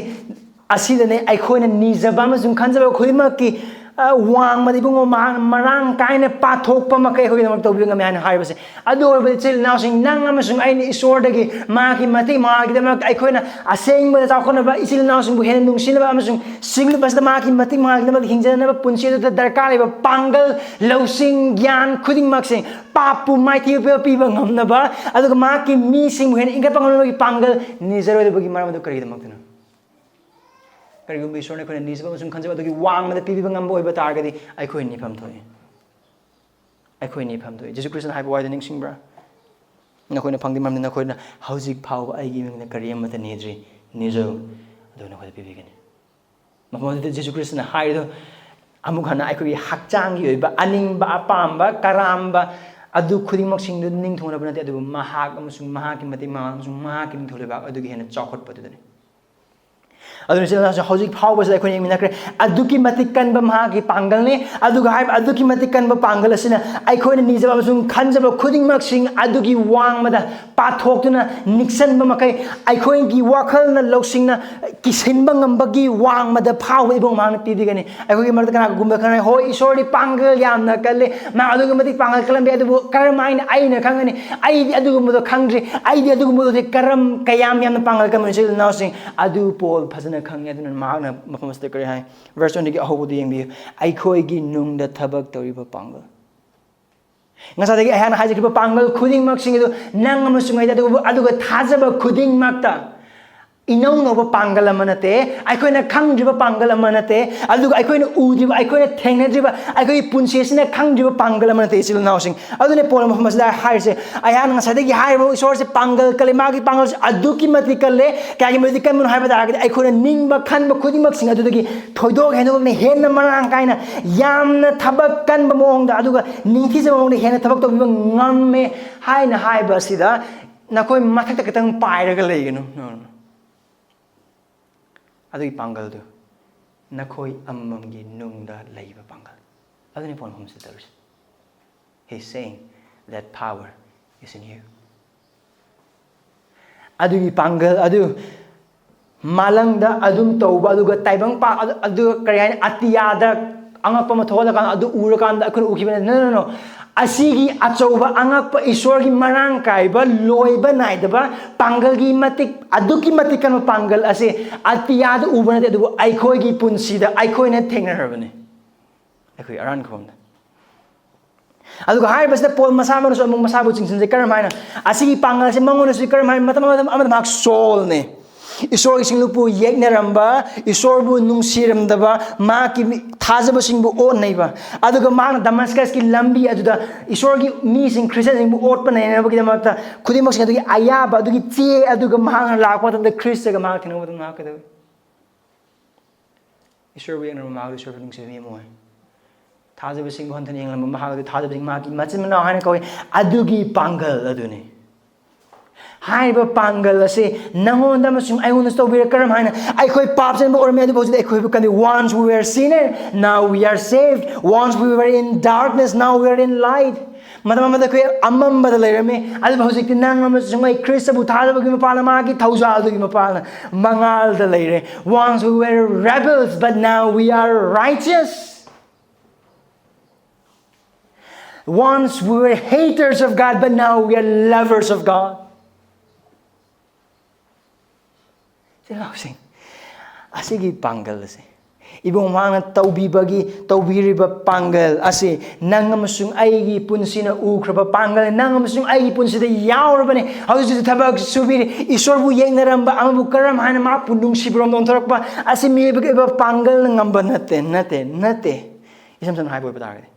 ꯑꯁꯤꯗꯅꯦ ꯑꯩꯈꯣꯏꯅ ꯅꯤꯖꯕ ꯑꯃꯁꯨꯡ ꯈꯟꯖꯕ ꯈꯨꯗꯤꯡꯃꯛꯀꯤ, ꯑ, ꯋꯥꯡꯃꯗ ꯏꯕꯨꯡꯉꯣ ꯃꯍꯥꯛꯅ ꯃꯔꯥꯡ ꯀꯥꯏꯅ ꯄꯥꯊꯣꯛꯄ ꯃꯈꯩ ꯑꯩꯈꯣꯏꯒꯤꯗꯃꯛ ꯇꯧꯕꯤꯕ ꯉꯝꯃꯤ ꯍꯥꯏꯅ ꯍꯥꯏꯕꯁꯦ꯫ ꯑꯗꯨ ꯑꯣꯏꯔꯕꯗꯤ ꯏꯆꯤꯜ ꯏꯅꯥꯎꯁꯤꯡ, ꯅꯪ ꯑꯃꯁꯨꯡ ꯑꯩꯅ ꯏꯁꯣꯔꯗꯒꯤ ꯃꯍꯥꯛꯀꯤ ꯃꯇꯤꯛ ꯃꯉꯥꯒꯤꯗꯃꯛ ꯑꯩꯈꯣꯏꯅ ꯑꯁꯦꯡꯕꯗ ꯆꯥꯎꯈꯠꯅꯕ, ꯏꯆꯤꯜ ꯏꯅꯥꯎꯁꯤꯡꯕꯨ ꯍꯦꯟꯅ ꯅꯨꯡꯁꯤꯅꯕ ꯑꯃꯁꯨꯡ ꯁꯤꯒꯨꯝꯕꯁꯤꯗ ꯃꯍꯥꯛꯀꯤ ꯃꯇꯤꯛ ꯃꯉꯥꯒꯤꯗꯃꯛ ꯍꯤꯡꯖꯅꯕ ꯄꯨꯟꯁꯤ ꯑꯗꯨꯗ ꯗꯔꯀꯥꯔ ꯂꯩꯕ ꯄꯥꯡꯒꯜ, ꯂꯧꯁꯤꯡ, ꯒ꯭ꯌꯥꯟ ꯈꯨꯗꯤꯡꯃꯛꯁꯦ ꯄꯥꯞꯄꯨ ꯃꯥꯏꯊꯤꯕ ꯄꯤꯕ ꯉꯝꯅꯕ, ꯑꯗꯨꯒ ꯃꯍꯥꯛꯀꯤ ꯃꯤꯁꯤꯡꯕꯨ ꯍꯦꯟꯅ ꯏꯟꯈꯠꯄ ꯉꯝꯅꯕꯒꯤ ꯄꯥꯡꯒꯜ ꯅꯤꯖꯔꯣꯏꯗꯕꯒꯤ ꯃꯔꯝ ꯑꯗꯨ ꯀꯔꯤꯒꯤꯗꯃꯛꯇꯅꯣ? ꯀꯔꯤꯒꯨꯝꯕ ꯏꯁꯣꯔꯅ ꯑꯩꯈꯣꯏꯅ ꯅꯤꯖꯕ ꯑꯃꯁꯨꯡ ꯈꯟꯖꯕ ꯑꯗꯨꯒꯤ ꯋꯥꯡꯃꯗ ꯄꯤꯕꯤꯕ ꯉꯝꯕ ꯑꯣꯏꯕ ꯇꯥꯔꯒꯗꯤ ꯑꯩꯈꯣꯏ ꯅꯤꯐꯝ ꯊꯣꯛꯏ꯫ ꯑꯩꯈꯣꯏ ꯅꯤꯐꯝ ꯊꯣꯛꯏ꯫ ꯖꯤꯁꯨ ꯈ꯭ꯔꯤꯁꯇꯅ ꯍꯥꯏꯕ ꯋꯥꯍꯩꯗꯨ ꯅꯤꯡꯁꯤꯡꯕ꯭ꯔꯥ? "ꯅꯈꯣꯏꯅ ꯐꯪꯗꯤ ꯃꯔꯝꯗꯤ ꯅꯈꯣꯏꯅ ꯍꯧꯖꯤꯛ ꯐꯥꯎꯕ ꯑꯩꯒꯤ ꯃꯤꯡꯗ ꯀꯔꯤ ꯑꯃꯠꯇ ꯅꯤꯗ꯭ꯔꯤ, ꯅꯤꯖꯧ, ꯑꯗꯨꯒ ꯅꯈꯣꯏꯗ ꯄꯤꯕꯤꯒꯅꯤ"꯫ ꯃꯐꯝ ꯑꯗꯨꯗ ꯖꯤꯁꯨ ꯈ꯭ꯔꯤꯁꯇꯅ ꯍꯥꯏꯔꯤꯗꯨ ꯑꯃꯨꯛ ꯍꯟꯅ ꯑꯩꯈꯣꯏꯒꯤ ꯍꯛꯆꯥꯡꯒꯤ ꯑꯣꯏꯕ ꯑꯅꯤꯡꯕ, ꯑꯄꯥꯝꯕ, ꯀꯔꯥꯝꯕ ꯑꯗꯨ ꯈꯨꯗꯤꯡꯃꯛꯁꯤꯡꯗꯨ ꯅꯤꯡꯊꯧꯅꯕ ꯅꯠꯇꯦ, ꯑꯗꯨꯕꯨ ꯃꯍꯥꯛ ꯑꯃꯁꯨꯡ ꯃꯍꯥꯛꯀꯤ ꯃꯇꯤꯛ ꯃꯉꯥ ꯑꯃꯁꯨꯡ ꯃꯍꯥꯛꯀꯤ ꯅꯤꯡꯊꯧ ꯂꯩꯕꯥꯛ ꯑꯗꯨꯒꯤ ꯍꯦꯟꯅ ꯆꯥꯎꯈꯠꯄꯗꯨꯗꯅꯤ꯫ ꯑꯗꯨꯅ ꯏꯆꯤꯜ ꯏꯅꯥꯎꯁꯤꯡ, ꯍꯧꯖꯤꯛ ꯐꯥꯎꯕꯁꯤꯗ ꯑꯩꯈꯣꯏꯅ ꯌꯦꯡꯃꯤꯟꯅꯈ꯭ꯔꯦ, ꯑꯗꯨꯛꯀꯤ ꯃꯇꯤꯛ ꯀꯟꯕ ꯃꯍꯥꯛꯀꯤ ꯄꯥꯡꯒꯜꯅꯤ꯫ ꯑꯗꯨꯒ ꯍꯥꯏꯔꯤꯕ ꯑꯗꯨꯛꯀꯤ ꯃꯇꯤꯛ ꯀꯟꯕ ꯄꯥꯡꯒꯜ ꯑꯁꯤꯅ ꯑꯩꯈꯣꯏꯅ ꯅꯤꯖꯕ ꯑꯃꯁꯨꯡ ꯈꯟꯖꯕ ꯈꯨꯗꯤꯡꯃꯛꯁꯤꯡ ꯑꯗꯨꯒꯤ ꯋꯥꯡꯃꯗ ꯄꯥꯊꯣꯛꯇꯨꯅ ꯅꯤꯛꯁꯟꯕ ꯃꯈꯩ, ꯑꯩꯈꯣꯏꯒꯤ ꯋꯥꯈꯜꯅ ꯂꯧꯁꯤꯡꯅ ꯀꯤꯁꯤꯟꯕ ꯉꯝꯕꯒꯤ ꯋꯥꯡꯃꯗ ꯐꯥꯎꯕ ꯏꯕꯨꯡ ꯃꯍꯥꯛꯅ ꯄꯤꯕꯤꯒꯅꯤ꯫ ꯑꯩꯈꯣꯏꯒꯤ ꯃꯔꯛꯇ ꯀꯅꯥꯒꯨꯝꯕ ꯈꯔꯅ, "ꯍꯣꯏ, ꯏꯁꯣꯔꯗꯤ ꯄꯥꯡꯒꯜ ꯌꯥꯝꯅ ꯀꯜꯂꯤ, ꯃꯥ ꯑꯗꯨꯛꯀꯤ ꯃꯇꯤꯛ ꯄꯥꯡꯒꯜ ꯀꯜꯂꯝꯕ ꯌꯥꯏ, ꯑꯗꯨꯕꯨ ꯀꯔꯝ ꯍꯥꯏꯅ ꯑꯩꯅ ꯈꯪꯒꯅꯤ? ꯑꯩꯗꯤ ꯑꯗꯨꯒꯨꯝꯕꯗꯣ ꯈꯪꯗ꯭ꯔꯤ, ꯑꯩꯗꯤ ꯑꯗꯨꯒꯨꯝꯕꯗꯣ ꯀꯔꯝ, ꯀꯌꯥꯝ ꯌꯥꯝꯅ ꯄꯥꯡꯒꯜ ꯀꯟꯕꯅꯣ?" ꯏꯆꯤꯜ ꯏꯅꯥꯎꯁꯤꯡ, ꯑꯗꯨ ꯄꯣꯜ ꯐꯖꯅ ꯈꯪꯉꯤ꯫ ꯑꯗꯨꯅ ꯃꯍꯥꯛꯅ ꯃꯐꯝ ꯑꯁꯤꯗ ꯀꯔꯤ ꯍꯥꯏ? ꯚꯔꯁ ꯇ꯭ꯋꯦꯟꯇꯤꯒꯤ ꯑꯍꯧꯕꯗꯨ ꯌꯦꯡꯕꯤꯌꯨ꯫ "ꯑꯩꯈꯣꯏꯒꯤ ꯅꯨꯡꯗ ꯊꯕꯛ ꯇꯧꯔꯤꯕ ꯄꯥꯡꯒꯜ"꯫ ꯉꯁꯥꯏꯗꯒꯤ ꯑꯩꯍꯥꯛꯅ ꯍꯥꯏꯖꯈꯤꯕ ꯄꯥꯡꯒꯜ ꯈꯨꯗꯤꯡꯃꯛꯁꯤꯡ ꯑꯗꯨ ꯅꯪ ꯑꯃꯁꯨꯡ ꯑꯩꯗ, ꯑꯗꯨꯒ, ꯑꯗꯨꯒ ꯊꯥꯖꯕ ꯈꯨꯗꯤꯡꯃꯛꯇ ꯏꯅꯧ ꯅꯧꯕ ꯄꯥꯡꯒꯜ ꯑꯃ ꯅꯠꯇꯦ, ꯑꯩꯈꯣꯏꯅ ꯈꯪꯗ꯭ꯔꯤꯕ ꯄꯥꯡꯒꯜ ꯑꯃ ꯅꯠꯇꯦ, ꯑꯗꯨꯒ ꯑꯩꯈꯣꯏꯅ ꯎꯗ꯭ꯔꯤꯕ, ꯑꯩꯈꯣꯏꯅ ꯊꯦꯡꯅꯗ꯭ꯔꯤꯕ, ꯑꯩꯈꯣꯏꯒꯤ ꯄꯨꯟꯁꯤ ꯑꯁꯤꯅ ꯈꯪꯗ꯭ꯔꯤꯕ ꯄꯥꯡꯒꯜ ꯑꯃ ꯅꯠꯇꯦ, ꯏꯆꯤꯜ ꯏꯅꯥꯎꯁꯤꯡ꯫ ꯑꯗꯨꯅ ꯄꯣꯜ ꯃꯐꯝ ꯑꯁꯤꯗ ꯍꯥꯏꯔꯤꯁꯦ, ꯑꯩꯍꯥꯛꯅ ꯉꯁꯥꯏꯗꯒꯤ ꯍꯥꯏꯔꯤꯕ ꯏꯁꯣꯔꯁꯦ ꯄꯥꯡꯒꯜ ꯀꯜꯂꯤ, ꯃꯥꯒꯤ ꯄꯥꯡꯒꯜꯁꯦ ꯑꯗꯨꯛꯀꯤ ꯃꯇꯤꯛ ꯀꯜꯂꯦ꯫ ꯀꯌꯥꯒꯤ ꯃꯇꯤꯛ ꯀꯟꯕꯅꯣ ꯍꯥꯏꯕ ꯇꯥꯔꯒꯗꯤ, ꯑꯩꯈꯣꯏꯅ ꯅꯤꯡꯕ ꯈꯟꯕ ꯈꯨꯗꯤꯡꯃꯛꯁꯤꯡ ꯑꯗꯨꯗꯒꯤ ꯊꯣꯏꯗꯣꯛ ꯍꯦꯟꯗꯣꯛꯅ ꯍꯦꯟꯅ ꯃꯔꯥꯡ ꯀꯥꯏꯅ, ꯌꯥꯝꯅ ꯊꯕꯛ ꯀꯟꯕ ꯃꯑꯣꯡꯗ, ꯑꯗꯨꯒ ꯅꯤꯡꯊꯤꯖꯕ ꯃꯑꯣꯡꯗ ꯍꯦꯟꯅ ꯊꯕꯛ ꯇꯧꯕꯤꯕ ꯉꯝꯃꯦ ꯍꯥꯏꯅ ꯍꯥꯏꯕ ꯑꯁꯤꯗ ꯅꯈꯣꯏ ꯃꯊꯛꯇ ꯈꯤꯇꯪ ꯄꯥꯏꯔꯒ ꯂꯩꯒꯅꯨ꯫ ꯑꯗꯨꯒꯤ ꯄꯥꯡꯒꯜꯗꯨ ꯅꯈꯣꯏ ꯑꯃꯃꯝꯒꯤ ꯅꯨꯡꯗ ꯂꯩꯕ ꯄꯥꯡꯒꯜ꯫ ꯑꯗꯨꯅꯤ ꯄꯣꯟꯐꯝꯁꯤꯗ ꯇꯧꯔꯤꯁꯤ꯫ He's saying that power is in you. ꯑꯗꯨꯒꯤ ꯄꯥꯡꯒꯜ ꯑꯗꯨ ꯃꯥꯂꯪꯗ ꯑꯗꯨꯝ ꯇꯧꯕ, ꯑꯗꯨꯒ ꯇꯥꯏꯕꯪꯄꯥꯛ ꯑꯗꯨ, ꯑꯗꯨꯒ ꯀꯔꯤ ꯍꯥꯏꯅꯤ, ꯑꯇꯤꯌꯥꯗ ꯑꯉꯛꯄ ꯑꯃ ꯊꯣꯛꯍꯜꯂꯀꯥꯟꯗ ꯑꯗꯨ ꯎꯔꯀꯥꯟꯗ ꯑꯩꯈꯣꯏꯅ ꯎꯈꯤꯕ ꯅꯠꯇꯦ꯫ No, no, no. ꯑꯁꯤꯒꯤ ꯑꯆꯧꯕ ꯑꯉꯛꯄ ꯏꯁꯣꯔꯒꯤ ꯃꯔꯥꯡ ꯀꯥꯏꯕ, ꯂꯣꯏꯕ ꯅꯥꯏꯗꯕ ꯄꯥꯡꯒꯜꯒꯤ ꯃꯇꯤꯛ, ꯑꯗꯨꯛꯀꯤ ꯃꯇꯤꯛ ꯀꯟꯕ ꯄꯥꯡꯒꯜ ꯑꯁꯤ ꯑꯇꯤꯌꯥꯗ ꯎꯕ ꯅꯠꯇꯦ, ꯑꯗꯨꯕꯨ ꯑꯩꯈꯣꯏꯒꯤ ꯄꯨꯟꯁꯤꯗ ꯑꯩꯈꯣꯏꯅ ꯊꯦꯡꯅꯔꯕꯅꯤ, ꯑꯩꯈꯣꯏ ꯑꯔꯥꯟ ꯈꯨꯕꯝꯗ꯫ ꯑꯗꯨꯒ ꯍꯥꯏꯔꯤꯕꯁꯤꯗ ꯄꯣꯜ ꯃꯁꯥꯃꯛꯅꯁꯨ ꯑꯃꯨꯛ ꯃꯁꯥꯕꯨ ꯆꯤꯡꯁꯤꯟꯖꯩ꯫ ꯀꯔꯝ ꯍꯥꯏꯅ? ꯑꯁꯤꯒꯤ ꯄꯥꯡꯒꯜ ꯑꯁꯤ ꯃꯉꯣꯟꯗꯁꯨ ꯀꯔꯝ ꯍꯥꯏꯅ? ꯃꯇꯝ ꯑꯃꯗ, ꯑꯃꯗ ꯃꯍꯥꯛ ꯁꯣꯜꯅꯤ, ꯏꯁꯣꯔꯒꯤ ꯁꯤꯡꯂꯨꯞꯄꯨ ꯌꯦꯛꯅꯔꯝꯕ, ꯏꯁꯣꯔꯕꯨ ꯅꯨꯡꯁꯤꯔꯝꯗꯕ, ꯃꯍꯥꯛꯀꯤ ꯃꯤ-, ꯊꯥꯖꯕꯁꯤꯡꯕꯨ ꯑꯣꯠꯅꯩꯕ꯫ ꯑꯗꯨꯒ ꯃꯍꯥꯛꯅ ꯗꯃꯁꯀꯁꯀꯤ ꯂꯝꯕꯤ ꯑꯗꯨꯗ ꯏꯁꯣꯔꯒꯤ ꯃꯤꯁꯤꯡ, ꯈ꯭ꯔꯤꯁꯇꯤꯌꯥꯟꯁꯤꯡꯕꯨ ꯑꯣꯠꯄ ꯅꯩꯅꯕꯒꯤꯗꯃꯛꯇ ꯈꯨꯗꯤꯡꯃꯛꯁꯤꯡ ꯑꯗꯨꯒꯤ ꯑꯌꯥꯕ ꯑꯗꯨꯒꯤ ꯆꯦ ꯑꯗꯨꯒ ꯃꯍꯥꯛꯅ ꯂꯥꯛꯄ ꯃꯇꯝꯗ ꯈ꯭ꯔꯤꯁꯇꯒ ꯃꯍꯥꯛ ꯊꯦꯡꯅꯕ ꯃꯇꯝꯗ ꯃꯍꯥꯛ ꯀꯩꯗꯧꯏ? ꯏꯁꯣꯔꯕꯨ ꯌꯦꯡꯂꯝꯕ ꯃꯍꯥꯛ ꯏꯁꯣꯔꯕꯨ ꯅꯨꯡꯁꯤꯕ ꯃꯤ ꯑꯃ ꯑꯣꯏ꯫ ꯊꯥꯖꯕꯁꯤꯡꯕꯨ ꯍꯟꯊꯅ ꯌꯦꯡꯂꯝꯕ ꯃꯍꯥꯛ ꯑꯗꯨ ꯊꯥꯖꯕꯁꯤꯡ ꯃꯍꯥꯛꯀꯤ ꯃꯆꯤꯟ ꯃꯅꯥꯎ ꯍꯥꯏꯅ ꯀꯧꯏ꯫ ꯑꯗꯨꯒꯤ ꯄꯥꯡꯒꯜ ꯑꯗꯨꯅꯤ꯫ ꯍꯥꯏꯔꯤꯕ ꯄꯥꯡꯒꯜ ꯑꯁꯤ ꯅꯉꯣꯟꯗ ꯑꯃꯁꯨꯡ ꯑꯩꯉꯣꯟꯗꯁꯨ ꯇꯧꯕꯤꯔꯦ꯫ ꯀꯔꯝ ꯍꯥꯏꯅ? ꯑꯩꯈꯣꯏ ꯄꯥꯞ ꯆꯦꯟꯕ ꯑꯣꯏꯔꯝꯃꯤ, ꯑꯗꯨꯕꯨ ꯍꯧꯖꯤꯛꯇꯤ ꯑꯩꯈꯣꯏꯕꯨ ꯀꯟꯕꯤ꯫ Once we were sinner, now we are saved. Once we were in darkness, now we are in light. ꯃꯇꯝ ꯑꯃꯗ ꯑꯩꯈꯣꯏ ꯑꯃꯝꯕꯗ ꯂꯩꯔꯝꯃꯤ, ꯑꯗꯨꯕꯨ ꯍꯧꯖꯤꯛꯇꯤ ꯅꯪ ꯑꯃꯁꯨꯡ ꯑꯩ ꯈ꯭ꯔꯤꯁꯇꯕꯨ ꯊꯥꯖꯕꯒꯤ ꯃꯄꯥꯜꯅ, ꯃꯥꯒꯤ ꯊꯧꯖꯥꯜꯗꯨꯒꯤ ꯃꯄꯥꯜꯅ, ꯃꯉꯥꯜꯗ ꯂꯩꯔꯦ꯫ Once we were rebels, but now we are righteous. Once we were haters of God, but now we are lovers of God. ꯏꯆꯤꯜ ꯏꯅꯥꯎꯁꯤꯡ, ꯑꯁꯤꯒꯤ ꯄꯥꯡꯒꯜ ꯑꯁꯤ, ꯏꯕꯨꯡ ꯃꯍꯥꯛꯅ ꯇꯧꯕꯤꯕꯒꯤ, ꯇꯧꯕꯤꯔꯤꯕ ꯄꯥꯡꯒꯜ ꯑꯁꯤ ꯅꯪ ꯑꯃꯁꯨꯡ ꯑꯩꯒꯤ ꯄꯨꯟꯁꯤꯅ ꯎꯈ꯭ꯔꯕ ꯄꯥꯡꯒꯜ, ꯅꯪ ꯑꯃꯁꯨꯡ ꯑꯩꯒꯤ ꯄꯨꯟꯁꯤꯗ ꯌꯥꯎꯔꯕꯅꯤ꯫ ꯍꯧꯖꯤꯛ ꯍꯧꯖꯤꯛ ꯊꯕꯛ ꯁꯨꯕꯤꯔꯤ꯫ ꯏꯁꯣꯔꯕꯨ ꯌꯦꯡꯅꯔꯝꯕ, ꯑꯃꯕꯨ ꯀꯔꯝ ꯍꯥꯏꯅ ꯃꯍꯥꯛꯄꯨ ꯅꯨꯡꯁꯤꯕꯔꯣꯝꯗ ꯑꯣꯟꯊꯣꯔꯛꯄ ꯑꯁꯤ ꯃꯤꯑꯣꯏꯕꯒꯤ ꯑꯣꯏꯕ ꯄꯥꯡꯒꯜꯅ ꯉꯝꯕ ꯅꯠꯇꯦ, ꯅꯠꯇꯦ, ꯅꯠꯇꯦ꯫ ꯏꯁꯝ ꯁꯝꯅ ꯍꯥꯏꯕ ꯑꯣꯏꯕ ꯇꯥꯔꯒꯗꯤ,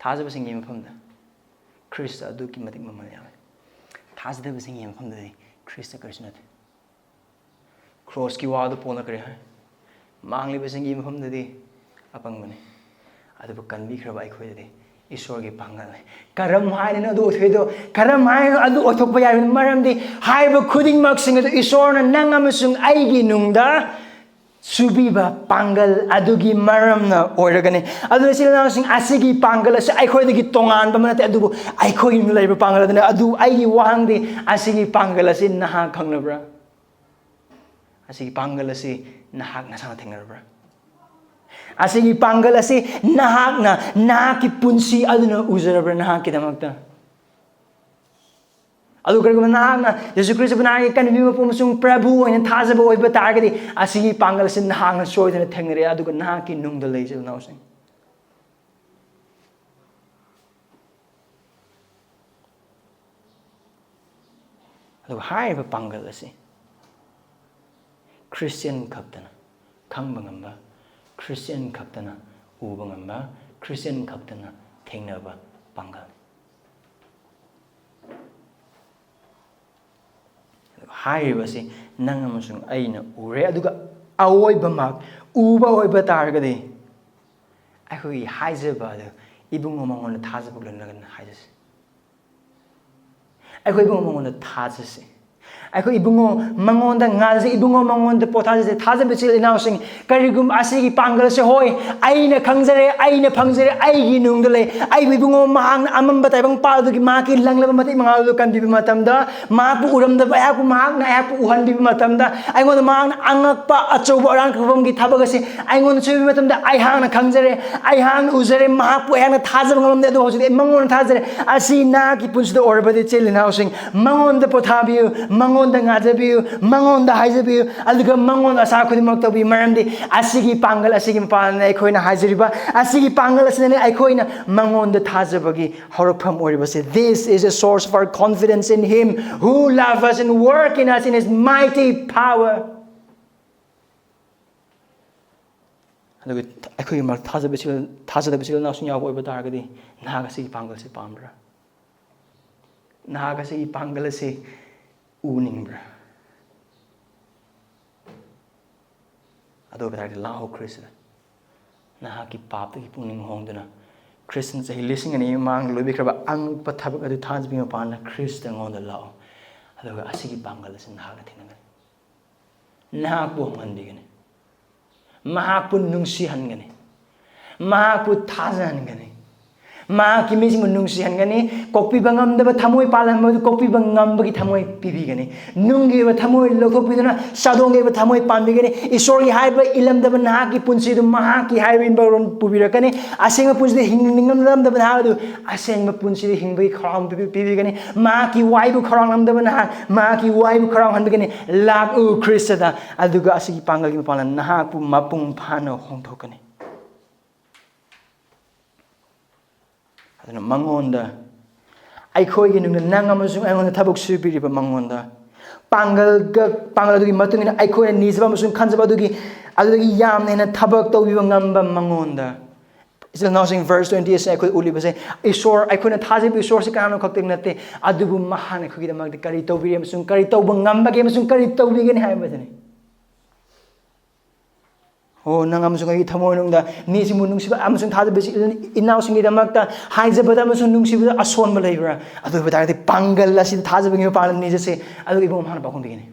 ꯊꯥꯖꯕꯁꯤꯡꯒꯤ ꯃꯐꯝꯗ ꯈ꯭ꯔꯤꯁꯇ ꯑꯗꯨꯛꯀꯤ ꯃꯇꯤꯛ ꯃꯃꯜ ꯌꯥꯝꯃꯤ꯫ ꯊꯥꯖꯗꯕꯁꯤꯡꯒꯤ ꯃꯐꯝꯗꯗꯤ ꯈ꯭ꯔꯤꯁꯇ ꯀꯔꯤꯁꯨ ꯅꯠꯇꯦ꯫ ꯀ꯭ꯔꯣꯁꯀꯤ ꯋꯥ ꯑꯗꯨ ꯄꯣꯜꯅ ꯀꯔꯤ ꯍꯥꯏ? ꯃꯥꯡꯂꯤꯕꯁꯤꯡꯒꯤ ꯃꯐꯝꯗꯗꯤ ꯑꯄꯪꯕꯅꯤ, ꯑꯗꯨꯕꯨ ꯀꯟꯕꯤꯈ꯭ꯔꯕ ꯑꯩꯈꯣꯏꯗꯗꯤ ꯏꯁꯣꯔꯒꯤ ꯄꯥꯡꯒꯜꯅꯤ꯫ ꯀꯔꯝ ꯍꯥꯏꯅꯅꯣ ꯑꯗꯨ ꯑꯣꯏꯊꯣꯛꯏꯗꯣ? ꯀꯔꯝ ꯍꯥꯏꯅꯅꯣ ꯑꯗꯨ ꯑꯣꯏꯊꯣꯛꯄ ꯌꯥꯔꯤꯕꯅꯤ? ꯃꯔꯝꯗꯤ ꯍꯥꯏꯔꯤꯕ ꯈꯨꯗꯤꯡꯃꯛꯁꯤꯡ ꯑꯗꯨ ꯏꯁꯣꯔꯅ ꯅꯪ ꯑꯃꯁꯨꯡ ꯑꯩꯒꯤ ꯅꯨꯡꯗ ꯁꯨꯕꯤꯕ ꯄꯥꯡꯒꯜ ꯑꯗꯨꯒꯤ ꯃꯔꯝꯅ ꯑꯣꯏꯔꯒꯅꯤ꯫ ꯑꯗꯨꯅ, ꯏꯆꯤꯜ ꯏꯅꯥꯎꯁꯤꯡ, ꯑꯁꯤꯒꯤ ꯄꯥꯡꯒꯜ ꯑꯁꯤ ꯑꯩꯈꯣꯏꯗꯒꯤ ꯇꯣꯉꯥꯟꯕ ꯑꯃ ꯅꯠꯇꯦ, ꯑꯗꯨꯕꯨ ꯑꯩꯈꯣꯏꯒꯤ ꯂꯩꯕ ꯄꯥꯡꯒꯜ ꯑꯗꯨꯅ꯫ ꯑꯗꯨ ꯑꯩꯒꯤ ꯋꯥꯍꯪꯗꯤ, ꯑꯁꯤꯒꯤ ꯄꯥꯡꯒꯜ ꯑꯁꯤ ꯅꯍꯥꯛ ꯈꯪꯅꯕ꯭ꯔꯥ? ꯑꯁꯤꯒꯤ ꯄꯥꯡꯒꯜ ꯑꯁꯤ ꯅꯍꯥꯛ ꯅꯁꯥꯅ ꯊꯦꯡꯅꯔꯕ꯭ꯔꯥ? ꯑꯁꯤꯒꯤ ꯄꯥꯡꯒꯜ ꯑꯁꯤ ꯅꯍꯥꯛꯅ, ꯅꯍꯥꯛꯀꯤ ꯄꯨꯟꯁꯤ ꯑꯗꯨꯅ ꯎꯖꯔꯕ꯭ꯔꯥ ꯅꯍꯥꯛꯀꯤꯗꯃꯛꯇ? ꯑꯗꯨ ꯀꯔꯤꯒꯨꯝꯕ ꯅꯍꯥꯛꯅ ꯌꯦꯁꯨ ꯈ꯭ꯔꯤꯁꯇꯕꯨ ꯅꯍꯥꯛꯀꯤ ꯀꯟꯕꯤꯕ ꯃꯄꯨ ꯑꯃꯁꯨꯡ ꯄ꯭ꯔꯚꯨ ꯑꯣꯏꯅ ꯊꯥꯖꯕ ꯑꯣꯏꯕ ꯇꯥꯔꯒꯗꯤ, ꯑꯁꯤꯒꯤ ꯄꯥꯡꯒꯜ ꯑꯁꯤ ꯅꯍꯥꯛꯅ ꯁꯣꯏꯗꯅ ꯊꯦꯡꯅꯔꯦ, ꯑꯗꯨꯒ ꯅꯍꯥꯛꯀꯤ ꯅꯨꯡꯗ ꯂꯩ, ꯏꯆꯤꯜ ꯏꯅꯥꯎꯁꯤꯡ꯫ ꯑꯗꯨꯒ ꯍꯥꯏꯔꯤꯕ ꯄꯥꯡꯒꯜ ꯑꯁꯤ ꯈ꯭ꯔꯤꯁꯇꯤꯌꯟ ꯈꯛꯇꯅ ꯈꯪꯕ ꯉꯝꯕ, ꯈ꯭ꯔꯤꯁꯇꯤꯌꯟ ꯈꯛꯇꯅ ꯎꯕ ꯉꯝꯕ, ꯈ꯭ꯔꯤꯁꯇꯤꯌꯟ ꯈꯛꯇꯅ ꯊꯦꯡꯅꯕ ꯄꯥꯡꯒꯜꯅꯤ꯫ ꯑꯗꯨꯒ ꯍꯥꯏꯔꯤꯕꯁꯤ ꯅꯪ ꯑꯃꯁꯨꯡ ꯑꯩꯅ ꯎꯔꯦ, ꯑꯗꯨꯒ ꯑꯋꯣꯏꯕꯃꯛ ꯎꯕ ꯑꯣꯏꯕ ꯇꯥꯔꯒꯗꯤ, ꯑꯩꯈꯣꯏꯒꯤ ꯍꯥꯏꯖꯕ ꯑꯗꯨ ꯏꯕꯨꯡꯉꯣ ꯃꯉꯣꯟꯗ ꯊꯥꯖꯕ ꯂꯣꯏꯅꯒꯅ ꯍꯥꯏꯖꯁꯤ꯫ ꯑꯩꯈꯣꯏ ꯏꯕꯨꯡꯉꯣ ꯃꯉꯣꯟꯗ ꯊꯥꯖꯁꯤ꯫ ꯑꯩꯈꯣꯏ ꯏꯕꯨꯡꯉꯣ ꯃꯉꯣꯟꯗ ꯉꯥꯖꯁꯤ, ꯏꯕꯨꯡꯉꯣ ꯃꯉꯣꯟꯗ ꯄꯣꯊꯥꯖꯁꯤ꯫ ꯊꯥꯖꯕ ꯏꯆꯤꯜ ꯏꯅꯥꯎꯁꯤꯡ, ꯀꯔꯤꯒꯨꯝꯕ ꯑꯁꯤꯒꯤ ꯄꯥꯡꯒꯜꯁꯦ, ꯍꯣꯏ, ꯑꯩꯅ ꯈꯪꯖꯔꯦ, ꯑꯩꯅ ꯐꯪꯖꯔꯦ, ꯑꯩꯒꯤ ꯅꯨꯡꯗ ꯂꯩ꯫ ꯑꯩꯕꯨ ꯏꯕꯨꯡꯉꯣ ꯃꯍꯥꯛꯅ ꯑꯃꯝꯕ ꯇꯥꯏꯕꯪ ꯄꯥꯜꯗꯨꯒꯤ ꯃꯍꯥꯛꯀꯤ ꯂꯪꯂꯕ ꯃꯇꯤꯛ ꯃꯉꯥꯜꯗꯨ ꯀꯟꯕꯤꯕ ꯃꯇꯝꯗ, ꯃꯍꯥꯛꯄꯨ ꯎꯔꯝꯗꯕ ꯑꯩꯍꯥꯛꯄꯨ ꯃꯍꯥꯛꯅ ꯑꯩꯍꯥꯛꯄꯨ ꯎꯍꯟꯕꯤꯕ ꯃꯇꯝꯗ, ꯑꯩꯉꯣꯟꯗ ꯃꯍꯥꯛꯅ ꯑꯉꯛꯄ ꯑꯆꯧꯕ ꯑꯔꯥꯟ ꯈꯪꯐꯝꯒꯤ ꯊꯕꯛ ꯑꯁꯤ ꯑꯩꯉꯣꯟꯗ ꯁꯣꯏꯕ ꯃꯇꯝꯗ, ꯑꯩꯍꯥꯛꯅ ꯈꯪꯖꯔꯦ, ꯑꯩꯍꯥꯛꯅ ꯎꯖꯔꯦ, ꯃꯍꯥꯛꯄꯨ ꯑꯩꯍꯥꯛꯅ ꯊꯥꯖꯕ ꯉꯝꯂꯝꯗꯦ, ꯑꯗꯨꯕꯨ ꯍꯧꯖꯤꯛꯇꯤ ꯑꯩ ꯃꯉꯣꯟꯗ ꯊꯥꯖꯔꯦ꯫ ꯑꯁꯤ ꯅꯍꯥꯛꯀꯤ ꯄꯨꯟꯁꯤꯗ ꯑꯣꯏꯔꯕꯗꯤ, ꯏꯆꯤꯜ ꯏꯅꯥꯎꯁꯤꯡ, ꯃꯉꯣꯟꯗ ꯄꯣꯊꯥꯕꯤꯌꯨ, ꯃꯉꯣꯟ ꯃꯉꯣꯟꯗ ꯉꯥꯖꯕꯤꯌꯨ, ꯃꯉꯣꯟꯗ ꯍꯥꯏꯖꯕꯤꯌꯨ, ꯑꯗꯨꯒ ꯃꯉꯣꯟꯗ ꯑꯁꯥ ꯈꯨꯗꯤꯡꯃꯛ ꯇꯧꯕꯤꯌꯨ꯫ ꯃꯔꯝꯗꯤ ꯑꯁꯤꯒꯤ ꯄꯥꯡꯒꯜ ꯑꯁꯤꯒꯤ ꯃꯄꯥꯟꯅ ꯑꯩꯈꯣꯏꯅ ꯍꯥꯏꯖꯔꯤꯕ, ꯑꯁꯤꯒꯤ ꯄꯥꯡꯒꯜ ꯑꯁꯤꯅꯅꯦ ꯑꯩꯈꯣꯏꯅ ꯃꯉꯣꯟꯗ ꯊꯥꯖꯕꯒꯤ ꯍꯧꯔꯛꯐꯝ ꯑꯣꯏꯔꯤꯕꯁꯦ꯫ This is a source of our confidence in Him who love us and work in us in His mighty power. ꯑꯗꯨꯒ ꯑꯩꯈꯣꯏꯒꯤ ꯃꯔꯛ ꯊꯥꯖꯕ ꯏꯆꯤꯜ-, ꯊꯥꯖꯗꯕ ꯏꯆꯤꯜ ꯏꯅꯥꯎꯁꯤꯡ ꯌꯥꯎꯕ ꯑꯣꯏꯕ ꯇꯥꯔꯒꯗꯤ, ꯅꯍꯥꯛ ꯑꯁꯤꯒꯤ ꯄꯥꯡꯒꯜꯁꯤ ꯄꯥꯝꯕ꯭ꯔꯥ? ꯅꯍꯥꯛ ꯑꯁꯤꯒꯤ ꯄꯥꯡꯒꯜ ꯑꯁꯤ ꯎꯅꯤꯡꯕ꯭ꯔꯥ? ꯑꯗꯨ ꯑꯣꯏꯕ ꯇꯥꯔꯒꯗꯤ ꯂꯥꯛꯑꯣ ꯈ꯭ꯔꯤꯁꯇꯗ꯫ ꯅꯍꯥꯛꯀꯤ ꯄꯥꯞꯇꯒꯤ ꯄꯨꯛꯅꯤꯡ ꯍꯣꯡꯗꯨꯅ, ꯈ꯭ꯔꯤꯁꯇꯅ ꯆꯍꯤ ꯂꯤꯁꯤꯡ ꯑꯅꯤ ꯃꯃꯥꯡꯗ ꯂꯣꯏꯕꯤꯈ꯭ꯔꯕ ꯑꯉꯛꯄ ꯊꯕꯛ ꯑꯗꯨ ꯊꯥꯖꯕꯒꯤ ꯃꯄꯥꯟꯗ ꯈ꯭ꯔꯤꯁꯇ ꯑꯩꯉꯣꯟꯗ ꯂꯥꯛꯑꯣ꯫ ꯑꯗꯨꯒ ꯑꯁꯤꯒꯤ ꯄꯥꯡꯒꯜ ꯑꯁꯤ ꯅꯍꯥꯛꯅ ꯊꯦꯡꯅꯒꯅꯤ꯫ ꯅꯍꯥꯛꯄꯨ ꯍꯣꯡꯍꯟꯕꯤꯒꯅꯤ꯫ ꯃꯍꯥꯛꯄꯨ ꯅꯨꯡꯁꯤꯍꯟꯒꯅꯤ꯫ ꯃꯍꯥꯛꯄꯨ ꯊꯥꯖꯍꯟꯒꯅꯤ꯫ ꯃꯍꯥꯛꯀꯤ ꯃꯤꯁꯤꯡꯕꯨ ꯅꯨꯡꯁꯤꯍꯟꯒꯅꯤ꯫ ꯀꯣꯛꯄꯤꯕ ꯉꯝꯗꯕ ꯊꯃꯣꯏ ꯄꯥꯜꯍꯟꯕꯗꯨ ꯀꯣꯛꯄꯤꯕ ꯉꯝꯕꯒꯤ ꯊꯃꯣꯏ ꯄꯤꯕꯤꯒꯅꯤ꯫ ꯅꯨꯡꯒꯤ ꯑꯣꯏꯕ ꯊꯃꯣꯏ ꯂꯧꯊꯣꯛꯄꯤꯗꯨꯅ ꯆꯥꯗꯣꯡꯒꯤ ꯑꯣꯏꯕ ꯊꯃꯣꯏ ꯄꯥꯟꯕꯤꯒꯅꯤ꯫ ꯏꯁꯣꯔꯒꯤ ꯍꯥꯏꯕ ꯏꯜꯂꯝꯗꯕ ꯅꯍꯥꯛꯀꯤ ꯄꯨꯟꯁꯤꯗꯨ ꯃꯍꯥꯛꯀꯤ ꯍꯥꯏꯕ ꯏꯟꯕꯔꯣꯝ ꯄꯨꯕꯤꯔꯛꯀꯅꯤ꯫ ꯑꯁꯦꯡꯕ ꯄꯨꯟꯁꯤꯗ ꯍꯤꯡꯅꯤꯡꯂꯝꯗꯕ ꯅꯍꯥꯛ ꯑꯗꯨ ꯑꯁꯦꯡꯕ ꯄꯨꯟꯁꯤꯗ ꯍꯤꯡꯕꯒꯤ ꯈꯧꯔꯥꯡꯕ ꯄꯤꯕꯤ-, ꯄꯤꯕꯤꯒꯅꯤ꯫ ꯃꯍꯥꯛꯀꯤ ꯋꯥꯏꯕꯨ ꯈꯧꯔꯥꯡꯂꯝꯗꯕ ꯅꯍꯥꯛ ꯃꯍꯥꯛꯀꯤ ꯋꯥꯏꯕꯨ ꯈꯧꯔꯥꯡꯍꯟꯕꯤꯒꯅꯤ꯫ ꯂꯥꯛꯎ ꯈ꯭ꯔꯤꯁꯇꯗ, ꯑꯗꯨꯒ ꯑꯁꯤꯒꯤ ꯄꯥꯡꯒꯜꯒꯤ ꯃꯄꯥꯟꯅ ꯅꯍꯥꯛꯄꯨ ꯃꯄꯨꯡ ꯐꯥꯅ ꯍꯣꯡꯗꯣꯛꯀꯅꯤ꯫ ꯑꯗꯨꯅ ꯃꯉꯣꯟꯗ, ꯑꯩꯈꯣꯏꯒꯤ ꯅꯨꯡꯗ ꯅꯪ ꯑꯃꯁꯨꯡ ꯑꯩꯉꯣꯟꯗ ꯊꯕꯛ ꯁꯨꯕꯤꯔꯤꯕ ꯃꯉꯣꯟꯗ, ꯄꯥꯡꯒꯜꯒ, ꯄꯥꯡꯒꯜ ꯑꯗꯨꯒꯤ ꯃꯇꯨꯡ ꯏꯟꯅ ꯑꯩꯈꯣꯏꯅ ꯅꯤꯖꯕ ꯑꯃꯁꯨꯡ ꯈꯟꯖꯕ ꯑꯗꯨꯒꯤ, ꯑꯗꯨꯗꯒꯤ ꯌꯥꯝꯅ ꯍꯦꯟꯅ ꯊꯕꯛ ꯇꯧꯕꯤꯕ ꯉꯝꯕ ꯃꯉꯣꯟꯗ꯫ ꯏꯆꯤꯜ ꯏꯅꯥꯎꯁꯤꯡ, verse twenty ꯑꯁꯤꯅ ꯑꯩꯈꯣꯏ ꯎꯠꯂꯤꯕꯁꯦ, ꯏꯁꯣꯔ, ꯑꯩꯈꯣꯏꯅ ꯊꯥꯖꯔꯤꯕ ꯏꯁꯣꯔꯁꯤ ꯀꯅꯥꯅꯣ ꯈꯛꯇꯪ ꯅꯠꯇꯦ, ꯑꯗꯨꯕꯨ ꯃꯍꯥꯛꯅ ꯑꯩꯈꯣꯏꯒꯤꯗꯃꯛꯇ ꯀꯔꯤ ꯇꯧꯕꯤꯔꯤ ꯑꯃꯁꯨꯡ ꯀꯔꯤ ꯇꯧꯕ ꯉꯝꯕꯒꯦ ꯑꯃꯁꯨꯡ ꯀꯔꯤ ꯇꯧꯕꯤꯒꯅꯤ ꯍꯥꯏꯕꯁꯤꯅꯤ꯫ ꯑꯣ, ꯅꯪ ꯑꯃꯁꯨꯡ ꯑꯩꯒꯤ ꯊꯃꯣꯏ ꯃꯅꯨꯡꯗ ꯃꯤꯁꯤꯡꯕꯨ ꯅꯨꯡꯁꯤꯕ ꯑꯃꯁꯨꯡ ꯊꯥꯖꯕ ꯏꯆꯤꯜ ꯏꯅꯥꯎꯁꯤꯡꯒꯤꯗꯃꯛꯇ ꯍꯥꯏꯖꯕꯗ ꯑꯃꯁꯨꯡ ꯅꯨꯡꯁꯤꯕꯗ ꯑꯁꯣꯟꯕ ꯂꯩꯕ꯭ꯔꯥ? ꯑꯗꯨ ꯑꯣꯏꯕ ꯇꯥꯔꯒꯗꯤ ꯄꯥꯡꯒꯜ ꯑꯁꯤꯗ ꯊꯥꯖꯕꯒꯤ ꯃꯄꯥꯡꯒꯜ ꯅꯤꯖꯁꯦ, ꯑꯗꯨꯒ ꯏꯕꯨꯡꯉꯣ ꯃꯍꯥꯛꯅ ꯄꯥꯎꯈꯨꯝ ꯄꯤꯒꯅꯤ꯫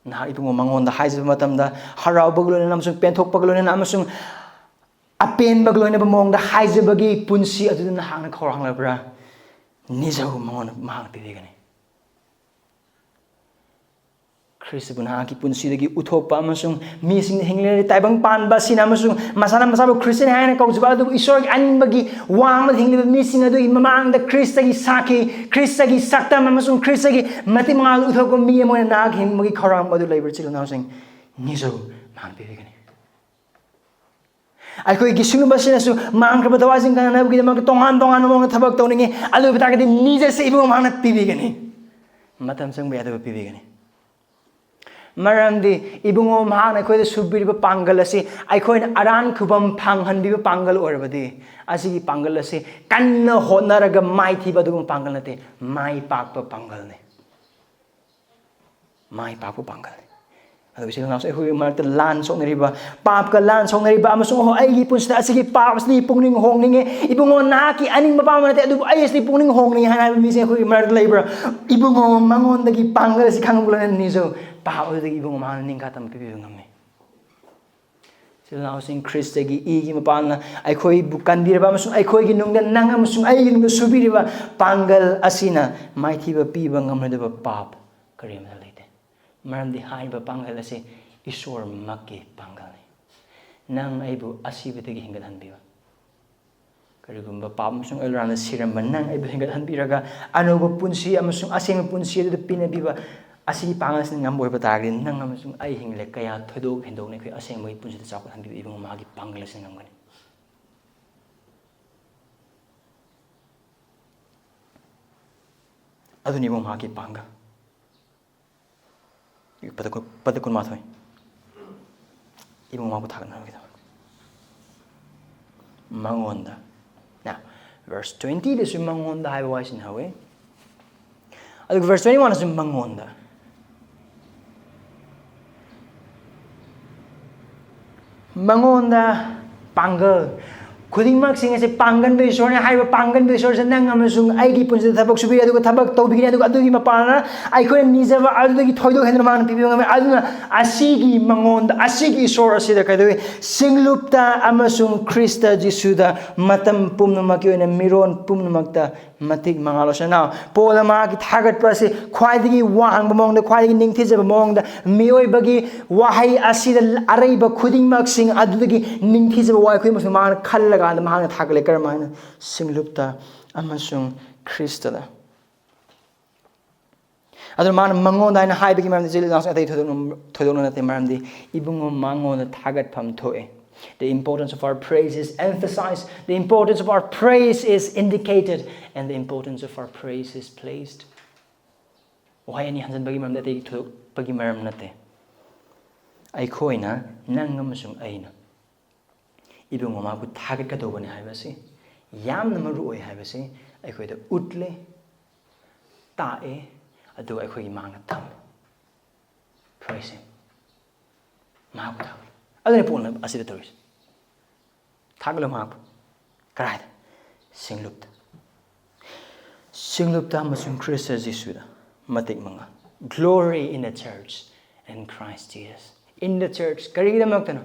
ꯅꯍꯥꯛ ꯏꯕꯨꯡꯉꯣ ꯃꯉꯣꯟꯗ ꯍꯥꯏꯖꯕ ꯃꯇꯝꯗ ꯍꯔꯥꯎꯕꯒ ꯂꯣꯏꯅꯅ ꯑꯃꯁꯨꯡ ꯄꯦꯟꯊꯣꯛꯄꯒ ꯂꯣꯏꯅꯅ ꯑꯃꯁꯨꯡ ꯑꯄꯦꯟꯕꯒ ꯂꯣꯏꯅꯕ ꯃꯑꯣꯡꯗ ꯍꯥꯏꯖꯕꯒꯤ ꯄꯨꯟꯁꯤ ꯑꯗꯨꯗ ꯅꯍꯥꯛꯅ ꯈꯧꯔꯥꯡꯂꯕ꯭ꯔꯥ? ꯅꯤꯖꯧ, ꯃꯉꯣꯟꯗ ꯃꯍꯥꯛꯅ ꯄꯤꯕꯤꯒꯅꯤ꯫ ꯈ꯭ꯔꯤꯁꯇꯕꯨ ꯅꯍꯥꯛꯀꯤ ꯄꯨꯟꯁꯤꯗꯒꯤ ꯎꯠꯊꯣꯛꯄ ꯑꯃꯁꯨꯡ ꯃꯤꯁꯤꯡꯅ ꯍꯤꯡꯂꯤꯉꯩꯗ ꯇꯥꯏꯕꯪ ꯄꯥꯟꯕ ꯑꯁꯤꯅ ꯑꯃꯁꯨꯡ ꯃꯁꯥꯅ ꯃꯁꯥꯕꯨ ꯈ꯭ꯔꯤꯁꯇꯤꯌꯥꯟ ꯍꯥꯏꯅ ꯀꯧꯖꯕ ꯑꯗꯨꯕꯨ ꯏꯁꯣꯔꯒꯤ ꯑꯅꯤꯡꯕꯒꯤ ꯋꯥꯡꯃꯗ ꯍꯤꯡꯂꯤꯕ ꯃꯤꯁꯤꯡ ꯑꯗꯨꯒꯤ ꯃꯃꯥꯡꯗ ꯈ꯭ꯔꯤꯁꯇꯒꯤ ꯁꯥꯈꯤ, ꯈ꯭ꯔꯤꯁꯇꯒꯤ ꯁꯛꯇꯝ ꯑꯃꯁꯨꯡ ꯈ꯭ꯔꯤꯁꯇꯒꯤ ꯃꯇꯤꯛ ꯃꯉꯥꯜ ꯎꯠꯊꯣꯛꯄ ꯃꯤ ꯑꯃ ꯑꯣꯏꯅ ꯅꯍꯥꯛ ꯍꯤꯡꯕꯒꯤ ꯈꯧꯔꯥꯡꯕ ꯑꯗꯨ ꯂꯩꯕ꯭ꯔꯥ? ꯏꯆꯤꯜ ꯏꯅꯥꯎꯁꯤꯡ, ꯅꯤꯖꯧ, ꯃꯍꯥꯛꯅ ꯄꯤꯕꯤꯒꯅꯤ꯫ ꯑꯩꯈꯣꯏꯒꯤ ꯁꯤꯒꯨꯝꯕꯁꯤꯅꯁꯨ ꯃꯥꯡꯈ꯭ꯔꯕ ꯊꯋꯥꯏꯁꯤꯡ ꯀꯟꯅꯅꯕꯒꯤꯗꯃꯛꯇ ꯇꯣꯉꯥꯟ ꯇꯣꯉꯥꯟꯕ ꯃꯑꯣꯡꯗ ꯊꯕꯛ ꯇꯧꯅꯤꯡꯉꯤ꯫ ꯑꯗꯨ ꯑꯣꯏꯕ ꯇꯥꯔꯒꯗꯤ ꯅꯤꯖꯁꯦ, ꯏꯕꯨꯡꯉꯣ, ꯃꯍꯥꯛꯅ ꯄꯤꯕꯤꯒꯅꯤ꯫ ꯃꯇꯝ ꯆꯪꯕ ꯌꯥꯗꯕ ꯄꯤꯕꯤꯒꯅꯤ꯫ ꯃꯔꯝꯗꯤ ꯏꯕꯨꯡꯉꯣ ꯃꯍꯥꯛꯅ ꯑꯩꯈꯣꯏꯗ ꯁꯨꯕꯤꯔꯤꯕ ꯄꯥꯡꯒꯜ ꯑꯁꯤ ꯑꯩꯈꯣꯏꯅ ꯑꯔꯥꯟ ꯈꯨꯕꯝ ꯐꯪꯍꯟꯕꯤꯕ ꯄꯥꯡꯒꯜ ꯑꯣꯏꯔꯕꯗꯤ, ꯑꯁꯤꯒꯤ ꯄꯥꯡꯒꯜ ꯑꯁꯤ ꯀꯟꯅ ꯍꯣꯠꯅꯔꯒ ꯃꯥꯏꯊꯤꯕ ꯑꯗꯨꯒꯨꯝꯕ ꯄꯥꯡꯒꯜ ꯅꯠꯇꯦ, ꯃꯥꯏ ꯄꯥꯛꯄ ꯄꯥꯡꯒꯜꯅꯤ꯫ ꯃꯥꯏ ꯄꯥꯛꯄ ꯄꯥꯡꯒꯜꯅꯤ꯫ ꯑꯗꯨꯒ ꯏꯆꯤꯜ ꯏꯅꯥꯎꯁꯦ, ꯑꯩꯈꯣꯏꯒꯤ ꯃꯔꯛꯇ ꯂꯥꯟ ꯁꯣꯛꯅꯔꯤꯕ, ꯄꯥꯞꯀ ꯂꯥꯟ ꯁꯣꯛꯅꯔꯤꯕ ꯑꯃꯁꯨꯡ "ꯑꯣ, ꯑꯩꯒꯤ ꯄꯨꯟꯁꯤꯗ ꯑꯁꯤꯒꯤ ꯄꯥꯞ ꯑꯁꯤꯗꯤ ꯄꯨꯛꯅꯤꯡ ꯍꯣꯡꯅꯤꯡꯉꯦ, ꯏꯕꯨꯡꯉꯣ, ꯅꯍꯥꯛꯀꯤ ꯑꯅꯤꯡꯕ ꯄꯥꯝꯕ ꯅꯠꯇꯦ, ꯑꯗꯨꯕꯨ ꯑꯩ ꯑꯁꯤꯗꯤ ꯄꯨꯛꯅꯤꯡ ꯍꯣꯡꯅꯤꯡꯉꯦ" ꯍꯥꯏꯅ ꯍꯥꯏꯕ ꯃꯤꯁꯦ ꯑꯩꯈꯣꯏꯒꯤ ꯃꯔꯛꯇ ꯂꯩꯕ꯭ꯔꯥ? ꯏꯕꯨꯡꯉꯣ, ꯃꯉꯣꯟꯗꯒꯤ ꯄꯥꯡꯒꯜ ꯑꯁꯤ ꯈꯪꯕ ꯂꯣꯏꯅꯅ ꯅꯤꯖꯧ꯫ ꯄꯥꯞ ꯑꯗꯨꯗꯒꯤ ꯏꯕꯨꯡꯉꯣ ꯃꯍꯥꯛꯅ ꯅꯤꯡꯈꯥ ꯇꯝꯕ ꯄꯤꯕꯤꯕ ꯉꯝꯃꯤ꯫ ꯏꯆꯤꯜ ꯏꯅꯥꯎꯁꯤꯡ, ꯈ꯭ꯔꯤꯁꯇꯒꯤ ꯏꯒꯤ ꯃꯄꯥꯟꯅ ꯑꯩꯈꯣꯏꯕꯨ ꯀꯟꯕꯤꯔꯕ ꯑꯃꯁꯨꯡ ꯑꯩꯈꯣꯏꯒꯤ ꯅꯨꯡꯗ ꯅꯪ ꯑꯃꯁꯨꯡ ꯑꯩꯒꯤ ꯅꯨꯡꯗ ꯁꯨꯕꯤꯔꯤꯕ ꯄꯥꯡꯒꯜ ꯑꯁꯤꯅ ꯃꯥꯏꯊꯤꯕ ꯄꯤꯕ ꯉꯝꯂꯣꯏꯗꯕ ꯄꯥꯞ ꯀꯔꯤ ꯑꯃꯠꯇ ꯂꯩꯇꯦ꯫ ꯃꯔꯝꯗꯤ ꯍꯥꯏꯔꯤꯕ ꯄꯥꯡꯒꯜ ꯑꯁꯤ ꯏꯁꯣꯔꯃꯛꯀꯤ ꯄꯥꯡꯒꯜꯅꯤ꯫ ꯅꯪ ꯑꯩꯕꯨ ꯑꯁꯤꯕꯗꯒꯤ ꯍꯦꯟꯒꯠꯍꯟꯕꯤꯕ, ꯀꯔꯤꯒꯨꯝꯕ ꯄꯥꯞ ꯑꯃꯁꯨꯡ ꯑꯩ ꯂꯣꯏꯔꯥꯟꯗ ꯁꯤꯔꯝꯕ ꯅꯪ ꯑꯩꯕꯨ ꯍꯦꯟꯒꯠꯍꯟꯕꯤꯔꯒ ꯑꯅꯧꯕ ꯄꯨꯟꯁꯤ ꯑꯃꯁꯨꯡ ꯑꯁꯦꯡꯕ ꯄꯨꯟꯁꯤ ꯑꯗꯨ ꯄꯤꯅꯕꯤꯕ ꯑꯁꯤꯒꯤ ꯄꯥꯡꯒꯜ ꯑꯁꯤꯅ ꯉꯝꯕ ꯑꯣꯏꯕ ꯇꯥꯔꯒꯗꯤ, ꯅꯪ ꯑꯃꯁꯨꯡ ꯑꯩ ꯍꯤꯡꯂꯦ ꯀꯌꯥ ꯊꯣꯏꯗꯣꯛ ꯍꯦꯟꯗꯣꯛꯅ ꯑꯩꯈꯣꯏ ꯑꯁꯦꯡꯕꯒꯤ ꯄꯨꯟꯁꯤꯗ ꯆꯥꯎꯈꯠꯍꯟꯕꯤꯕ ꯏꯕꯨꯡꯉꯣ ꯃꯍꯥꯛꯀꯤ ꯄꯥꯡꯒꯜ ꯑꯁꯤꯅ ꯉꯝꯒꯅꯤ꯫ ꯑꯗꯨꯅꯤ ꯏꯕꯨꯡꯉꯣ ꯃꯍꯥꯛꯀꯤ ꯄꯥꯡꯒꯜ꯫ ꯄꯗ ꯀꯨꯟ-, ꯄꯗ ꯀꯨꯟꯃꯥꯊꯣꯏ꯫ ꯏꯕꯨꯡꯉꯣ ꯃꯍꯥꯛꯄꯨ ꯊꯥꯒꯠꯅꯕꯒꯤꯗꯃꯛ꯫ ꯃꯉꯣꯟꯗ꯫ Now, verse twenty ꯗꯁꯨ "ꯃꯉꯣꯟꯗ" ꯍꯥꯏꯕ ꯋꯥꯍꯩꯁꯤꯅ ꯍꯧꯋꯤ꯫ ꯑꯗꯨꯒ verse twenty one ꯗꯁꯨ "ꯃꯉꯣꯟꯗ"꯫ ꯃꯉꯣꯟꯗ ꯄꯥꯡꯒꯜ, ꯈꯨꯗꯤꯡꯃꯛꯁꯤꯡ ꯑꯁꯦ ꯄꯥꯡꯒꯟꯕ ꯏꯁꯣꯔꯅꯤ꯫ ꯍꯥꯏꯔꯤꯕ ꯄꯥꯡꯒꯟꯕ ꯏꯁꯣꯔꯁꯦ ꯅꯪ ꯑꯃꯁꯨꯡ ꯑꯩꯒꯤ ꯄꯨꯟꯁꯤꯗ ꯊꯕꯛ ꯁꯨꯕꯤꯔꯦ, ꯑꯗꯨꯒ ꯊꯕꯛ ꯇꯧꯕꯤꯒꯅꯤ, ꯑꯗꯨꯒ ꯑꯗꯨꯒꯤ ꯃꯄꯥꯟꯅ ꯑꯩꯈꯣꯏꯅ ꯅꯤꯖꯕ ꯑꯗꯨꯗꯒꯤ ꯊꯣꯏꯗꯣꯛ ꯍꯦꯟꯗꯨꯅ ꯃꯥꯅ ꯄꯤꯕꯤꯕ ꯉꯝꯃꯤ꯫ ꯑꯗꯨꯅ ꯑꯁꯤꯒꯤ ꯃꯉꯣꯟꯗ, ꯑꯁꯤꯒꯤ ꯏꯁꯣꯔ ꯑꯁꯤꯗ ꯀꯩꯗꯧꯏ? ꯁꯤꯡꯂꯨꯞꯇ ꯑꯃꯁꯨꯡ ꯈ꯭ꯔꯤꯁꯇ ꯖꯤꯁꯨꯗ ꯃꯇꯝ ꯄꯨꯝꯅꯃꯛꯀꯤ ꯑꯣꯏꯅ ꯃꯤꯔꯣꯟ ꯄꯨꯝꯅꯃꯛꯇ ꯃꯇꯤꯛ ꯃꯉꯥꯜ ꯑꯣꯏꯁꯅꯨ꯫ ꯄꯣꯜꯅ ꯃꯍꯥꯛꯀꯤ ꯊꯥꯒꯠꯄ ꯑꯁꯤ ꯈ꯭ꯋꯥꯏꯗꯒꯤ ꯋꯥꯡꯕ ꯃꯑꯣꯡꯗ, ꯈ꯭ꯋꯥꯏꯗꯒꯤ ꯅꯤꯡꯊꯤꯖꯕ ꯃꯑꯣꯡꯗ, ꯃꯤꯑꯣꯏꯕꯒꯤ ꯋꯥꯍꯩ ꯑꯁꯤꯗ ꯑꯔꯩꯕ ꯈꯨꯗꯤꯡꯃꯛꯁꯤꯡ ꯑꯗꯨꯗꯒꯤ ꯅꯤꯡꯊꯤꯖꯕ ꯋꯥꯍꯩ ꯈꯨꯗꯤꯡꯃꯛꯁꯤꯡ ꯃꯥꯅ ꯈꯜꯂꯀꯥꯟꯗ ꯃꯍꯥꯛꯅ ꯊꯥꯒꯠꯂꯦ꯫ ꯀꯔꯝ ꯍꯥꯏꯅ? ꯁꯤꯡꯂꯨꯞꯇ ꯑꯃꯁꯨꯡ ꯈ꯭ꯔꯤꯁꯇꯗ꯫ ꯑꯗꯨꯅ ꯃꯥꯅ ꯃꯉꯣꯟꯗ ꯍꯥꯏꯅ ꯍꯥꯏꯕꯒꯤ ꯃꯔꯝꯗꯤ ꯖꯤꯂꯤꯅꯥꯁ ꯑꯇꯩ ꯊꯣꯏꯗꯣꯛꯅ, ꯊꯣꯏꯗꯣꯛꯅ ꯅꯠꯇꯦ, ꯃꯔꯝꯗꯤ ꯏꯕꯨꯡꯉꯣ ꯃꯉꯣꯟꯗ ꯊꯥꯒꯠꯐꯝ ꯊꯣꯛꯑꯦ꯫ The importance of our praise is emphasized, the importance of our praise is indicated, and the importance of our praise is placed. ꯋꯥꯍꯩ ꯑꯅꯤ ꯍꯟꯖꯤꯟꯕꯒꯤ ꯃꯔꯝꯗꯤ ꯑꯇꯩ ꯊꯣꯏꯗꯣꯛꯄꯒꯤ ꯃꯔꯝ ꯅꯠꯇꯦ꯫ ꯑꯩꯈꯣꯏꯅ, ꯅꯪ ꯑꯃꯁꯨꯡ ꯑꯩꯅ ꯏꯕꯨꯡꯉꯣ ꯃꯍꯥꯛꯄꯨ ꯊꯥꯒꯠꯀꯗꯧꯕꯅꯤ ꯍꯥꯏꯕꯁꯤ ꯌꯥꯝꯅ ꯃꯔꯨ ꯑꯣꯏ ꯍꯥꯏꯕꯁꯤ ꯑꯩꯈꯣꯏꯗ ꯎꯠꯂꯦ, ꯇꯥꯛꯑꯦ, ꯑꯗꯨꯒ ꯑꯩꯈꯣꯏꯒꯤ ꯃꯥꯡꯗ ꯊꯝꯃꯦ꯫ Praise him. ꯃꯍꯥꯛꯄꯨ ꯊꯥꯒꯠꯂꯨ꯫ ꯑꯗꯨꯅꯤ ꯄꯣꯜꯅ ꯑꯁꯤꯗ ꯇꯧꯔꯤꯁꯦ꯫ ꯊꯥꯒꯠꯂꯨ ꯃꯍꯥꯛꯄꯨ꯫ ꯀꯗꯥꯏꯗ? ꯁꯤꯡꯂꯨꯞꯇ꯫ ꯁꯤꯡꯂꯨꯞꯇ ꯑꯃꯁꯨꯡ ꯈ꯭ꯔꯤꯁꯇ ꯖꯤꯁꯨꯗ ꯃꯇꯤꯛ ꯃꯉꯥꯜ꯫ Glory in the church and Christ Jesus. In the church. ꯀꯔꯤꯒꯤꯗꯃꯛꯇꯅꯣ?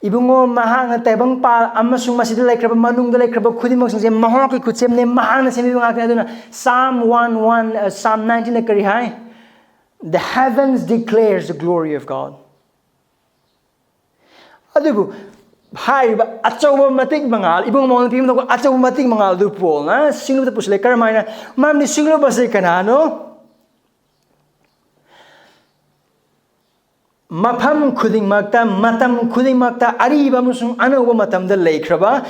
ꯏꯕꯨꯡꯉꯣ ꯃꯍꯥꯛꯅ ꯇꯥꯏꯕꯪꯄꯥꯜ ꯑꯃꯁꯨꯡ ꯃꯁꯤꯗ ꯂꯩꯈ꯭ꯔꯕ, ꯃꯅꯨꯡꯗ ꯂꯩꯈ꯭ꯔꯕ ꯈꯨꯗꯤꯡꯃꯛꯁꯤꯡꯁꯦ ꯃꯍꯥꯛꯀꯤ ꯈꯨꯠꯁꯦꯝꯅꯦ, ꯃꯍꯥꯛꯅ ꯁꯦꯝꯕꯤꯕ ꯉꯥꯛꯇꯅꯤ꯫ ꯑꯗꯨꯅ Psalm one one, uh, Psalm nineteenꯗ ꯀꯔꯤ ꯍꯥꯏ? The heavens declares the glory of God. ꯑꯗꯨꯕꯨ ꯍꯥꯏꯔꯤꯕ ꯑꯆꯧꯕ ꯃꯇꯤꯛ ꯃꯉꯥꯜ, ꯏꯕꯨꯡꯉꯣ ꯃꯉꯣꯟꯗ ꯄꯤꯕ ꯑꯆꯧꯕ ꯃꯇꯤꯛ ꯃꯉꯥꯜ ꯑꯗꯨ ꯄꯣꯜꯅ ꯁꯤꯡꯂꯨꯞꯇ ꯄꯨꯁꯤꯜꯂꯦ꯫ ꯀꯔꯝ ꯍꯥꯏꯅ? ꯃꯔꯝꯗꯤ ꯁꯤꯡꯂꯨꯞ ꯑꯁꯤ ꯀꯅꯥꯅꯣ? ꯃꯐꯝ ꯈꯨꯗꯤꯡꯃꯛꯇ, ꯃꯇꯝ ꯈꯨꯗꯤꯡꯃꯛꯇ, ꯑꯔꯤꯕ ꯑꯃꯁꯨꯡ ꯑꯅꯧꯕ ꯃꯇꯝꯗ ꯂꯩꯈ꯭ꯔꯕ,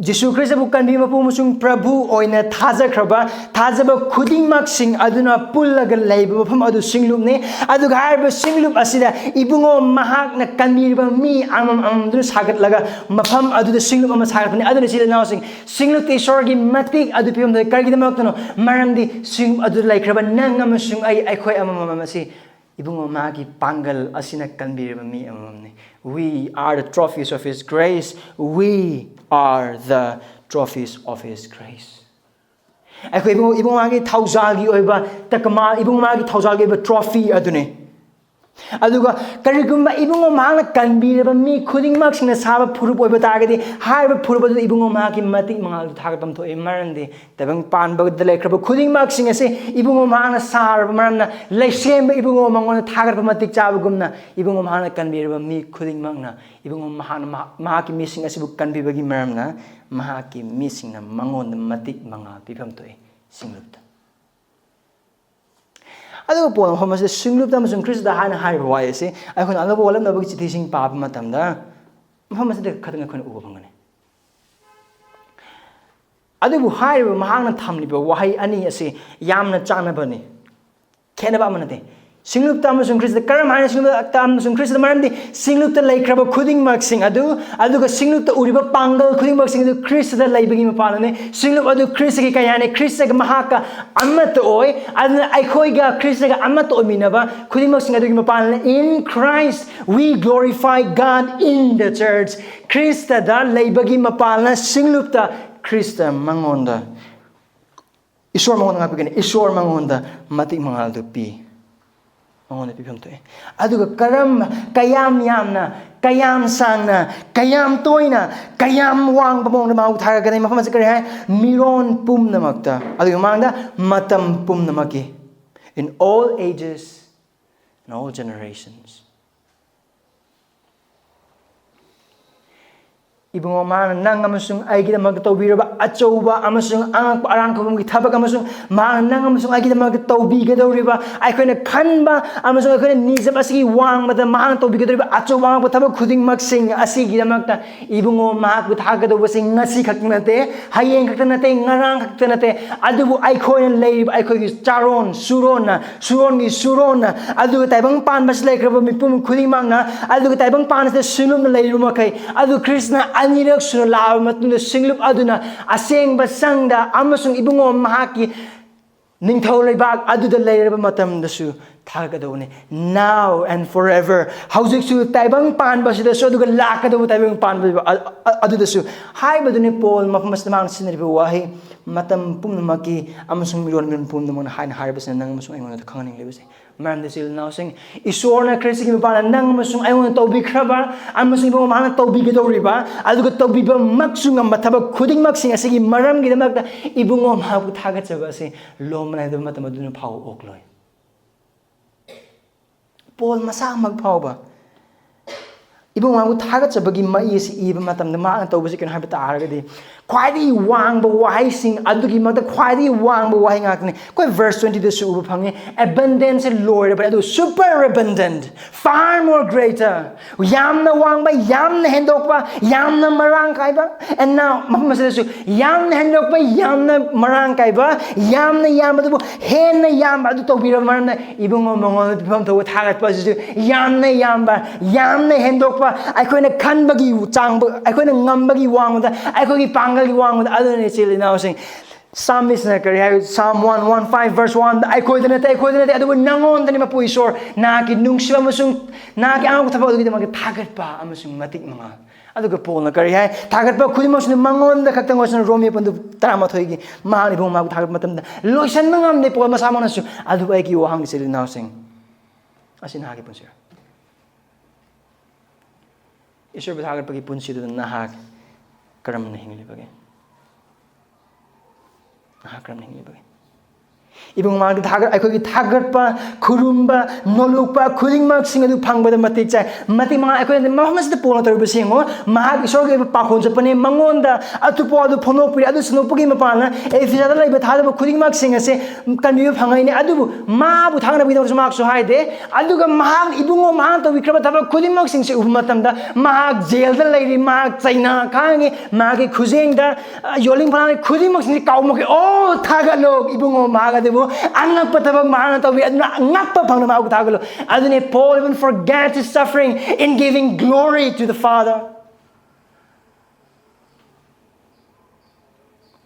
ꯖꯤꯁꯨ ꯈ꯭ꯔꯤꯁꯇꯕꯨ ꯀꯟꯕꯤ ꯃꯄꯨ ꯑꯃꯁꯨꯡ ꯄ꯭ꯔꯚꯨ ꯑꯣꯏꯅ ꯊꯥꯖꯈ꯭ꯔꯕ, ꯊꯥꯖꯕ ꯈꯨꯗꯤꯡꯃꯛꯁꯤꯡ ꯑꯗꯨꯅ ꯄꯨꯜꯂꯒ ꯂꯩꯕ ꯃꯐꯝ ꯑꯗꯨ ꯁꯤꯡꯂꯨꯞꯅꯤ꯫ ꯑꯗꯨꯒ ꯍꯥꯏꯔꯤꯕ ꯁꯤꯡꯂꯨꯞ ꯑꯁꯤꯗ ꯏꯕꯨꯡꯉꯣ ꯃꯍꯥꯛꯅ ꯀꯟꯕꯤꯔꯤꯕ ꯃꯤ ꯑꯃꯃꯝ ꯑꯃꯃꯝꯗꯨꯅ ꯁꯥꯒꯠꯂꯒ ꯃꯐꯝ ꯑꯗꯨꯗ ꯁꯤꯡꯂꯨꯞ ꯑꯃ ꯁꯥꯒꯠꯄꯅꯤ꯫ ꯑꯗꯨꯅ ꯁꯤꯗ ꯏꯅꯥꯎꯁꯤꯡ, ꯁꯤꯡꯂꯨꯞꯇ ꯏꯁꯣꯔꯒꯤ ꯃꯇꯤꯛ ꯑꯗꯨ ꯄꯤꯕꯝꯗ ꯀꯔꯤꯒꯤꯗꯃꯛꯇꯅꯣ? ꯃꯔꯝꯗꯤ ꯁꯤꯡꯂꯨꯞ ꯑꯗꯨꯗ ꯂꯩꯈ꯭ꯔꯕ ꯅꯪ ꯑꯃꯁꯨꯡ ꯑꯩ, ꯑꯩꯈꯣꯏ ꯑꯃꯃꯝ ꯑꯁꯤ ꯏꯕꯨꯡꯉꯣ ꯃꯥꯒꯤ ꯄꯥꯡꯒꯜ ꯑꯁꯤꯅ ꯀꯟꯕꯤꯔꯤꯕ ꯃꯤ ꯑꯃꯃꯝꯅꯤ꯫ We are the trophies of his grace. We are the trophies of his grace. ꯑꯩꯈꯣꯏ ꯏꯕꯨꯡ ꯏꯕꯨꯡ ꯃꯍꯥꯛꯀꯤ ꯊꯧꯖꯥꯜꯒꯤ ꯑꯣꯏꯕ ꯇꯀꯃꯥ, ꯏꯕꯨꯡ ꯃꯍꯥꯛꯀꯤ ꯊꯧꯖꯥꯜꯒꯤ ꯑꯣꯏꯕ trophy ꯑꯗꯨꯅꯤ꯫ ꯑꯗꯨꯒ ꯀꯔꯤꯒꯨꯝꯕ ꯏꯕꯨꯡꯉꯣ ꯃꯍꯥꯛꯅ ꯀꯟꯕꯤꯔꯕ ꯃꯤ ꯈꯨꯗꯤꯡꯃꯛꯁꯤꯡꯅ ꯁꯥꯕ ꯐꯨꯔꯨꯞ ꯑꯣꯏꯕ ꯇꯥꯔꯒꯗꯤ, ꯍꯥꯏꯔꯤꯕ ꯐꯨꯔꯨꯞ ꯑꯗꯨꯗ ꯏꯕꯨꯡꯉꯣ ꯃꯍꯥꯛꯀꯤ ꯃꯇꯤꯛ ꯃꯉꯥꯜꯗꯨ ꯊꯥꯒꯠꯐꯝ ꯊꯣꯛꯏ꯫ ꯃꯔꯝꯗꯤ ꯇꯥꯏꯕꯪ ꯄꯥꯟꯕꯗ ꯂꯩꯈ꯭ꯔꯕ ꯈꯨꯗꯤꯡꯃꯛꯁꯤꯡ ꯑꯁꯤ ꯏꯕꯨꯡꯉꯣ ꯃꯍꯥꯛꯅ ꯁꯥꯔꯕ ꯃꯔꯝꯅ, ꯂꯩꯁꯦꯝꯕ ꯏꯕꯨꯡꯉꯣ ꯃꯉꯣꯟꯗ ꯊꯥꯒꯠꯄ ꯃꯇꯤꯛ ꯆꯥꯕꯒꯨꯝꯅ, ꯏꯕꯨꯡꯉꯣ ꯃꯍꯥꯛꯅ ꯀꯟꯕꯤꯔꯕ ꯃꯤ ꯈꯨꯗꯤꯡꯃꯛꯅ ꯏꯕꯨꯡꯉꯣ ꯃꯍꯥꯛꯅ ꯃꯍꯥꯛ, ꯃꯍꯥꯛꯀꯤ ꯃꯤꯁꯤꯡ ꯑꯁꯤꯕꯨ ꯀꯟꯕꯤꯕꯒꯤ ꯃꯔꯝꯅ, ꯃꯍꯥꯛꯀꯤ ꯃꯤꯁꯤꯡꯅ ꯃꯉꯣꯟꯗ ꯃꯇꯤꯛ ꯃꯉꯥꯜ ꯄꯤꯐꯝ ꯊꯣꯛꯏ꯫ ꯁꯤꯡꯂꯨꯞꯇ꯫ ꯑꯗꯨꯒ ꯄꯣꯟ ꯃꯐꯝ ꯑꯁꯤꯗ ꯁꯤꯡꯂꯨꯞꯇ ꯑꯃꯁꯨꯡ ꯈ꯭ꯔꯤꯁꯇꯗ ꯍꯥꯏꯅ ꯍꯥꯏꯔꯤꯕ ꯋꯥꯍꯩ ꯑꯁꯤ ꯑꯩꯈꯣꯏꯅ ꯑꯅꯧꯕ ꯋꯥꯠꯂꯝꯅꯕꯒꯤ ꯆꯤꯊꯤꯁꯤꯡ ꯄꯥꯕ ꯃꯇꯝꯗ ꯃꯐꯝ ꯑꯁꯤꯗ ꯈꯛꯇꯪ ꯑꯩꯈꯣꯏꯅ ꯎꯕ ꯐꯪꯒꯅꯤ꯫ ꯑꯗꯨꯕꯨ ꯍꯥꯏꯔꯤꯕ ꯃꯍꯥꯛꯅ ꯊꯝꯂꯤꯕ ꯋꯥꯍꯩ ꯑꯅꯤ ꯑꯁꯤ ꯌꯥꯝꯅ ꯆꯥꯟꯅꯕꯅꯤ꯫ ꯈꯦꯠꯅꯕ ꯑꯃ ꯅꯠꯇꯦ꯫ ꯁꯤꯡꯂꯨꯞꯇ ꯑꯃꯁꯨꯡ ꯈ꯭ꯔꯤꯁꯇꯗ꯫ ꯀꯔꯝ ꯍꯥꯏꯅ ꯁꯤꯡꯂꯨꯞꯇ ꯑꯃꯁꯨꯡ ꯈ꯭ꯔꯤꯁꯇꯗ? ꯃꯔꯝꯗꯤ ꯁꯤꯡꯂꯨꯞꯇ ꯂꯩꯈ꯭ꯔꯕ ꯈꯨꯗꯤꯡꯃꯛꯁꯤꯡ ꯑꯗꯨ, ꯑꯗꯨꯒ ꯁꯤꯡꯂꯨꯞꯇ ꯎꯔꯤꯕ ꯄꯥꯡꯒꯜ ꯈꯨꯗꯤꯡꯃꯛꯁꯤꯡ ꯑꯗꯨ ꯈ꯭ꯔꯤꯁꯇꯗ ꯂꯩꯕꯒꯤ ꯃꯄꯥꯟꯅꯤ꯫ ꯁꯤꯡꯂꯨꯞ ꯑꯗꯨ ꯈ꯭ꯔꯤꯁꯇꯒꯤ ꯀꯩ ꯍꯥꯏꯅꯤ? ꯈ꯭ꯔꯤꯁꯇꯒ ꯃꯍꯥꯛꯀ ꯑꯃꯠꯇ ꯑꯣꯏ꯫ ꯑꯗꯨꯅ ꯑꯩꯈꯣꯏꯒ ꯈ꯭ꯔꯤꯁꯇꯒ ꯑꯃꯠꯇ ꯑꯣꯏꯃꯤꯟꯅꯕ ꯈꯨꯗꯤꯡꯃꯛꯁꯤꯡ ꯑꯗꯨꯒꯤ ꯃꯄꯥꯟꯅꯤ꯫ In Christ we glorify God in the church. ꯈ꯭ꯔꯤꯁꯇꯗ ꯂꯩꯕꯒꯤ ꯃꯄꯥꯟꯅ ꯁꯤꯡꯂꯨꯞꯇ ꯈ꯭ꯔꯤꯁꯇ ꯃꯉꯣꯟꯗ ꯏꯁꯣꯔ ꯃꯉꯣꯟꯗ ꯉꯥꯛꯄꯤꯒꯅꯤ꯫ ꯏꯁꯣꯔ ꯃꯉꯣꯟꯗ ꯃꯇꯤꯛ ꯃꯉꯥꯜꯗꯨ ꯄꯤ꯫ ꯃꯉꯣꯟꯗ ꯄꯤꯐꯝ ꯊꯣꯛꯏ꯫ ꯑꯗꯨꯒ ꯀꯔꯝ, ꯀꯌꯥꯝ ꯌꯥꯝꯅ, ꯀꯌꯥꯝ ꯁꯥꯡꯅ, ꯀꯌꯥꯝ ꯇꯣꯏꯅ, ꯀꯌꯥꯝ ꯋꯥꯡꯕ ꯃꯑꯣꯡꯗ ꯃꯥꯕꯨ ꯊꯥꯒꯠꯀꯅꯤ? ꯃꯐꯝ ꯑꯁꯤ ꯀꯔꯤ ꯍꯥꯏ? ꯃꯤꯔꯣꯟ ꯄꯨꯝꯅꯃꯛꯇ, ꯑꯗꯨꯒꯤ ꯃꯃꯥꯡꯗ ꯃꯇꯝ ꯄꯨꯝꯅꯃꯛꯀꯤ, in all ages, in all generations. ꯏꯕꯨꯡꯉꯣ, ꯃꯥꯅ ꯅꯪ ꯑꯃꯁꯨꯡ ꯑꯩꯒꯤꯗꯃꯛꯇ ꯇꯧꯕꯤꯔꯕ ꯑꯆꯧꯕ ꯑꯃꯁꯨꯡ ꯑꯉꯛꯄ ꯑꯔꯥꯟ ꯈꯨꯕꯝꯒꯤ ꯊꯕꯛ, ꯑꯃꯁꯨꯡ ꯃꯥꯅ ꯅꯪ ꯑꯃꯁꯨꯡ ꯑꯩꯒꯤꯗꯃꯛꯇ ꯇꯧꯕꯤꯒꯗꯧꯔꯤꯕ, ꯑꯩꯈꯣꯏꯅ ꯈꯟꯕ ꯑꯃꯁꯨꯡ ꯑꯩꯈꯣꯏꯅ ꯅꯤꯖꯕ ꯑꯁꯤꯒꯤ ꯋꯥꯡꯃꯗ ꯃꯍꯥꯛꯅ ꯇꯧꯕꯤꯒꯗꯧꯔꯤꯕ ꯑꯆꯧꯕ ꯑꯉꯛꯄ ꯊꯕꯛ ꯈꯨꯗꯤꯡꯃꯛꯁꯤꯡ ꯑꯁꯤꯒꯤꯗꯃꯛꯇ ꯏꯕꯨꯡꯉꯣ ꯃꯍꯥꯛꯄꯨ ꯊꯥꯒꯗꯧꯕꯁꯤ ꯉꯁꯤ ꯈꯛꯇ ꯅꯠꯇꯦ, ꯍꯌꯦꯡ ꯈꯛꯇ ꯅꯠꯇꯦ, ꯉꯔꯥꯡ ꯈꯛꯇ ꯅꯠꯇꯦ, ꯑꯗꯨꯕꯨ ꯑꯩꯈꯣꯏꯅ ꯂꯩꯔꯤꯕ ꯑꯩꯈꯣꯏꯒꯤ ꯆꯥꯔꯣꯟ ꯁꯨꯔꯣꯟꯅ, ꯁꯨꯔꯣꯟꯒꯤ ꯁꯨꯔꯣꯟꯅ, ꯑꯗꯨꯒ ꯇꯥꯏꯕꯪ ꯄꯥꯟꯕꯁꯤ ꯂꯩꯈ꯭ꯔꯕ ꯃꯤꯄꯨꯝ ꯈꯨꯗꯤꯡꯃꯛꯅ, ꯑꯗꯨꯒ ꯇꯥꯏꯕꯪ ꯄꯥꯟꯕꯁꯤꯗ ꯁꯤꯡꯂꯨꯞꯅ ꯂꯩꯔꯤꯕ ꯃꯈꯩ, ꯑꯗꯨ ꯈ꯭ꯔꯤꯁꯇꯅ ꯑꯅꯤꯔꯛ ꯁꯨꯅ ꯂꯥꯛꯑꯕ ꯃꯇꯨꯡꯗ ꯁꯤꯡꯂꯨꯞ ꯑꯗꯨꯅ ꯑꯁꯦꯡꯕ ꯁꯪꯗ ꯑꯃꯁꯨꯡ ꯏꯕꯨꯡꯉꯣ ꯃꯍꯥꯛꯀꯤ ꯅꯤꯡꯊꯧ ꯂꯩꯕꯥꯛ ꯑꯗꯨꯗ ꯂꯩꯔꯕ ꯃꯇꯝꯗꯁꯨ ꯊꯥꯒꯠꯀꯗꯧꯕꯅꯤ꯫ Now and forever, ꯍꯧꯖꯤꯛꯁꯨ ꯇꯥꯏꯕꯪ ꯄꯥꯟꯕꯁꯤꯗꯁꯨ, ꯑꯗꯨꯒ ꯂꯥꯛꯀꯗꯧꯕ ꯇꯥꯏꯕꯪ ꯄꯥꯟꯕ ꯑ-, ꯑ-, ꯑꯗꯨꯗꯁꯨ꯫ ꯍꯥꯏꯕꯗꯨꯅꯤ ꯄꯣꯜ ꯃꯐꯝ ꯑꯁꯤꯗ ꯃꯥꯅ ꯁꯤꯖꯤꯟꯅꯔꯤꯕ ꯋꯥꯍꯩ, "ꯃꯇꯝ ꯄꯨꯝꯅꯃꯛꯀꯤ ꯑꯃꯁꯨꯡ ꯃꯤꯔꯣꯟ ꯃꯤꯔꯣꯟ ꯄꯨꯝꯅꯃꯛꯅ" ꯍꯥꯏꯅ ꯍꯥꯏꯔꯤꯕꯁꯤꯅ ꯅꯪ ꯑꯃꯁꯨꯡ ꯑꯩꯉꯣꯟꯗ ꯈꯪꯍꯟꯅꯤꯡꯂꯤꯕꯁꯦ꯫ ꯃꯔꯝꯗꯤ ꯏꯆꯤꯜ ꯏꯅꯥꯎꯁꯤꯡ, ꯏꯁꯣꯔꯅ ꯈ꯭ꯔꯤꯁꯇꯒꯤ ꯃꯄꯥꯟꯗ ꯅꯪ ꯑꯃꯁꯨꯡ ꯑꯩꯉꯣꯟꯗ ꯇꯧꯕꯤꯈ꯭ꯔꯕ ꯑꯃꯁꯨꯡ ꯏꯕꯨꯡꯉꯣ ꯃꯍꯥꯛꯅ ꯇꯧꯕꯤꯒꯗꯧꯔꯤꯕ, ꯑꯗꯨꯒ ꯇꯧꯕꯤꯕꯃꯛꯁꯨ ꯉꯝꯕ ꯊꯕꯛ ꯈꯨꯗꯤꯡꯃꯛꯁꯤꯡ ꯑꯁꯤꯒꯤ ꯃꯔꯝꯒꯤꯗꯃꯛꯇ ꯏꯕꯨꯡꯉꯣ ꯃꯍꯥꯛꯄꯨ ꯊꯥꯒꯠꯆꯕ ꯑꯁꯤ ꯂꯣꯝꯕ ꯅꯥꯏꯗꯕ ꯃꯇꯝ ꯑꯗꯨꯅ ꯐꯥꯎꯕ ꯑꯣꯛꯂꯣꯏ꯫ ꯄꯣꯜ ꯃꯁꯥꯃꯛ ꯐꯥꯎꯕ ꯏꯕꯨꯡꯉꯣꯕꯨ ꯊꯥꯒꯠꯆꯕꯒꯤ ꯃꯍꯩ ꯑꯁꯤ ꯏꯕ ꯃꯇꯝꯗ ꯃꯍꯥꯛꯅ ꯇꯧꯕꯁꯤ ꯀꯩꯅꯣ ꯍꯥꯏꯕ ꯇꯥꯔꯒꯗꯤ, ꯈ꯭ꯋꯥꯏꯗꯒꯤ ꯋꯥꯡꯕ ꯋꯥꯍꯩꯁꯤꯡ ꯑꯗꯨꯒꯤ ꯃꯔꯛꯇ ꯈ꯭ꯋꯥꯏꯗꯒꯤ ꯋꯥꯡꯕ ꯋꯥꯍꯩ ꯉꯥꯛꯇꯅꯤ꯫ ꯑꯩꯈꯣꯏ verse twenty-ꯗꯁꯨ ꯎꯕ ꯐꯪꯉꯤ, "Abundance" ꯂꯣꯏꯔꯕꯅꯤ, ꯑꯗꯨ "super abundant", "far more greater", ꯌꯥꯝꯅ ꯋꯥꯡꯕ, ꯌꯥꯝꯅ ꯍꯦꯟꯗꯣꯛꯄ, ꯌꯥꯝꯅ ꯃꯔꯥꯡ ꯀꯥꯏꯕ꯫ And now, ꯃꯐꯝ ꯑꯁꯤꯗꯁꯨ ꯌꯥꯝꯅ ꯍꯦꯟꯗꯣꯛꯄ, ꯌꯥꯝꯅ ꯃꯔꯥꯡ ꯀꯥꯏꯕ, ꯌꯥꯝꯅ ꯌꯥꯝꯕ, ꯑꯗꯨꯕꯨ ꯍꯦꯟꯅ ꯌꯥꯝꯕ ꯑꯗꯨ ꯇꯧꯕꯤꯔꯕ ꯃꯔꯝꯅ ꯏꯕꯨꯡꯉꯣ ꯃꯉꯣꯟꯗ ꯄꯤꯐꯝ ꯊꯣꯛꯄ ꯊꯥꯒꯠꯄ ꯑꯁꯤꯁꯨ ꯌꯥꯝꯅ ꯌꯥꯝꯕ, ꯌꯥꯝꯅ ꯍꯦꯟꯗꯣꯛꯄ, ꯑꯩꯈꯣꯏꯅ ꯈꯟꯕꯒꯤ ꯆꯥꯡꯕ, ꯑꯩꯈꯣꯏꯅ ꯉꯝꯕꯒꯤ ꯋꯥꯡꯃꯗ, ꯑꯩꯈꯣꯏꯒꯤ ꯄꯥꯡꯒꯜꯒꯤ ꯋꯥꯡꯃꯗ꯫ ꯑꯗꯨꯅ ꯏꯆꯤꯜ ꯏꯅꯥꯎꯁꯤꯡ, Psalmist ꯅ ꯀꯔꯤ ꯍꯥꯏ? Psalm one one five verse one ꯗ, "ꯑꯩꯈꯣꯏꯗ ꯅꯠꯇꯦ, ꯑꯩꯈꯣꯏꯗ ꯅꯠꯇꯦ, ꯑꯗꯨꯕꯨ ꯅꯉꯣꯟꯗꯅꯤ, ꯃꯄꯨ ꯏꯁꯣꯔ, ꯅꯍꯥꯛꯀꯤ ꯅꯨꯡꯁꯤꯕ ꯑꯃꯁꯨꯡ ꯅꯍꯥꯛꯀꯤ ꯑꯉꯛꯄ ꯊꯕꯛ ꯑꯗꯨꯒꯤꯗꯃꯛꯇ ꯊꯥꯒꯠꯄ ꯑꯃꯁꯨꯡ ꯃꯇꯤꯛ ꯃꯉꯥꯜ"꯫ ꯑꯗꯨꯒ ꯄꯣꯜꯅ ꯀꯔꯤ ꯍꯥꯏ? ꯊꯥꯒꯠꯄ ꯈꯨꯗꯤꯡꯃꯛꯁꯤꯅ ꯃꯉꯣꯟꯗ ꯈꯛꯇꯪ ꯑꯣꯏꯁꯅꯨ꯫ ꯔꯣꯃꯤꯌꯣ ꯄꯟꯗꯨ ꯇꯔꯥꯃꯥꯊꯣꯏꯒꯤ, ꯃꯍꯥꯛꯅ ꯏꯕꯨꯡ ꯃꯍꯥꯛꯄꯨ ꯊꯥꯒꯠꯄ ꯃꯇꯝꯗ ꯂꯣꯏꯁꯤꯟꯕ ꯉꯝꯗꯦ꯫ ꯄꯣꯜ ꯃꯁꯥꯃꯛꯅꯁꯨ, ꯑꯗꯨꯕꯨ ꯑꯩꯒꯤ ꯋꯥꯍꯪꯗꯤ, ꯏꯆꯤꯜ ꯏꯅꯥꯎꯁꯤꯡ, ꯑꯁꯤ ꯅꯍꯥꯛꯀꯤ ꯄꯨꯟꯁꯤꯔ? ꯏꯁꯣꯔꯕꯨ ꯊꯥꯒꯠꯄꯒꯤ ꯄꯨꯟꯁꯤꯗꯨꯗ ꯅꯍꯥꯛ ꯀꯔꯝꯅ ꯍꯤꯡꯂꯤꯕꯒꯦ? ꯅꯍꯥꯛ ꯀꯔꯝꯅ ꯍꯤꯡꯂꯤꯕꯒꯦ? ꯏꯕꯨꯡ ꯃꯍꯥꯛꯀꯤ ꯊꯥꯒꯠ-, ꯑꯩꯈꯣꯏꯒꯤ ꯊꯥꯒꯠꯄ, ꯈꯨꯔꯨꯝꯕ, ꯅꯣꯂꯨꯛꯄ ꯈꯨꯗꯤꯡꯃꯛꯁꯤꯡ ꯑꯗꯨ ꯐꯪꯕꯗ ꯃꯇꯤꯛ ꯆꯥꯏ꯫ ꯃꯇꯤꯛ ꯃꯉꯥ ꯑꯩꯈꯣꯏꯅ ꯃꯐꯝ ꯑꯁꯤꯗ ꯄꯣꯜꯅ ꯇꯧꯔꯤꯕꯁꯤ ꯌꯦꯡꯉꯣ꯫ ꯃꯍꯥꯛ ꯏꯁꯣꯔꯒꯤ ꯑꯣꯏꯕ ꯄꯥꯈꯣꯟ ꯆꯠꯄꯅꯤ꯫ ꯃꯉꯣꯟꯗ ꯑꯇꯣꯞꯄ ꯑꯗꯨ ꯐꯣꯡꯗꯣꯛꯄꯤꯔꯦ꯫ ꯑꯗꯨ ꯁꯟꯗꯣꯛꯄꯒꯤ ꯃꯄꯥꯟꯅ ꯑꯦꯐꯤꯁꯥꯗ ꯂꯩꯕ ꯊꯥꯖꯕ ꯈꯨꯗꯤꯡꯃꯛꯁꯤꯡ ꯑꯁꯦ ꯀꯟꯕꯤꯕ ꯐꯪꯉꯛꯏꯅꯦ꯫ ꯑꯗꯨꯕꯨ ꯃꯥꯕꯨ ꯊꯥꯒꯠꯅꯕꯒꯤꯗꯃꯛꯇꯁꯨ ꯃꯍꯥꯛꯁꯨ ꯍꯥꯏꯗꯦ꯫ ꯑꯗꯨꯒ ꯃꯍꯥꯛ, ꯏꯕꯨꯡꯉꯣ, ꯃꯍꯥꯛꯅ ꯇꯧꯕꯤꯈ꯭ꯔꯕ ꯊꯕꯛ ꯈꯨꯗꯤꯡꯃꯛꯁꯤꯡꯁꯦ ꯎꯕ ꯃꯇꯝꯗ ꯃꯍꯥꯛ ꯖꯦꯜꯗ ꯂꯩꯔꯤ, ꯃꯍꯥꯛ ꯆꯩꯅꯥ ꯈꯥꯡꯉꯤ, ꯃꯍꯥꯛꯀꯤ ꯈꯨꯖꯦꯡꯗ, ꯑ, ꯌꯣꯜꯂꯤꯡ ꯐꯥꯂꯥꯡ ꯈꯨꯗꯤꯡꯃꯛꯁꯤꯡꯁꯦ ꯀꯥꯎꯃꯛꯈꯤ꯫ ꯑꯣ, ꯊꯥꯒꯠꯂꯣ, ꯏꯕꯨꯡꯉꯣ, ꯃꯍꯥꯛ ꯑꯗꯨꯕꯨ ꯑꯉꯛꯄ ꯊꯕꯛ ꯃꯍꯥꯛꯅ ꯇꯧꯕꯤ, ꯑꯗꯨꯅ ꯑꯉꯛꯄ ꯐꯪꯅ ꯃꯍꯥꯛꯄꯨ ꯊꯥꯒꯠꯂꯣ꯫ ꯑꯗꯨꯅꯤ, Paul even forgets his suffering in giving glory to the Father.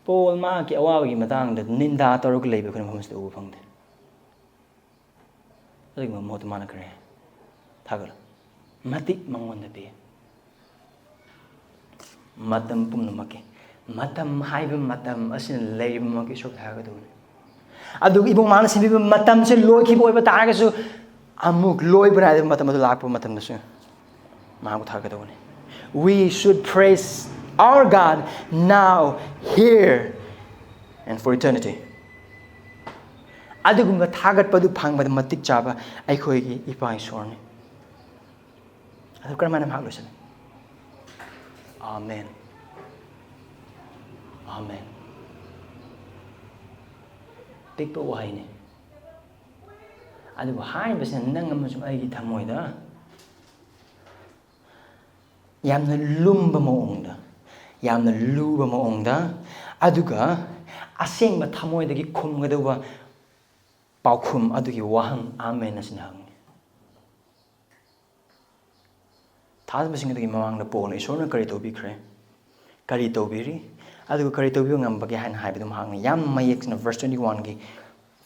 Paul ꯃꯍꯥꯛꯀꯤ ꯑꯋꯥꯕꯒꯤ ꯃꯇꯥꯡꯗ ꯅꯤꯟꯗꯥ ꯇꯧꯔꯒ ꯂꯩꯕ ꯑꯩꯈꯣꯏꯅ ꯃꯐꯝꯁꯤꯗ ꯎꯕ ꯐꯪꯗꯦ꯫ ꯑꯗꯨꯒꯨꯝꯕ ꯃꯍꯨꯠꯇ ꯃꯥꯅ ꯀꯔꯤ ꯍꯥꯏ? ꯊꯥꯒꯠꯂꯨ꯫ ꯃꯇꯤꯛ ꯃꯉꯣꯟꯗ ꯄꯤ꯫ ꯃꯇꯝ ꯄꯨꯝꯅꯃꯛꯀꯤ, ꯃꯇꯝ ꯍꯥꯏꯕ ꯃꯇꯝ ꯑꯁꯤꯅ ꯂꯩꯔꯤꯕꯃꯛꯀꯤ ꯏꯁꯣꯔ ꯊꯥꯒꯠꯀꯗꯕꯅꯤ꯫ ꯑꯗꯨꯒ ꯏꯕꯨꯡ ꯃꯥꯅ ꯁꯦꯝꯕꯤꯕ ꯃꯇꯝꯁꯦ ꯂꯣꯏꯈꯤꯕ ꯑꯣꯏꯕ ꯇꯥꯔꯒꯁꯨ, ꯑꯃꯨꯛ ꯂꯣꯏꯕ ꯅꯥꯏꯗꯕ ꯃꯇꯝ ꯑꯗꯨ ꯂꯥꯛꯄ ꯃꯇꯝꯗꯁꯨ ꯃꯍꯥꯛꯄꯨ ꯊꯥꯒꯠꯀꯗꯕꯅꯤ꯫ We should praise our God now, here, and for eternity. ꯑꯗꯨꯒꯨꯝꯕ ꯊꯥꯒꯠꯄꯗꯨ ꯐꯪꯕꯗ ꯃꯇꯤꯛ ꯆꯥꯕ ꯑꯩꯈꯣꯏꯒꯤ ꯏꯄꯥ ꯏꯁꯣꯔꯅꯤ꯫ ꯑꯗꯨ ꯀꯔꯝꯍꯥꯏꯅ ꯃꯍꯥꯛ ꯂꯣꯏꯁꯤꯜꯂꯤ? ꯑꯥꯃꯦꯟ꯫ ꯑꯥꯃꯦꯟ꯫ ꯄꯤꯛꯄ ꯋꯥꯍꯩꯅꯤ꯫ ꯑꯗꯨꯕꯨ ꯍꯥꯏꯔꯤꯕꯁꯤꯅ ꯅꯪ ꯑꯃꯁꯨꯡ ꯑꯩꯒꯤ ꯊꯃꯣꯏꯗ ꯌꯥꯝꯅ ꯂꯨꯝꯕ ꯃꯑꯣꯡꯗ, ꯌꯥꯝꯅ ꯂꯨꯕ ꯃꯑꯣꯡꯗ, ꯑꯗꯨꯒ ꯑꯁꯦꯡꯕ ꯊꯃꯣꯏꯗꯒꯤ ꯈꯨꯝꯒꯗꯧꯕ ꯄꯥꯎꯈꯨꯝ ꯑꯗꯨꯒꯤ ꯋꯥꯍꯪ ꯑꯥꯃꯦꯟ ꯑꯁꯤꯅ ꯍꯪꯉꯤ꯫ ꯊꯥꯖꯕꯁꯤꯡ ꯑꯗꯨꯒꯤ ꯃꯃꯥꯡꯗ ꯄꯣꯜꯅ ꯏꯁꯣꯔꯅ ꯀꯔꯤ ꯇꯧꯕꯤꯈ꯭ꯔꯦ, ꯀꯔꯤ ꯇꯧꯕꯤꯔꯤ, ꯑꯗꯨꯒ ꯀꯔꯤ ꯇꯧꯕꯤꯕ ꯉꯝꯕꯒꯦ ꯍꯥꯏꯅ ꯍꯥꯏꯕꯗꯨ ꯃꯍꯥꯛꯅ ꯌꯥꯝ ꯃꯌꯦꯛ ꯁꯦꯡꯅ verse twenty-one ꯒꯤ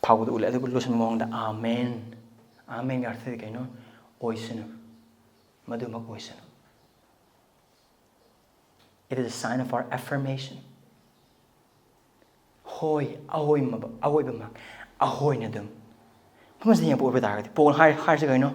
ꯐꯥꯎꯕꯗ ꯎꯠꯂꯦ꯫ ꯑꯗꯨꯒ ꯂꯣꯏꯁꯤꯟꯕ ꯃꯑꯣꯡꯗ ꯑꯥꯃꯦꯟ, ꯑꯥꯃꯦꯟꯒꯤ ꯑꯔꯊꯗꯤ ꯀꯩꯅꯣ? ꯑꯣꯏꯁꯅꯨ, ꯃꯗꯨꯃꯛ ꯑꯣꯏꯁꯅꯨ꯫ It is a sign of our affirmation. ꯍꯣꯏ, ꯑꯍꯣꯏꯃꯕ-, ꯑꯍꯣꯏꯕꯃꯛ, ꯑꯍꯣꯏꯅ ꯑꯗꯨꯝ꯫ ꯃꯐꯝꯁꯤꯗ ꯌꯦꯡꯕ ꯑꯣꯏꯕ ꯇꯥꯔꯒꯗꯤ, ꯄꯣꯜ ꯍꯥꯏ-, ꯍꯥꯏꯔꯤꯁꯦ ꯀꯩꯅꯣ?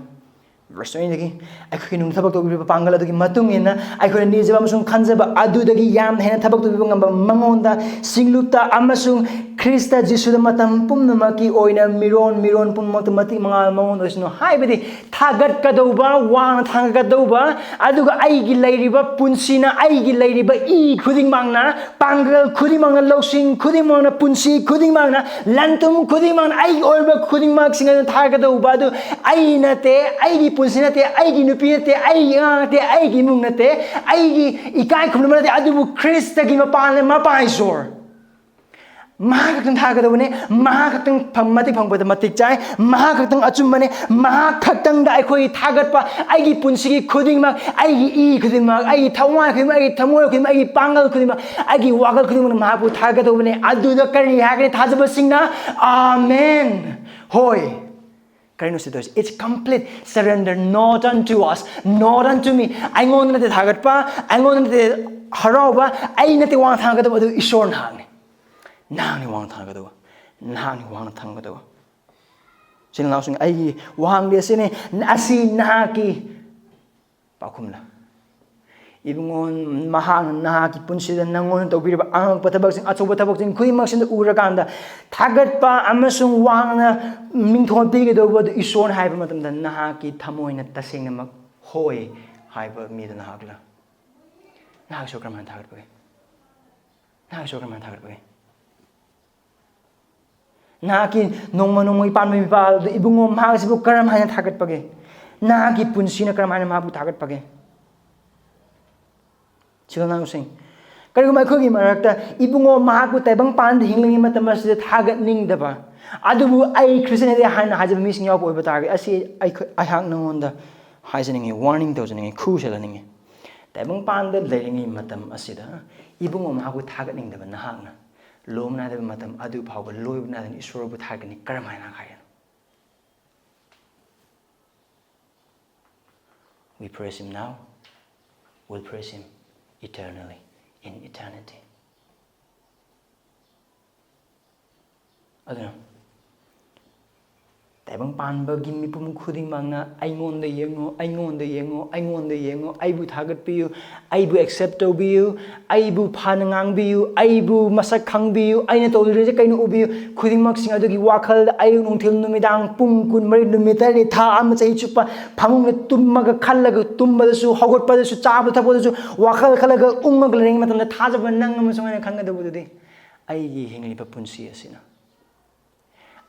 Verse twenty ꯗꯒꯤ, "ꯑꯩꯈꯣꯏꯒꯤ ꯅꯨꯡꯗ ꯊꯕꯛ ꯇꯧꯕꯤꯔꯤꯕ ꯄꯥꯡꯒꯜ ꯑꯗꯨꯒꯤ ꯃꯇꯨꯡ ꯏꯟꯅ ꯑꯩꯈꯣꯏꯅ ꯅꯤꯖꯕ ꯑꯃꯁꯨꯡ ꯈꯟꯖꯕ ꯑꯗꯨꯗꯒꯤ ꯌꯥꯝꯅ ꯍꯦꯟꯅ ꯊꯕꯛ ꯇꯧꯕꯤꯕ ꯉꯝꯕ ꯃꯉꯣꯟꯗ, ꯁꯤꯡꯂꯨꯞꯇ ꯑꯃꯁꯨꯡ ꯈ꯭ꯔꯤꯁꯇ ꯖꯤꯁꯨꯗ ꯃꯇꯝ ꯄꯨꯝꯅꯃꯛꯀꯤ ꯑꯣꯏꯅ ꯃꯤꯔꯣꯟ, ꯃꯤꯔꯣꯟ ꯄꯨꯝꯅꯃꯛꯇ ꯃꯇꯤꯛ ꯃꯉꯥ ꯃꯉꯣꯟꯗ ꯑꯣꯏꯁꯅꯨ" ꯍꯥꯏꯕꯗꯤ ꯊꯥꯒꯠꯀꯗꯧꯕ, ꯋꯥꯡꯅ ꯊꯥꯡꯒꯠꯀꯗꯧꯕ, ꯑꯗꯨꯒ ꯑꯩꯒꯤ ꯂꯩꯔꯤꯕ ꯄꯨꯟꯁꯤꯅ, ꯑꯩꯒꯤ ꯂꯩꯔꯤꯕ ꯏ ꯈꯨꯗꯤꯡꯃꯛꯅ, ꯄꯥꯡꯒꯜ ꯈꯨꯗꯤꯡꯃꯛꯅ, ꯂꯧꯁꯤꯡ ꯈꯨꯗꯤꯡꯃꯛꯅ, ꯄꯨꯟꯁꯤ ꯈꯨꯗꯤꯡꯃꯛꯅ, ꯂꯟ ꯊꯨꯝ ꯈꯨꯗꯤꯡꯃꯛꯅ, ꯑꯩꯒꯤ ꯑꯣꯏꯕ ꯈꯨꯗꯤꯡꯃꯛꯁꯤꯡ ꯑꯗꯨ ꯊꯥꯒꯗꯧꯕ ꯑꯗꯨ ꯑꯩ ꯅꯠꯇꯦ, ꯑꯩꯒꯤ ꯄꯨꯟꯁꯤ ꯅꯠꯇꯦ, ꯑꯩꯒꯤ ꯅꯨꯄꯤ ꯅꯠꯇꯦ, ꯑꯩꯒꯤ ꯑꯉꯥꯡ ꯅꯠꯇꯦ, ꯑꯩꯒꯤ ꯏꯃꯨꯡ ꯅꯠꯇꯦ, ꯑꯩꯒꯤ ꯏꯀꯥꯏ ꯈꯨꯝꯅꯕ ꯅꯠꯇꯦ, ꯑꯗꯨꯕꯨ ꯈ꯭ꯔꯤꯁꯇꯒꯤ ꯃꯄꯥꯟ, ꯃꯄꯥꯟ ꯏꯁꯣꯔ꯫ ꯃꯍꯥꯛ ꯈꯛꯇꯪ ꯊꯥꯒꯗꯧꯕꯅꯦ꯫ ꯃꯍꯥꯛ ꯈꯛꯇꯪ ꯐꯪ-, ꯃꯇꯤꯛ ꯐꯪꯕꯗ ꯃꯇꯤꯛ ꯆꯥꯏ꯫ ꯃꯍꯥꯛ ꯈꯛꯇꯪ ꯑꯆꯨꯝꯕꯅꯦ꯫ ꯃꯍꯥꯛ ꯈꯛꯇꯪꯗ ꯑꯩꯈꯣꯏ ꯊꯥꯒꯠꯄ, ꯑꯩꯒꯤ ꯄꯨꯟꯁꯤꯒꯤ ꯈꯨꯗꯤꯡꯃꯛ, ꯑꯩꯒꯤ ꯏ ꯈꯨꯗꯤꯡꯃꯛ, ꯑꯩꯒꯤ ꯊꯋꯥꯏ ꯈꯨꯗꯤꯡꯃꯛ, ꯑꯩꯒꯤ ꯊꯃꯣꯏ ꯈꯨꯗꯤꯡꯃꯛ, ꯑꯩꯒꯤ ꯄꯥꯡꯒꯜ ꯈꯨꯗꯤꯡꯃꯛ, ꯑꯩꯒꯤ ꯋꯥꯈꯜ ꯈꯨꯗꯤꯡꯃꯛꯅ ꯃꯍꯥꯛꯄꯨ ꯊꯥꯒꯗꯧꯕꯅꯦ꯫ ꯑꯗꯨꯗ ꯀꯔꯤ ꯍꯥꯏꯒꯅꯤ? ꯊꯥꯖꯕꯁꯤꯡꯅ "ꯑꯥꯃꯦꯟ, ꯍꯣꯏ"꯫ ꯀꯔꯤꯅꯣ ꯁꯤ ꯇꯧꯔꯤꯁꯦ? It's complete surrender, not unto us, not unto me. ꯑꯩꯉꯣꯟꯗ ꯅꯠꯇꯦ ꯊꯥꯒꯠꯄ, ꯑꯩꯉꯣꯟꯗ ꯅꯠꯇꯦ ꯍꯔꯥꯎꯕ, ꯑꯩ ꯅꯠꯇꯦ ꯋꯥꯡ ꯊꯥꯡꯒꯗꯕ, ꯑꯗꯨ ꯏꯁꯣꯔ ꯅꯍꯥꯛꯅꯤ꯫ ꯅꯍꯥꯛꯅꯤ ꯋꯥꯡ ꯊꯥꯡꯒꯗꯕ, ꯅꯍꯥꯛꯅꯤ ꯋꯥꯡ ꯊꯥꯡꯒꯗꯕ꯫ ꯏꯆꯤꯜ ꯏꯅꯥꯎꯁꯤꯡ, ꯑꯩꯒꯤ ꯋꯥꯍꯪꯗꯤ ꯑꯁꯤꯅꯤ, ꯑꯁꯤ ꯅꯍꯥꯛꯀꯤ ꯄꯥꯎꯈꯨꯝꯂ? ꯏꯕꯨꯡꯉꯣ, ꯃꯍꯥꯛꯅ ꯅꯍꯥꯛꯀꯤ ꯄꯨꯟꯁꯤꯗ ꯅꯪꯉꯣꯟꯗ ꯇꯧꯕꯤꯔꯤꯕ ꯑꯉꯛꯄ ꯊꯕꯛꯁꯤꯡ, ꯑꯆꯧꯕ ꯊꯕꯛꯁꯤꯡ ꯈꯨꯗꯤꯡꯃꯛꯁꯤꯡꯗ ꯎꯔꯀꯥꯟꯗ ꯊꯥꯒꯠꯄ ꯑꯃꯁꯨꯡ ꯋꯥꯡꯅ ꯃꯤꯡꯊꯣꯟ ꯄꯤꯒꯗꯧꯕ ꯑꯗꯨ ꯏꯁꯣꯔꯅ ꯍꯥꯏꯕ ꯃꯇꯝꯗ ꯅꯍꯥꯛꯀꯤ ꯊꯃꯣꯏꯅ ꯇꯁꯦꯡꯅꯃꯛ "ꯍꯣꯏ" ꯍꯥꯏꯕ ꯃꯤꯗꯨ ꯅꯍꯥꯛꯂ? ꯅꯍꯥꯛ ꯏꯁꯣꯔ ꯀꯔꯝꯍꯥꯏꯅ ꯊꯥꯒꯠꯄꯒꯦ? ꯅꯍꯥꯛ ꯏꯁꯣꯔ ꯀꯔꯝꯍꯥꯏꯅ ꯊꯥꯒꯠꯄꯒꯦ? ꯅꯍꯥꯛꯀꯤ ꯅꯣꯡꯃ ꯅꯣꯡꯃꯒꯤ ꯄꯥꯟꯕ ꯃꯤꯄꯥꯜ ꯑꯗꯨ ꯏꯕꯨꯡꯉꯣ ꯃꯍꯥꯛ ꯑꯁꯤꯕꯨ ꯀꯔꯝ ꯍꯥꯏꯅ ꯊꯥꯒꯠꯄꯒꯦ? ꯅꯍꯥꯛꯀꯤ ꯄꯨꯟꯁꯤꯅ ꯀꯔꯝ ꯍꯥꯏꯅ ꯃꯍꯥꯛꯄꯨ ꯊꯥꯒꯠꯄꯒꯦ? ꯏꯆꯤꯜ ꯏꯅꯥꯎꯁꯤꯡ, ꯀꯔꯤꯒꯨꯝꯕ ꯑꯩꯈꯣꯏꯒꯤ ꯃꯔꯛꯇ ꯏꯕꯨꯡꯉꯣ ꯃꯍꯥꯛꯄꯨ ꯇꯥꯏꯕꯪ ꯄꯥꯟꯗ ꯍꯤꯡꯂꯤꯉꯩ ꯃꯇꯝ ꯑꯁꯤꯗ ꯊꯥꯒꯠꯅꯤꯡꯗꯕ, ꯑꯗꯨꯕꯨ "ꯑꯩ ꯈ꯭ꯔꯤꯁꯇꯤꯌꯥꯟꯅꯤ" ꯍꯥꯏꯅ ꯍꯥꯏꯖꯕ ꯃꯤꯁꯤꯡ ꯌꯥꯎꯕ ꯑꯣꯏꯕ ꯇꯥꯔꯒꯗꯤ, ꯑꯁꯤ ꯑꯩꯈꯣꯏ, ꯑꯩꯍꯥꯛ ꯅꯉꯣꯟꯗ ꯍꯥꯏꯖꯅꯤꯡꯉꯤ, ꯋꯥꯔꯅꯤꯡ ꯇꯧꯖꯅꯤꯡꯉꯤ, ꯈꯨꯁꯜꯍꯟꯅꯤꯡꯉꯤ꯫ ꯇꯥꯏꯕꯪ ꯄꯥꯟꯗ ꯂꯩꯔꯤꯉꯩ ꯃꯇꯝ ꯑꯁꯤꯗ ꯏꯕꯨꯡꯉꯣ ꯃꯍꯥꯛꯄꯨ ꯊꯥꯒꯠꯅꯤꯡꯗꯕ ꯅꯍꯥꯛꯅ ꯂꯣꯏꯕ ꯅꯥꯏꯗꯕ ꯃꯇꯝ ꯑꯗꯨ ꯐꯥꯎꯕ ꯂꯣꯏꯕ ꯅꯥꯏꯗꯅ ꯏꯁꯣꯔꯕꯨ ꯊꯥꯒꯠꯀꯅꯤ꯫ ꯀꯔꯝ ꯍꯥꯏꯅ ꯍꯥꯏꯒꯅꯤ? We praise him now, we'll praise him eternally, in eternity. ꯑꯗꯨꯅ ꯇꯥꯏꯕꯪ ꯄꯥꯟꯕꯒꯤ ꯃꯤꯄꯨꯝ ꯈꯨꯗꯤꯡꯃꯛꯅ "ꯑꯩꯉꯣꯟꯗ ꯌꯦꯡꯉꯨ, ꯑꯩꯉꯣꯟꯗ ꯌꯦꯡꯉꯨ, ꯑꯩꯉꯣꯟꯗ ꯌꯦꯡꯉꯨ, ꯑꯩꯕꯨ ꯊꯥꯒꯠꯄꯤꯌꯨ, ꯑꯩꯕꯨ accept ꯇꯧꯕꯤꯌꯨ, ꯑꯩꯕꯨ ꯐꯅ ꯉꯥꯡꯕꯤꯌꯨ, ꯑꯩꯕꯨ ꯃꯁꯛ ꯈꯪꯕꯤꯌꯨ, ꯑꯩꯅ ꯇꯧꯔꯤꯁꯦ ꯀꯩꯅꯣ ꯎꯕꯤꯌꯨ", ꯈꯨꯗꯤꯡꯃꯛꯁꯤꯡ ꯑꯗꯨꯒꯤ ꯋꯥꯈꯜꯗ ꯑꯌꯨꯛ ꯅꯨꯡꯊꯤꯜ ꯅꯨꯃꯤꯗꯥꯡ ꯄꯨꯡ ꯀꯨꯟꯃꯔꯤ, ꯅꯨꯃꯤꯠ ꯇꯔꯥꯅꯤ, ꯊꯥ ꯑꯃ, ꯆꯍꯤ ꯆꯨꯞꯄ ꯐꯃꯨꯡꯗ ꯇꯨꯝꯃꯒ ꯈꯜꯂꯒ, ꯇꯨꯝꯕꯗꯁꯨ, ꯍꯧꯒꯠꯄꯗꯁꯨ, ꯆꯥꯕ ꯊꯛꯄꯗꯁꯨ ꯋꯥꯈꯜ ꯈꯜꯂꯒ ꯎꯪꯉꯒ ꯂꯩꯔꯤꯉꯩ ꯃꯇꯝꯗ, ꯊꯥꯖꯕ ꯅꯪ ꯑꯃꯁꯨꯡ ꯑꯩꯅ ꯈꯪꯒꯗꯧꯕꯗꯨꯗꯤ, ꯑꯩꯒꯤ ꯍꯤꯡꯂꯤꯕ ꯄꯨꯟꯁꯤ ꯑꯁꯤꯅ,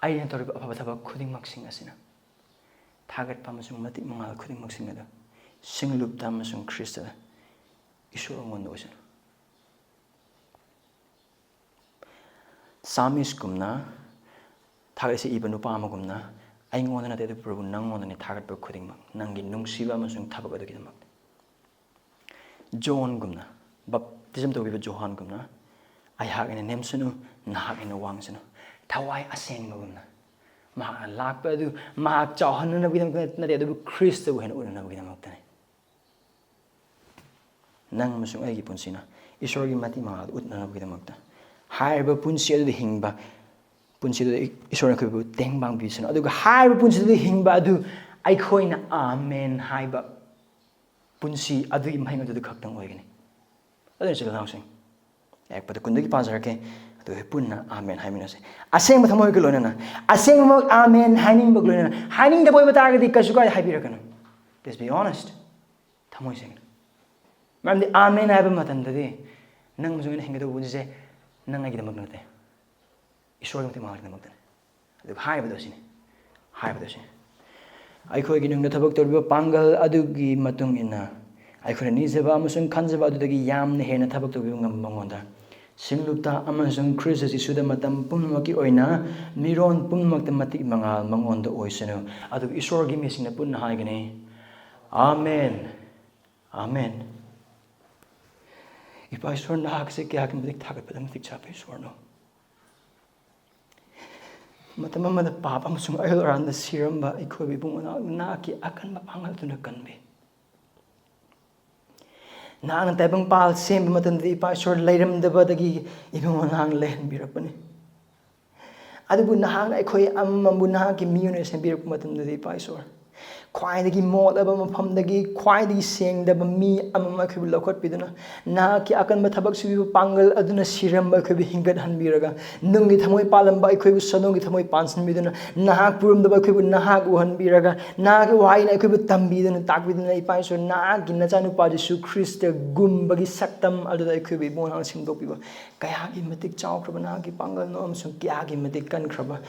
ꯑꯩꯅ ꯇꯧꯔꯤꯕ ꯑꯐꯕ ꯊꯕꯛ ꯈꯨꯗꯤꯡꯃꯛꯁꯤꯡ ꯑꯁꯤꯅ ꯊꯥꯒꯠꯄ ꯑꯃꯁꯨꯡ ꯃꯇꯤꯛ ꯃꯉꯥꯜ ꯈꯨꯗꯤꯡꯃꯛꯁꯤꯡ ꯑꯗꯨ ꯁꯤꯡꯂꯨꯞꯇ ꯑꯃꯁꯨꯡ ꯈ꯭ꯔꯤꯁꯇꯗ ꯏꯁꯣꯔ ꯑꯩꯉꯣꯟꯗ ꯑꯣꯏꯁꯅꯨ꯫ ꯁꯥꯃꯤꯁꯀꯨꯝꯅ, ꯊꯥꯒꯠꯂꯤꯁꯦ ꯏꯕ ꯅꯨꯄꯥ ꯑꯃꯒꯨꯝꯅ, "ꯑꯩꯉꯣꯟꯗ ꯅꯠꯇꯦ, ꯑꯗꯨꯕꯨ ꯄ꯭ꯔꯚꯨ ꯅꯪꯉꯣꯟꯗꯅꯤ ꯊꯥꯒꯠꯄ ꯈꯨꯗꯤꯡꯃꯛ, ꯅꯪꯒꯤ ꯅꯨꯡꯁꯤꯕ ꯑꯃꯁꯨꯡ ꯊꯕꯛ ꯑꯗꯨꯒꯤꯗꯃꯛ꯫" ꯖꯣꯟꯒꯨꯝꯅ, ꯕꯞꯇꯤꯖꯝ ꯇꯧꯕꯤꯕ ꯖꯣꯍꯥꯟꯒꯨꯝꯅ, "ꯑꯩꯍꯥꯛ ꯑꯩꯅ ꯅꯦꯝꯁꯅꯨ, ꯅꯍꯥꯛ ꯑꯩꯅ ꯋꯥꯡꯁꯅꯨ", ꯊꯋꯥꯏ ꯑꯁꯦꯡꯕꯒꯨꯝꯅ꯫ ꯃꯍꯥꯛꯅ ꯂꯥꯛꯄ ꯑꯗꯨ ꯃꯍꯥꯛ ꯆꯥꯎꯍꯟꯅꯅꯕꯒꯤꯗꯃꯛꯇ ꯅꯠꯇꯦ, ꯑꯗꯨꯕꯨ ꯈ꯭ꯔꯤꯁꯇꯕꯨ ꯍꯦꯟꯅ ꯎꯠꯅꯅꯕꯒꯤꯗꯃꯛꯇꯅꯤ꯫ ꯅꯪ ꯑꯃꯁꯨꯡ ꯑꯩꯒꯤ ꯄꯨꯟꯁꯤꯅ ꯏꯁꯣꯔꯒꯤ ꯃꯇꯤꯛ ꯃꯉꯥꯜ ꯎꯠꯅꯅꯕꯒꯤꯗꯃꯛꯇ ꯍꯥꯏꯔꯤꯕ ꯄꯨꯟꯁꯤ ꯑꯗꯨꯗ ꯍꯤꯡꯕ, ꯄꯨꯟꯁꯤꯗꯨꯗ ꯏꯁꯣꯔꯅ ꯑꯩꯈꯣꯏꯕꯨ ꯇꯦꯡꯕꯥꯡ ꯄꯤꯁꯅꯨ꯫ ꯑꯗꯨꯒ ꯍꯥꯏꯔꯤꯕ ꯄꯨꯟꯁꯤꯗꯨꯗ ꯍꯤꯡꯕ ꯑꯗꯨ ꯑꯩꯈꯣꯏꯅ "ꯑꯥꯃꯦꯟ" ꯍꯥꯏꯕ ꯄꯨꯟꯁꯤ ꯑꯗꯨꯒꯤ ꯃꯍꯩ ꯑꯗꯨꯗ ꯈꯛꯇꯪ ꯑꯣꯏꯒꯅꯤ꯫ ꯑꯗꯨꯅ ꯏꯆꯤꯜ ꯏꯅꯥꯎꯁꯤꯡ, ꯑꯌꯦꯛꯄꯗ ꯀꯨꯟꯗꯒꯤ ꯄꯥꯖꯔꯛꯀꯦ, ꯑꯗꯨꯒ ꯑꯩꯈꯣꯏ ꯄꯨꯟꯅ "ꯑꯥꯃꯦꯟ" ꯍꯥꯏꯃꯤꯟꯅꯁꯦ꯫ ꯑꯁꯦꯡꯕ ꯊꯃꯣꯏꯒ ꯂꯣꯏꯅꯅ, ꯑꯁꯦꯡꯕꯃꯛ "ꯑꯥꯃꯦꯟ" ꯍꯥꯏꯅꯤꯡꯕꯒ ꯂꯣꯏꯅꯅ, ꯍꯥꯏꯅꯤꯡꯗꯕ ꯑꯣꯏꯕ ꯇꯥꯔꯒꯗꯤ ꯀꯩꯁꯨ ꯀꯥꯏꯗꯦ, ꯍꯥꯏꯕꯤꯔꯛꯀꯅꯨ꯫ Let's be honest. ꯊꯃꯣꯏ ꯁꯦꯡꯅ꯫ ꯃꯔꯝꯗꯤ "ꯑꯥꯃꯦꯟ" ꯍꯥꯏꯕ ꯃꯇꯝꯗꯗꯤ ꯅꯪ ꯑꯃꯁꯨꯡ ꯑꯩꯅ ꯍꯤꯡꯒꯗꯧꯕ ꯄꯨꯟꯁꯤꯁꯦ ꯅꯪ ꯑꯩꯒꯤꯗꯃꯛ ꯅꯠꯇꯦ, ꯏꯁꯣꯔꯒꯤ ꯃꯇꯤꯛ ꯃꯉꯥꯜꯒꯤꯗꯃꯛꯇꯅꯤ꯫ ꯑꯗꯨꯒ ꯍꯥꯏꯕꯗꯣ ꯑꯁꯤꯅꯤ, ꯍꯥꯏꯕꯗꯣ ꯑꯁꯤꯅꯤ: "ꯑꯩꯈꯣꯏꯒꯤ ꯅꯨꯡꯗ ꯊꯕꯛ ꯇꯧꯔꯤꯕ ꯄꯥꯡꯒꯜ ꯑꯗꯨꯒꯤ ꯃꯇꯨꯡ ꯏꯟꯅ ꯑꯩꯈꯣꯏꯅ ꯅꯤꯖꯕ ꯑꯃꯁꯨꯡ ꯈꯟꯖꯕ ꯑꯗꯨꯗꯒꯤ ꯌꯥꯝꯅ ꯍꯦꯟꯅ ꯊꯕꯛ ꯇꯧꯕꯤꯕ ꯉꯝꯕ ꯃꯉꯣꯟꯗ, ꯁꯤꯡꯂꯨꯞꯇ ꯑꯃꯁꯨꯡ ꯈ꯭ꯔꯤꯁꯇ ꯖꯤꯁꯨꯗ ꯃꯇꯝ ꯄꯨꯝꯅꯃꯛꯀꯤ ꯑꯣꯏꯅ ꯃꯤꯔꯣꯟ ꯄꯨꯝꯅꯃꯛꯇ ꯃꯇꯤꯛ ꯃꯉꯥꯜ ꯃꯉꯣꯟꯗ ꯑꯣꯏꯁꯅꯨ꯫" ꯑꯗꯨꯒ ꯏꯁꯣꯔꯒꯤ ꯃꯤꯁꯤꯡꯅ ꯄꯨꯟꯅ ꯍꯥꯏꯒꯅꯤ, "ꯑꯥꯃꯦꯟ, ꯑꯥꯃꯦꯟ꯫" ꯏꯄꯥ ꯏꯁꯣꯔ, ꯅꯍꯥꯛꯁꯦ ꯀꯌꯥꯒꯤ ꯃꯇꯤꯛ ꯊꯥꯒꯠꯄꯗ ꯃꯇꯤꯛ ꯆꯥꯕ ꯏꯁꯣꯔꯅꯣ! ꯃꯇꯝ ꯑꯃꯗ ꯄꯥꯞ ꯑꯃꯁꯨꯡ ꯑꯌꯣꯜ ꯑꯔꯥꯟꯗ ꯁꯤꯔꯝꯕ ꯑꯩꯈꯣꯏꯕꯨ ꯏꯕꯨꯡ ꯃꯅꯥꯎ ꯅꯍꯥꯛꯀꯤ ꯑꯀꯟꯕ ꯄꯥꯡꯒꯜ ꯑꯗꯨꯅ ꯀꯟꯕꯤ꯫ ꯅꯍꯥꯛꯅ ꯇꯥꯏꯕꯪꯄꯥꯜ ꯁꯦꯝꯕ ꯃꯇꯝꯗꯗꯤ ꯏꯄꯥ ꯏꯁꯣꯔ ꯂꯩꯔꯝꯗꯕꯗꯒꯤ ꯏꯕꯨꯡ ꯃꯅꯥꯎ ꯂꯩꯍꯟꯕꯤꯔꯛꯄꯅꯤ꯫ ꯑꯗꯨꯕꯨ ꯅꯍꯥꯛꯅ ꯑꯩꯈꯣꯏ ꯑꯃꯃꯝꯕꯨ ꯅꯍꯥꯛꯀꯤ ꯃꯤꯑꯣꯏꯅ ꯁꯦꯝꯕꯤꯔꯛꯄ ꯃꯇꯝꯗꯗꯤ ꯏꯄꯥ ꯏꯁꯣꯔ, ꯈ꯭ꯋꯥꯏꯗꯒꯤ ꯃꯣꯠꯂꯕ ꯃꯐꯝꯗꯒꯤ ꯈ꯭ꯋꯥꯏꯗꯒꯤ ꯁꯦꯡꯗꯕ ꯃꯤ ꯑꯃꯃꯝ ꯑꯩꯈꯣꯏꯕꯨ ꯂꯧꯈꯠꯄꯤꯗꯨꯅ, ꯅꯍꯥꯛꯀꯤ ꯑꯀꯟꯕ ꯊꯕꯛ ꯁꯨꯕꯤꯕ ꯄꯥꯡꯒꯜ ꯑꯗꯨꯅ ꯁꯤꯔꯝꯕ ꯑꯩꯈꯣꯏꯕꯨ ꯍꯤꯡꯒꯠꯍꯟꯕꯤꯔꯒ, ꯅꯨꯡꯒꯤ ꯊꯃꯣꯏ ꯄꯥꯜꯂꯝꯕ ꯑꯩꯈꯣꯏꯕꯨ ꯁꯅꯨꯒꯤ ꯊꯃꯣꯏ ꯄꯥꯟꯁꯤꯟꯕꯤꯗꯨꯅ, ꯅꯍꯥꯛ ꯄꯨꯔꯝꯗꯕ ꯑꯩꯈꯣꯏꯕꯨ ꯅꯍꯥꯛ ꯎꯍꯟꯕꯤꯔꯒ, ꯅꯍꯥꯛꯀꯤ ꯋꯥꯍꯩꯅ ꯑꯩꯈꯣꯏꯕꯨ ꯇꯝꯕꯤꯗꯨꯅ, ꯇꯥꯛꯄꯤꯗꯨꯅ, ꯏꯄꯥ ꯏꯁꯣꯔ, ꯅꯍꯥꯛꯀꯤ ꯅꯆꯥꯅꯨꯄꯥ ꯖꯤꯁꯨ ꯈ꯭ꯔꯤꯁꯇꯒꯨꯝꯕꯒꯤ ꯁꯛꯇꯝ ꯑꯗꯨꯗ ꯑꯩꯈꯣꯏꯕꯨ ꯏꯕꯨꯡ ꯅꯍꯥꯛꯅ ꯁꯦꯝꯗꯣꯛꯄꯤꯕ꯫ ꯀꯌꯥꯒꯤ ꯃꯇꯤꯛ ꯆꯥꯎꯈ꯭ꯔꯕ ꯅꯍꯥꯛꯀꯤ ꯄꯥꯡꯒꯜꯅꯣ ꯑꯃꯁꯨꯡ ꯀꯌꯥꯒꯤ ꯃꯇꯤꯛ ꯀꯟꯈ꯭ꯔꯕ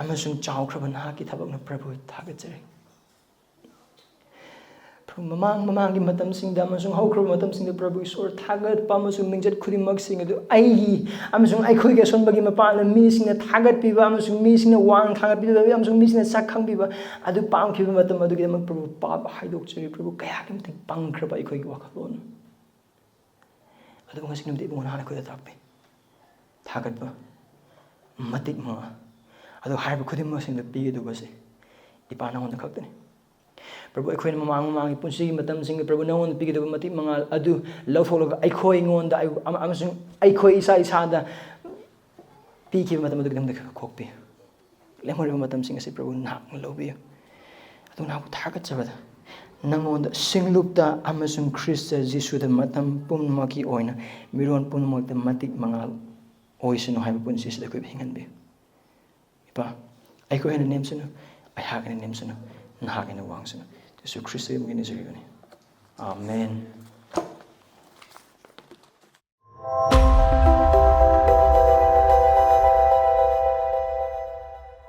ꯑꯃꯁꯨꯡ ꯆꯥꯎꯈ꯭ꯔꯕ ꯅꯍꯥꯛꯀꯤ ꯊꯕꯛꯅꯣ, ꯄ꯭ꯔꯚꯨ, ꯊꯥꯒꯠꯆꯔꯤ꯫ ꯃꯃꯥꯡ ꯃꯃꯥꯡꯒꯤ ꯃꯇꯝꯁꯤꯡꯗ ꯑꯃꯁꯨꯡ ꯍꯧꯈ꯭ꯔꯕ ꯃꯇꯝꯁꯤꯡꯗ ꯄ꯭ꯔꯚꯨ ꯏꯁꯣꯔ, ꯊꯥꯒꯠꯄ ꯑꯃꯁꯨꯡ ꯃꯤꯡꯆꯠ ꯈꯨꯗꯤꯡꯃꯛꯁꯤꯡ ꯑꯗꯨ ꯑꯩꯒꯤ ꯑꯃꯁꯨꯡ ꯑꯩꯈꯣꯏꯒꯤ ꯑꯁꯣꯟꯕꯒꯤ ꯃꯄꯥꯟꯗ ꯃꯤꯁꯤꯡꯅ ꯊꯥꯒꯠꯄꯤꯕ ꯑꯃꯁꯨꯡ ꯃꯤꯁꯤꯡꯅ ꯋꯥꯡ ꯊꯥꯒꯠꯄꯤꯕ ꯑꯃꯁꯨꯡ ꯃꯤꯁꯤꯡꯅ ꯁꯛ ꯈꯪꯕꯤꯕ ꯑꯗꯨ ꯄꯥꯝꯈꯤꯕ ꯃꯇꯝ ꯑꯗꯨꯒꯤꯗꯃꯛ ꯄ꯭ꯔꯚꯨ ꯄꯥꯞ ꯍꯥꯏꯗꯣꯛꯆꯔꯤ꯫ ꯄ꯭ꯔꯚꯨ, ꯀꯌꯥꯒꯤ ꯃꯇꯤꯛ ꯄꯪꯈ꯭ꯔꯕ ꯑꯩꯈꯣꯏꯒꯤ ꯋꯥꯈꯜꯂꯣꯟ ꯑꯗꯨ ꯉꯁꯤ ꯅꯨꯃꯤꯠ ꯏꯕꯨꯡꯉꯣ ꯅꯍꯥꯟ ꯑꯩꯈꯣꯏꯗ ꯇꯥꯛꯄꯤ꯫ ꯊꯥꯒꯠꯄ ꯃꯇꯤꯛ ꯃꯉꯥ ꯑꯗꯨ ꯍꯥꯏꯔꯤꯕ ꯈꯨꯗꯤꯡꯃꯛꯁꯤꯡꯗ ꯄꯤꯒꯗꯧꯕꯁꯦ ꯏꯄꯥ ꯅꯉꯣꯟꯗ ꯈꯛꯇꯅꯤ꯫ ꯄ꯭ꯔꯚꯨ, ꯑꯩꯈꯣꯏꯅ ꯃꯃꯥꯡ ꯃꯃꯥꯡꯒꯤ ꯄꯨꯟꯁꯤꯒꯤ ꯃꯇꯝꯁꯤꯡꯒꯤ ꯄ꯭ꯔꯚꯨ ꯅꯉꯣꯟꯗ ꯄꯤꯒꯗꯕ ꯃꯇꯤꯛ ꯃꯉꯥ ꯑꯗꯨ ꯂꯧꯊꯣꯛꯂꯒ ꯑꯩꯈꯣꯏꯉꯣꯟꯗ ꯑꯩ-, ꯑꯃ-, ꯑꯃꯁꯨꯡ ꯑꯩꯈꯣꯏ ꯏꯁꯥ ꯏꯁꯥꯗ ꯄꯤꯈꯤꯕ ꯃꯇꯝ ꯑꯗꯨꯒꯤꯗꯃꯛꯇ ꯈꯣꯛꯄꯤꯌꯨ꯫ ꯂꯦꯝꯍꯧꯔꯤꯕ ꯃꯇꯝꯁꯤꯡ ꯑꯁꯤ ꯄ꯭ꯔꯚꯨ ꯅꯍꯥꯛꯅ ꯂꯧꯕꯤꯌꯨ꯫ ꯑꯗꯨ ꯅꯍꯥꯛꯄꯨ ꯊꯥꯒꯠꯆꯕꯗ ꯅꯉꯣꯟꯗ ꯁꯤꯡꯂꯨꯞꯇ ꯑꯃꯁꯨꯡ ꯈ꯭ꯔꯤꯁꯇ ꯖꯤꯁꯨꯗ ꯃꯇꯝ ꯄꯨꯝꯅꯃꯛꯀꯤ ꯑꯣꯏꯅ ꯃꯤꯔꯣꯟ ꯄꯨꯝꯅꯃꯛꯇ ꯃꯇꯤꯛ ꯃꯉꯥꯜ ꯑꯣꯏꯁꯅꯨ ꯍꯥꯏꯕ ꯄꯨꯟꯁꯤ ꯑꯁꯤꯗ ꯑꯩꯈꯣꯏꯕꯨ ꯍꯤꯡꯍꯟꯕꯤꯌꯨ꯫ ꯏꯄꯥ, ꯑꯩꯈꯣꯏ ꯍꯦꯟꯅ ꯅꯦꯝꯁꯅꯨ, ꯑꯩꯍꯥꯛ ꯍꯦꯟꯅ ꯅꯦꯝꯁꯅꯨ, ꯅꯍꯥꯛ ꯍꯦꯟꯅ ꯋꯥꯡꯁꯅꯨ꯫ ꯖꯤꯁꯨ ꯈ꯭ꯔꯤꯁꯇꯒꯤ ꯃꯤꯡꯗ ꯅꯤꯖꯔꯤꯕꯅꯤ꯫ ꯑꯥꯃꯦꯟ꯫